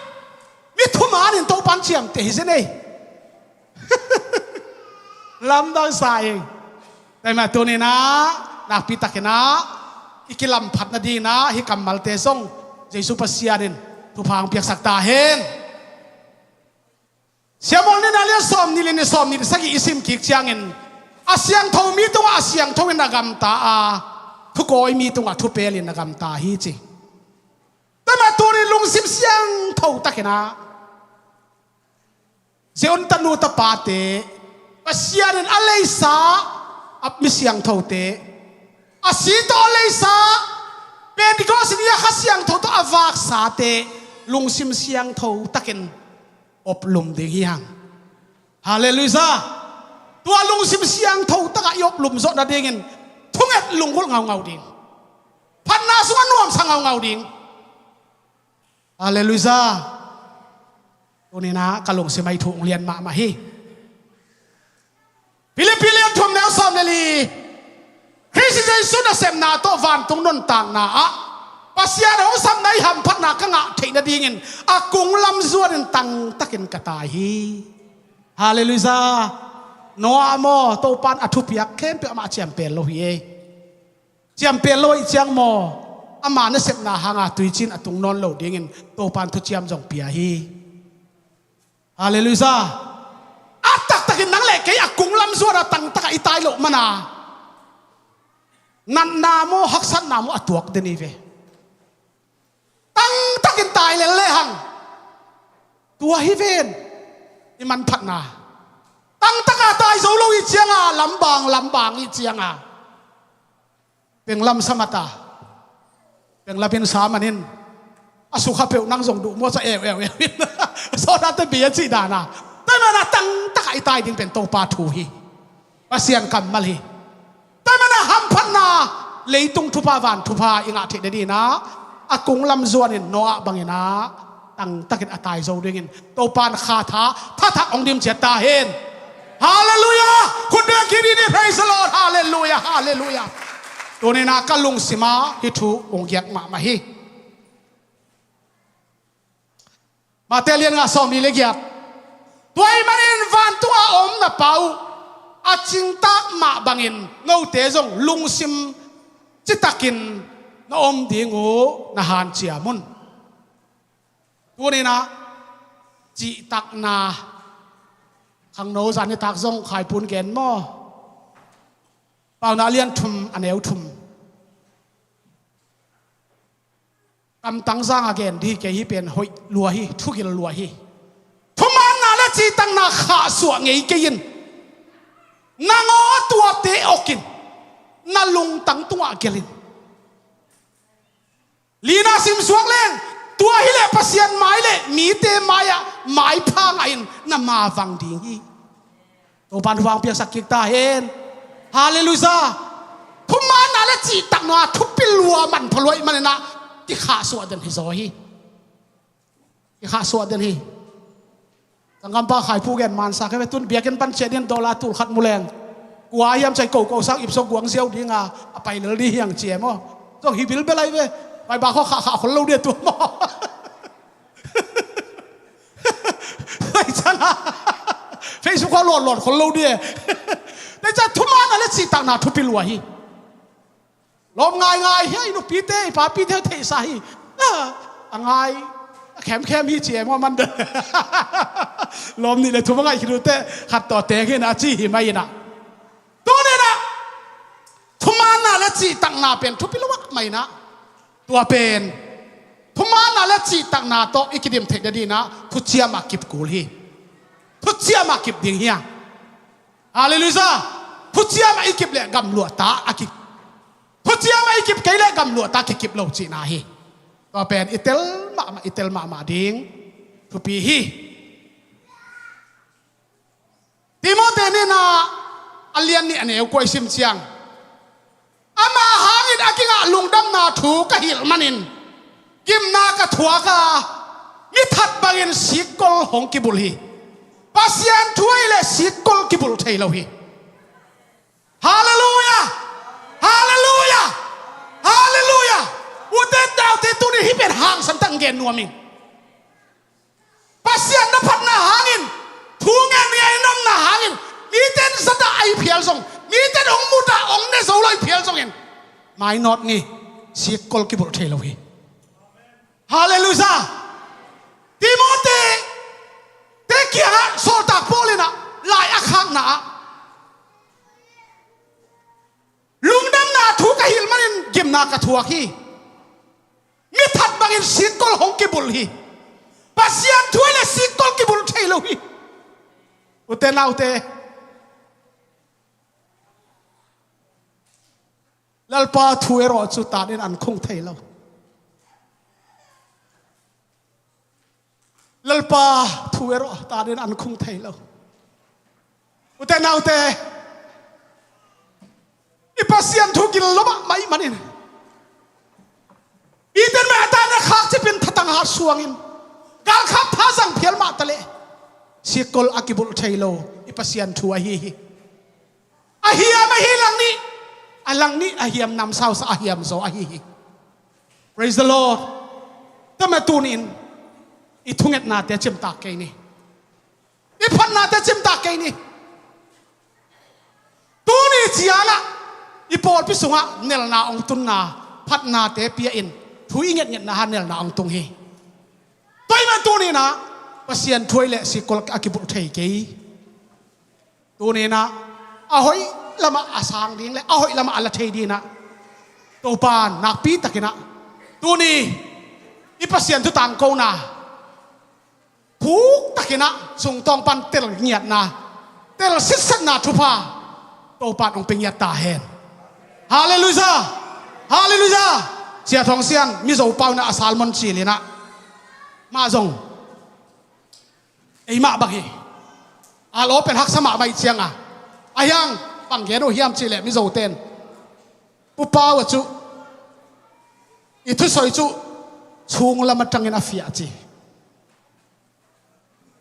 mi thumanin Topan ciamteh hi zen ei. Lamdang sa ei. Taima tuninah nakpitakinah i kilamphat nadinginah hih kammalte zong Jesu Pasian in thupha hong piaksak ta hen. Siamol nihna lian sawm nih le nih, sawm nih le sagih i sim kik ciangin a siangtho mi tungah a siangtho in a gamta a, thukawi mi tungah thupel in a gamta hi ci. Tua mah tunin lungsim siangtho takinah Zion tanu tapate, Pasian in a leisa a mi siangthote, a si tawh a leisa, Pentecost ni a Kha Siangtho tawh a vaksate lungsim siangtho takin oplum ding hi hang. Halleluiah. Tua lungsim siangtho takah i oplum zawh nadingin thunget lunggulh ngaungau ding, phatna sungah nuamsa ngaungau ding. Halleluiah. Tuninah ka lungsim ahi thu hong lian mahmah hi. Philippi lian thum neu sawm le li. Khristi Jesu nasepna tawh vantung nuntakna ah Pasian hong sapna i hamphatna ka ngah theih nadingin a kung lam zuanin tangtakin ka tai hi. Halleluiah. Noah maw, Topan a thupiak khempeuh amah ciampel lo hi ei. Ciampel lo ahih ciang maw, ama nasepna hanga tuicin a tung nawn lo dingin Topan thuciam zong pia hi. Halleluiah. A taktakin nang le kei a kunglam zuan a tangtaka i tai loh mana natna maw, haksatna maw a tuak den hi ve. Tangtakin tai lel lehang tua hi ven i manphatna. Tangtaka tai zo lo i cianga lambang lambang i cianga penglam sa mata. Penglam in sa manin a sukha peuh nang zong duh maw, ca eu eu eu in sawtnate bia cih dana. Tua mana tangtaka i tai ding pen Topa thu hi. Pasian kammal hi. Tua mana hamphatna, leitung thupha, van thupha i ngah theih nadina a kunglam zuanin Noah bangina tangtakin a tai zo dingin Topan kha tha thathak hong dim ciat ta hen. Halleluiah. Khut beng kik ni, praise the Lord. Halleluiah, halleluiah. Tunina ka lungsima hih thu hong giak mahmah hi. Mate lian nga sawm li le giat. Tua ahih manin vantunga om na Pa uh a cingtak mah bangin note zong lungsim citakin na om ding uh na hanciam un. Tunina cihtakna khangno zanitak zong Khaipun gen maw? Paunak lian thum a neu thum. Kamtang zanga gen dih kei hi pen hoih lua hi, thugil lua hi. Thumaanna le cihtakna khahsuah ngei kei in. Na ngaw a tuate okin na lungtang tungah gelin. Lina simsuak leng tua hileh Pasian mai le mite mai-ah maipha ngahin na mavang ding hi. Topan huvang piaksak kik ta hen. Halleluiah. Thumaanna le cihtakna thupi lua man pha lua ih maninah kikhahsuah den hi zaw hi. Kikhahsuah den hi. Sanggampa Khaipu gen mansa kei ve, tun biakinn pan ciah din dollar tul khat mu leng kua hiam cai koko sang ipso guang ziau dinga a pai lel dih hiang ci e maw? Zong hi bilbel ai ve. Pai ba khaw khahkhah khol lo dia tu maw? Tua ih cianga Facebook khaw lawtlawt khol lo dia. Tua ih ciang thumaanna le cihtakna thupi lua hi. Lawm ngaingai hi a, i nupite i papite theihsa hi. A ngai a khemkhem hi ci e maw, man de. Lawm nih le thum a ngaih khit uh teh khat tawh teng hi na ci hi mai inah. Tuninah thumaanna le cihtakna pen thupi lo ah mai inah. Tua pen thumaanna le cihtakna tawh i kidim theih nadinah thuciamah kip kul hi. Thuciamah kip ding hi a. Halleluiah. Thuciamah i kip le gamluahta a kip. Thuciamah i kip kei le gamluahta kikip lo cihna hi. Tua pen i tel mahmah, i tel mahmah ding thupi hi. Timote nihna a lian nih a neu kua i sim ciang, ama hangin a kingah lungdamna thu ka hilh manin gimna ka thuak a, mi that bangin sikkol hong kibulh hi. Pasian thu ahih leh sikkol kibulh thei lo hi. Halleluiah! Halleluiah! Halleluiah! Ute naute, tuni hih pen hangsan tak gen nuam ing. Pasian na phatna hangin, thu ngen ngen i nomna hangin mite in zat ah a hi phial zong, mite in hong mut ah hong ne zo lo a hi phial zongin, mainawt ni, sikkol kibulh thei lo hi. Halleluiah. Timote te kiangah sawltak Paul inah lai a khakna ah, lungdamna thu ka hilh manin gimna ka thuak hi. Mi that bangin sikkol hong kibulh hi. Pasian thu ahih leh sikkol kibulh thei lo hi. Ute naute, Lalpa thu e rawh cu tanin an khung thei lo. Lalpa thu e rawh tanin an khung thei lo. Ute naute, i Pasian thu gil lo mahmah ih manin, i ten mah a tanin a khak cipin thatang hat suangin galkhap tha zang phial mah taleh sikkol a kibulh thei lo i Pasian thu ahi hi. A hiam ahi lang nih, a lang nih a hiam namsausa a hiam zaw ahi hi. Praise the Lord. Tua mah tunin i thungetnate cimtak kei ni. I phatnate cimtak kei ni. Tuni ciangah I pawlpi sungah nelna hong tunna, phatnate pia-in thu i ngetngetna ah nelna hong tung hi. Tua ahih manin tuni-in ah Pasian thu ahi leh sikul a kibulh thei kei. Tuni-in ah a hoih lamah a sang ding le a hoih lamah a la thei dingin ah Topa'n nakpi takin ah tuni i Pasian thu tangkona thuk takin ah sungtawng pan tel ngiatna, tel sitsetna thupha Topa'n hong pia ngiat ta hen. Halleluiah! Halleluiah! Sia Thawng Sian, Mizo pau in ah a sermon cil in ah, mah zong eimah bang hi. A law pen haksa mahmah ahih ciangin, a hiang bang gen uh hiam cih leh Mizote'n, Pu Pau a cu i thusawi cu sunglam aṭangin a fiah ci.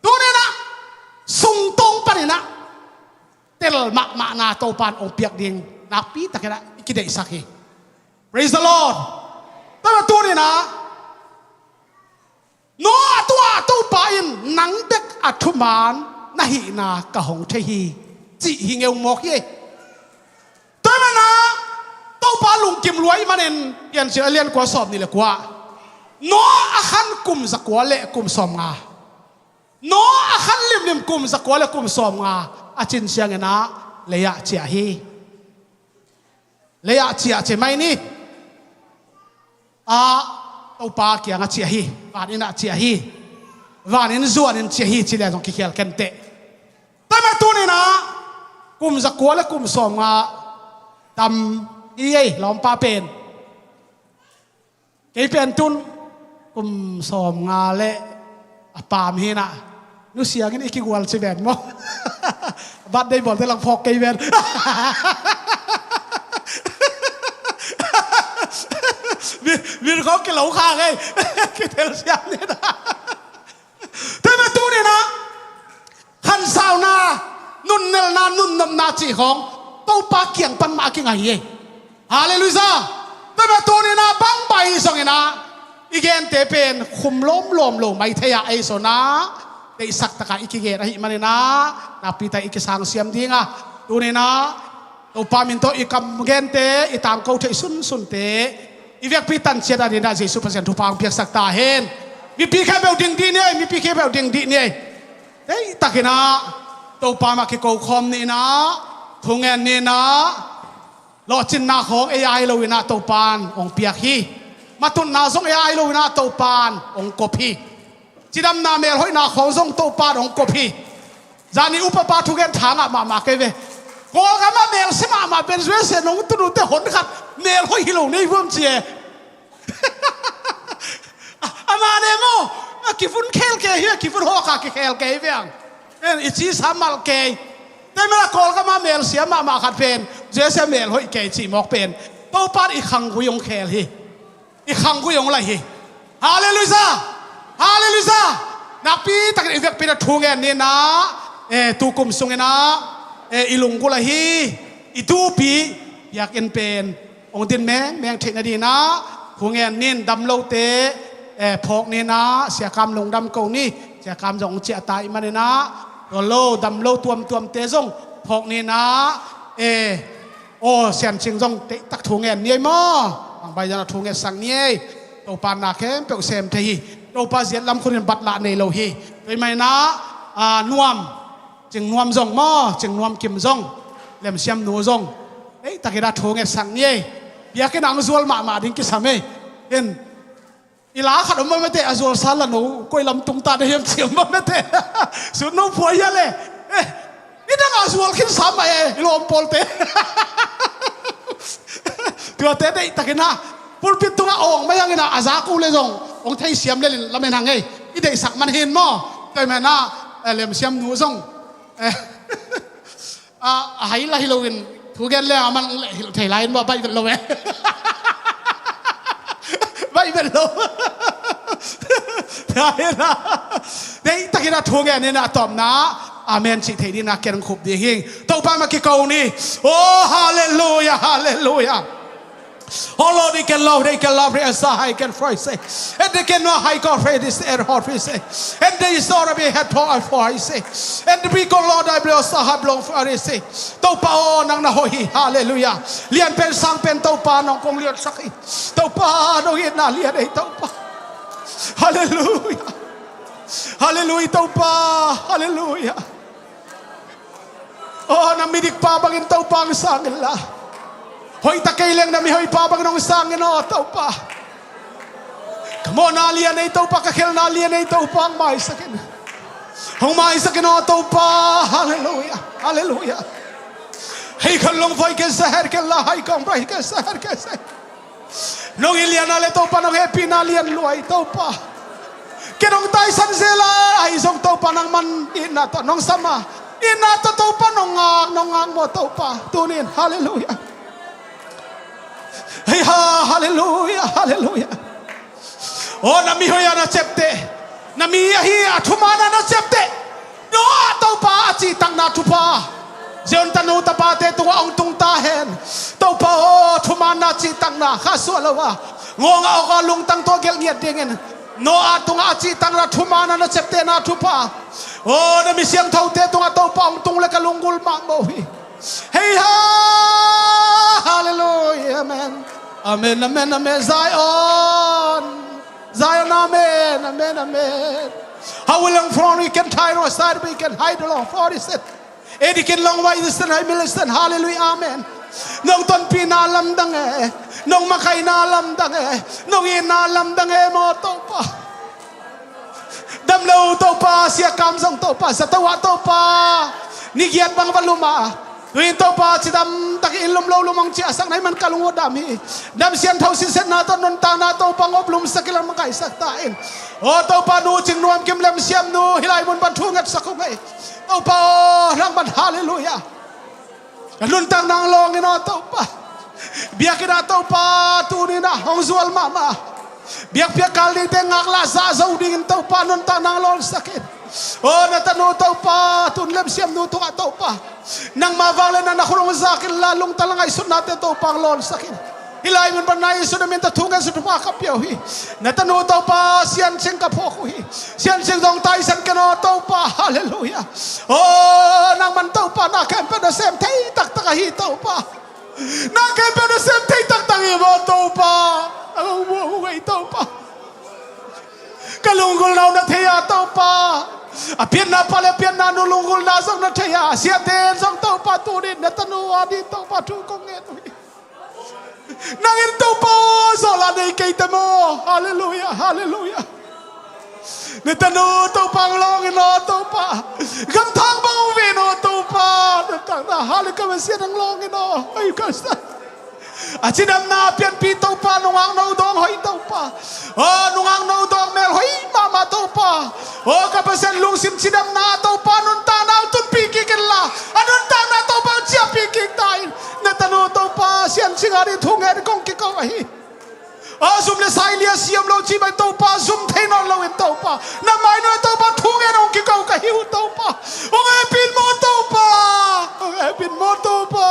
Tuni-in ah sungtawng panin ah tel mahmahna Topa'n hong piak ding nakpi takin ah i kideihsak hi. Praise the Lord. Tua ahih manin tuni-in ah Noah tua Topa in nang bek a thuman na hihna ka hong thei hi, cih hi ngeu mawk hi. Tua ahih manin ah Topa lungkim lua ahih manin Piancil a lian kua sawm nih le kua, Noah a khan kum zakua le kum sawmnga, Noah a khan limlim kum zakua le kum sawmnga a cin ciangin ah lei-ah ciah hi. Lei-ah ciah ci mai ni. A, Topa kiangah ciah hi, vanin ah ciah hi, vanin zuanin ciah hi ci leng zong kikhial kenteh. Tua ahih manin tuni-in ah kum zakua le kum sawmnga tam hi ei, lawmpa pen. Kei pen tun kum sawmnga le a paam hi-in ah, nusiangin i kigual ci ven maw? Birthday bawlte lang phawk kei ven. Min, min khawng kilo kha ngei. Kitel siam ni-in ah. Tua ahih manin tuni-in ah khansauna, nunnelna, nunnopna cih khawng Topa kiang pan mah a kinga hi. Halleluiah. Tua ahih manin tuni-in ah bangmah hi zongin ah i gente pen khum lawmlawm lo maithei-ah ei sawn ah deihsak takin i kigen ahih manin ah nakpi takin i kisang siam ding a, tuni-in ah Topa min tawh i kam gente, i tangko theih sunsunte i vekpi tan ciat a dingin ah Jesuh Pasian thupha hong piaksak ta hen. Mipi khempeuh ding dih ni ei, mipi khempeuh ding dih ni ei. Deihtakin ah Topa mah kiko khawm ni-in ah, thungen ni-in ah, lawhcinna khawng ei ai lo-in ah Topa'n hong piak hi. Matutna zong ei ai lo-in ah Topa'n hong kop hi. Cidamna melhoihna khawng zong Topa'n hong kop hi. Zani upapa thugen tha ngah mahmah kei ve. Kawlgam ah melsia mahmah pen U S A nong tun uh teh hon khat melhoih hi lo nei vuam ci e. A, a mah ne maw? A kivun khel kei hi, a kivun hawk a kikhel kei hi ve ang. Pen i ci sa mal kei. Tua ahih manin ah Kawlgam ah melsia mahmah khat pen U S A melhoih kei cih mawk pen Topa'n i khanggui hong khel hi. I khanggui hong laih hi. Halleluiah! Halleluiah! Nakpi takin i vekpi-in ah thungen ni-in ah, eh, tukum sungin ah, eh, i lunggulh ahi i tuupi biakinn pen hong din mengmeng theih nadingin ah thungen ni-in, dam lote, eh, phawk ni-in ah, Sia Kam lungdam ko ni, Sia Kam zong hong ciah ta ahih manin ah, tua lo dam lo tuamtuamte zong phawk ni-in ah, eh, aw, Sian Cing zong deihtak thungen ni ei maw? Bangbai zan a thungetsak ni ei. Topa'n na khempeuh sem thei hi. Topa ziat lam khun in batlah nei lo hi. Tua ahih manin ah, ah, Nuam, Cing Nuam zong maw, Cing Nuam Kim zong, Lem Siam nu zong deihtakin ah thungetsak ni ei. Biakinn ah hong zual mahmah ding kisam ei. In, i la khat om mah mete, a zualsa la no koi lam tung ta na hiam ci om mah mete. Sut no phuai hia le. Eh, nidang a zual khinsa mah e, i lawm pawlte. Tuate deihtakin ah pulpit tungah awng mai hangin ah a zak uh leh zong hong theisiam lel in lamen hang ei. I deihsak man hi-in maw? Tua ahih manin ah, eh, Lem Siam nu zong, eh, a, a hai la hi loin thugen leng a man leh hilh thei lai in maw, baih vet lo e. Baih vet lo. Deihtakin ah thungen ni-in ah a tawpna amen cih theih dingin ah ken khup ding hi ing. Topa mah kiko ni. Oh, halleluiah, halleluiah. Oh Lord, they can love, they can love, they are so high, can fry, say. And they cannot high, God, fry, this air, hot, we say. And they is not a bit head, hot, I fry, say. And we can, Lord, I blow, so high, blow, fry, say. Topa, oh, nang na hoih hi, hallelujah. Lian pen sang pen Topa, nong kong lian sak hi. Topa, nong itna lian ei, Topa. Hallelujah. Hallelujah, Topa. Hallelujah. Oh, na midik pa bangin Topa hong sang inla. Hoih ta kei leng na mihoih pa bangin hong sang in, oh Topa. Ka mawhna lian ei Topa, ka khelna lian ei Topa, hong maisak in. Hong maisak in, oh Topa. Hallelujah. Hallelujah. Hei khan long voi ken sa her ken la, hai kong bai ken sa her ken sa. Nong it lian a le Topa, nong hehpihna lian lua ei Topa. Ken hong taisan zel a, ahi zong Topa nangman itna tawh nong sam a, itna tawh Topa nong ngak, nong ngak maw Topa. Tuni in, hallelujah. Hei ha, hallelujah, hallelujah. Oh, na mihoih a na ciapteh, na mi ahi a thuman a na ciapteh. Noah Topa a cihtakna thupha Zion tanu tapate tungah hong tung ta hen. Topa aw, thumanna cihtakna kha suah lo a, ngawng a awk a lungtang tua gelh ngiat dingin Noah tungah a cihtakna thumanna na ciaptehna thupha aw, na mi siangthote tungah Topa hong tung le ka lunggulh mahmah uh hi. Hei ha, hallelujah, amen. Amen, amen, amen. Zion. Zion, amen, amen, amen. How will long for we can tie our side, we can hide along for is it. Edi kin long vai is it, hai mil is it, hallelujah, amen. Nong tonpihna lamdang e, nong makaihna lamdang e, nong itna lamdang e maw Topa. Dam lo Topa, siakam zong Topa, zato ah Topa, ni giat bang va lum a. Tuin Topa, cidam tak in lum lo lum hong ciahsak na hih man ka lung uh dam hi. Dam siangtho sinsetna tawh nuntakna Topa hong oplumsak in lam ngaisak ta in. Aw Topa, nu Cing Nuam Kim Lem Siam nu hih lai mun pan thu ngetsak uh ngei. Topa aw, nangman hallelujah. Ka nuntakna hong lawng in aw Topa. Biakinn ah Topa, tuni in ah hong zual mahmah. Biakpiak kal dingte ngaklah zah zo dingin Topa nuntakna hong lawnsak in. Aw na tanu Topa, tun Lem Siam nu tungah Topa, nangma vang le na na khut hong zak inla lungtang le ngaihsutnate Topa hong lawnsak in. Hih lai mun pan na Jesu na min tawh thu ngen suk thupha ka pia uh hi. Na tanu Topa, Sian Cing ka phawk uh hi. Sian Cing zong taisan ken aw Topa, hallelujah. Aw nangman Topa, na khempeuh na sem thei taktak ahi Topa. Na khempeuh na sem thei taktak hi maw Topa. A hong buang uh ngei Topa. Ka lunggulhna uh na thei a Topa. A pianna pa le a pianna nu lunggulhna zong na thei a, siate zong Topa, tuni in na tanu a ding Topa thu kong ngen uh hi. Nang in Topa aw, zawhna nei kei ta maw. Hallelujah, hallelujah. Na tanu Topa hong lawng in aw Topa. Gamthang bang hong vei in aw Topa. Nuntakna hallelujah, ka Pasian hong lawng in aw. Ai ka sa. A cidamna a pianpih Topa, nungak no dawng hoih Topa. Aw nungak no dawng mel hoih mahmah Topa. Aw ka Pasian, lungsim cidamna Topa, nuntakna hong tunpih kik inla, a nuntakna Topa hong ciahpih kik ta in. Na tanu Topa, Sian Cing a ding thu ngen kong kiko ahi. Aw zum le sai lia siam lo cih bang Topa zum thei nawn lo in Topa, na mai nuai Topa thu ngen hong kiko ka hi uh Topa. Hong hehpih in maw Topa. Hong hehpih in maw Topa.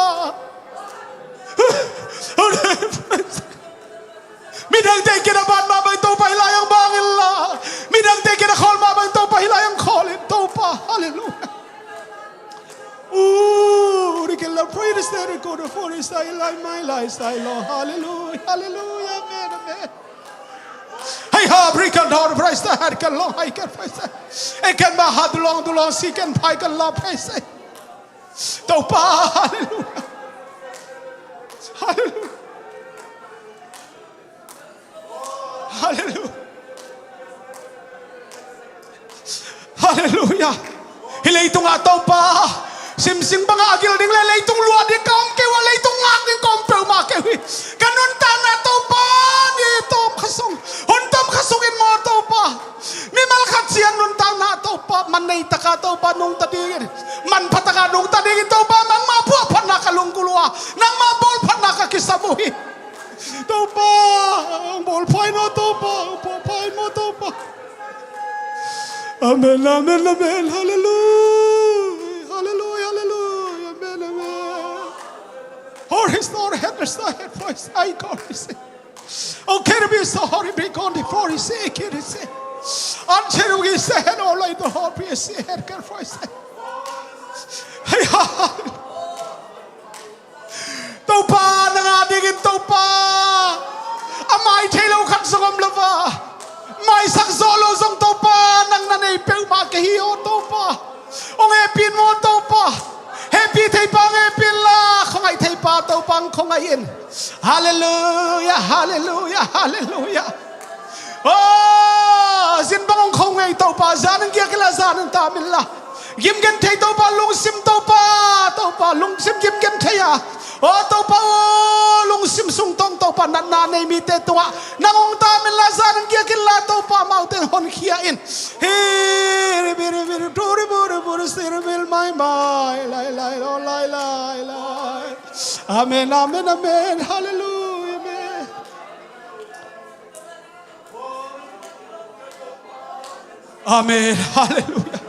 Midangte kiang a ban mah bang Topa hih lai hong bang inla, midangte kiang a khawl mah bang Topa hih lai hong khawl in Topa. Hallelujah. Ooh, we can love praise the record of all is thy life, my life, thy Lord. Hallelujah, hallelujah, amen, amen. Hei ha, bri kan dor praise the, hai kan long, hai kan praise the. E kan ba ha dulong, dulong si kan pai kan la praise the. Topa, hallelujah. Hallelujah. Hallelujah. Hallelujah. Hih leitungah Topa, simsing bangah a gil ding le leitung luah ding ka om kei uh a, leitung ngak ding ka om peuhmah kei uh hi. Ka nuntakna Topa, ni tawm kha sung, hun tawm kha sungin maw Topa. Mimal khat ciang nuntakna Topa, man nei taka Topa nungta dingin, manpha taka nungta dingin Topa, nangma puahphatna ka lunggulh uh a, nangma bawlphatna ka kisam uh hi. Topa, hong bawlpha in aw Topa, hong bawlpha in maw Topa. Amen, amen, amen, hallelujah, hallelujah, hallelujah, amen, amen. Restore, restore, restore, restore, I call, restore. Oh, can we so hurry be gone before he say, can he say? Until we say, hello, like the hurry, say, head can for say. Hey, ha, ha. Topa, nang a dingin Topa, a mai thei lo khat zong om lo va, maisak zawh lo zong Topa, nang na nei peuhmah ka hi aw Topa. Hong hehpih in maw Topa. Hehpih thei pa hong hehpih inla, khuangaih thei pa Topa hong khuangaih in. Halleluia, halleluia, halleluia. Oh, zin bang hong khuangaih Topa, zan in giak inla, zan in tam inla. Gimgen thei Topa, lungsim Topa, Topa, lungsim gimgen thei a. Oh, Topa, oh, lungsim sung tawng Topa, natna nei mite tungah nang hong tam inla, zan in giak inla, Topa, amaute honkhia in. Hi, ri, bi, ri, bi, ri, tu, ri, bu, ri, bu, ri, si, ri, bil, mai, mai, lai, lai, lo, lai, lai, lai. Amen, amen, amen. Halleluia, amen. Amen. Halleluia.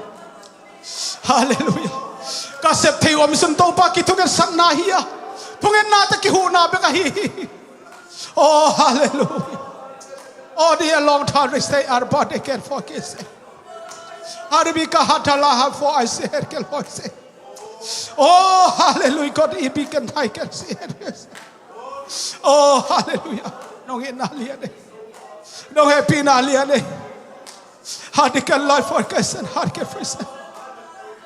Halleluia. Ka sep thei om sun Topa kithungetsakna hi a. Thungetna tawh kihuhna bek ahi hi. Oh, halleluia. Oh, dear long time they say, our body can forgive say. Arbi ka hatala ha for I say, her can for say. Oh, halleluia. God, if he can, I can see it. Oh, halleluia. Nong hehpihna lian e. Nong hehpihna lian e. Hadi kan lai for kasan, hadi kan for kasan.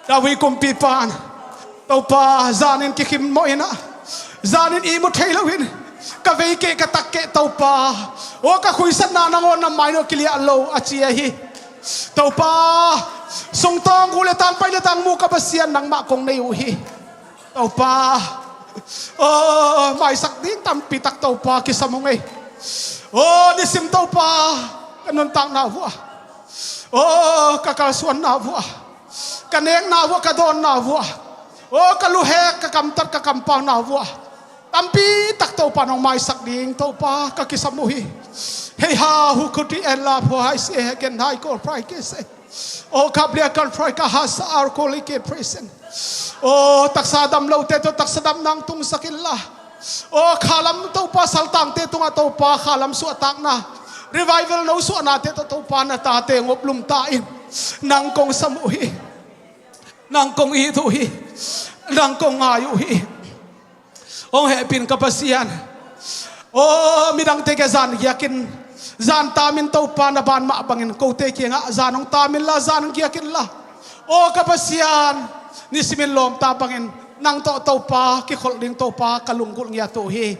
David kumpipa'n, Topa, zan in kikhim mawh in ah, zan in ihmu thei lo in, ka veikeh ka takkeh Topa, aw ka khuisatna nangawn na mai-ah kiliah lo a ci ahi. Topa, sungtawng guh le tang, pai le tang mu ka Pasian nangmah kong nei uh hi. Topa, aw maisak ding tampi tak Topa kisam uh ngei. Aw nisim Topa, ka nuntakna vuah, aw ka kalsuanna vuah, ka nekna vuah, ka dawnna vuah, aw ka luhek, ka kamtat, ka kampauna vuah tampi tak Topa nong maisak ding Topa ka kisam uh hi. Hei ha, who could he and love who I say again, I call pray, can say. Oh, kablia kan pray ka hasa ar koli ke present. Oh, taksa dam lote tawh taksa dam nang tungsak inla. Oh, khalam Topa saltangte tungah Topa khalam suahtakna, revival no suahnate tawh Topa na tate ngop lumta in. Nang kong sam uh hi. Nang kong it uh hi. Nang kong ngai uh hi. Hong hehpih in ka Pasian. Aw midangte kiang zan giakin, zan tamin Topa na ban mah bangin kote kiangah zan hong tam inla, zan hong giak inla. Aw ka Pasian, nisimin lawmta bangin nang tawh Topa kikholh ding Topa ka lunggulh ngiat uh hi.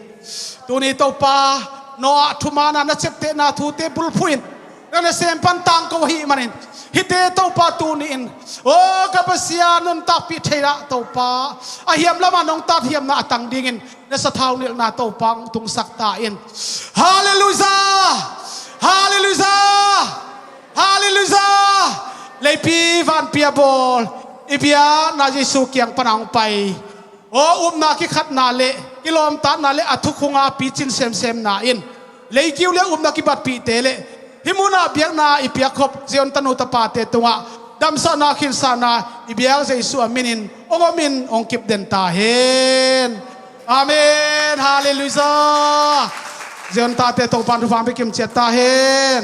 Tuni Topa, Noah thumaana na ciaptehna thute bulphuh in na nasem pan tangko ahih manin, hihte Topa tuni-in, aw ka Pasian, nuntakpih thei-ah Topa, a hiam lamah nong tatthiamna a tang dingin na sathau nilhna Topa hong tungsak ta in. Halleluia! Halleluia! Halleluia! Leipi vanpi a bawl i biakna Jesu kiang pan a hong pai, aw upna kikhatna le kilawmtatna le a thukhunga picin semsemna in, leikiu le upna kibatpihte le hih munah biakna i piakkhop Zion tanu tapate tungah damsakna, khinsakna i biak Jesu a minin hong om in hong kipden ta hen. Amen. Halleluia. Zion tate Topa'n thupha hong pia kimciat ta hen.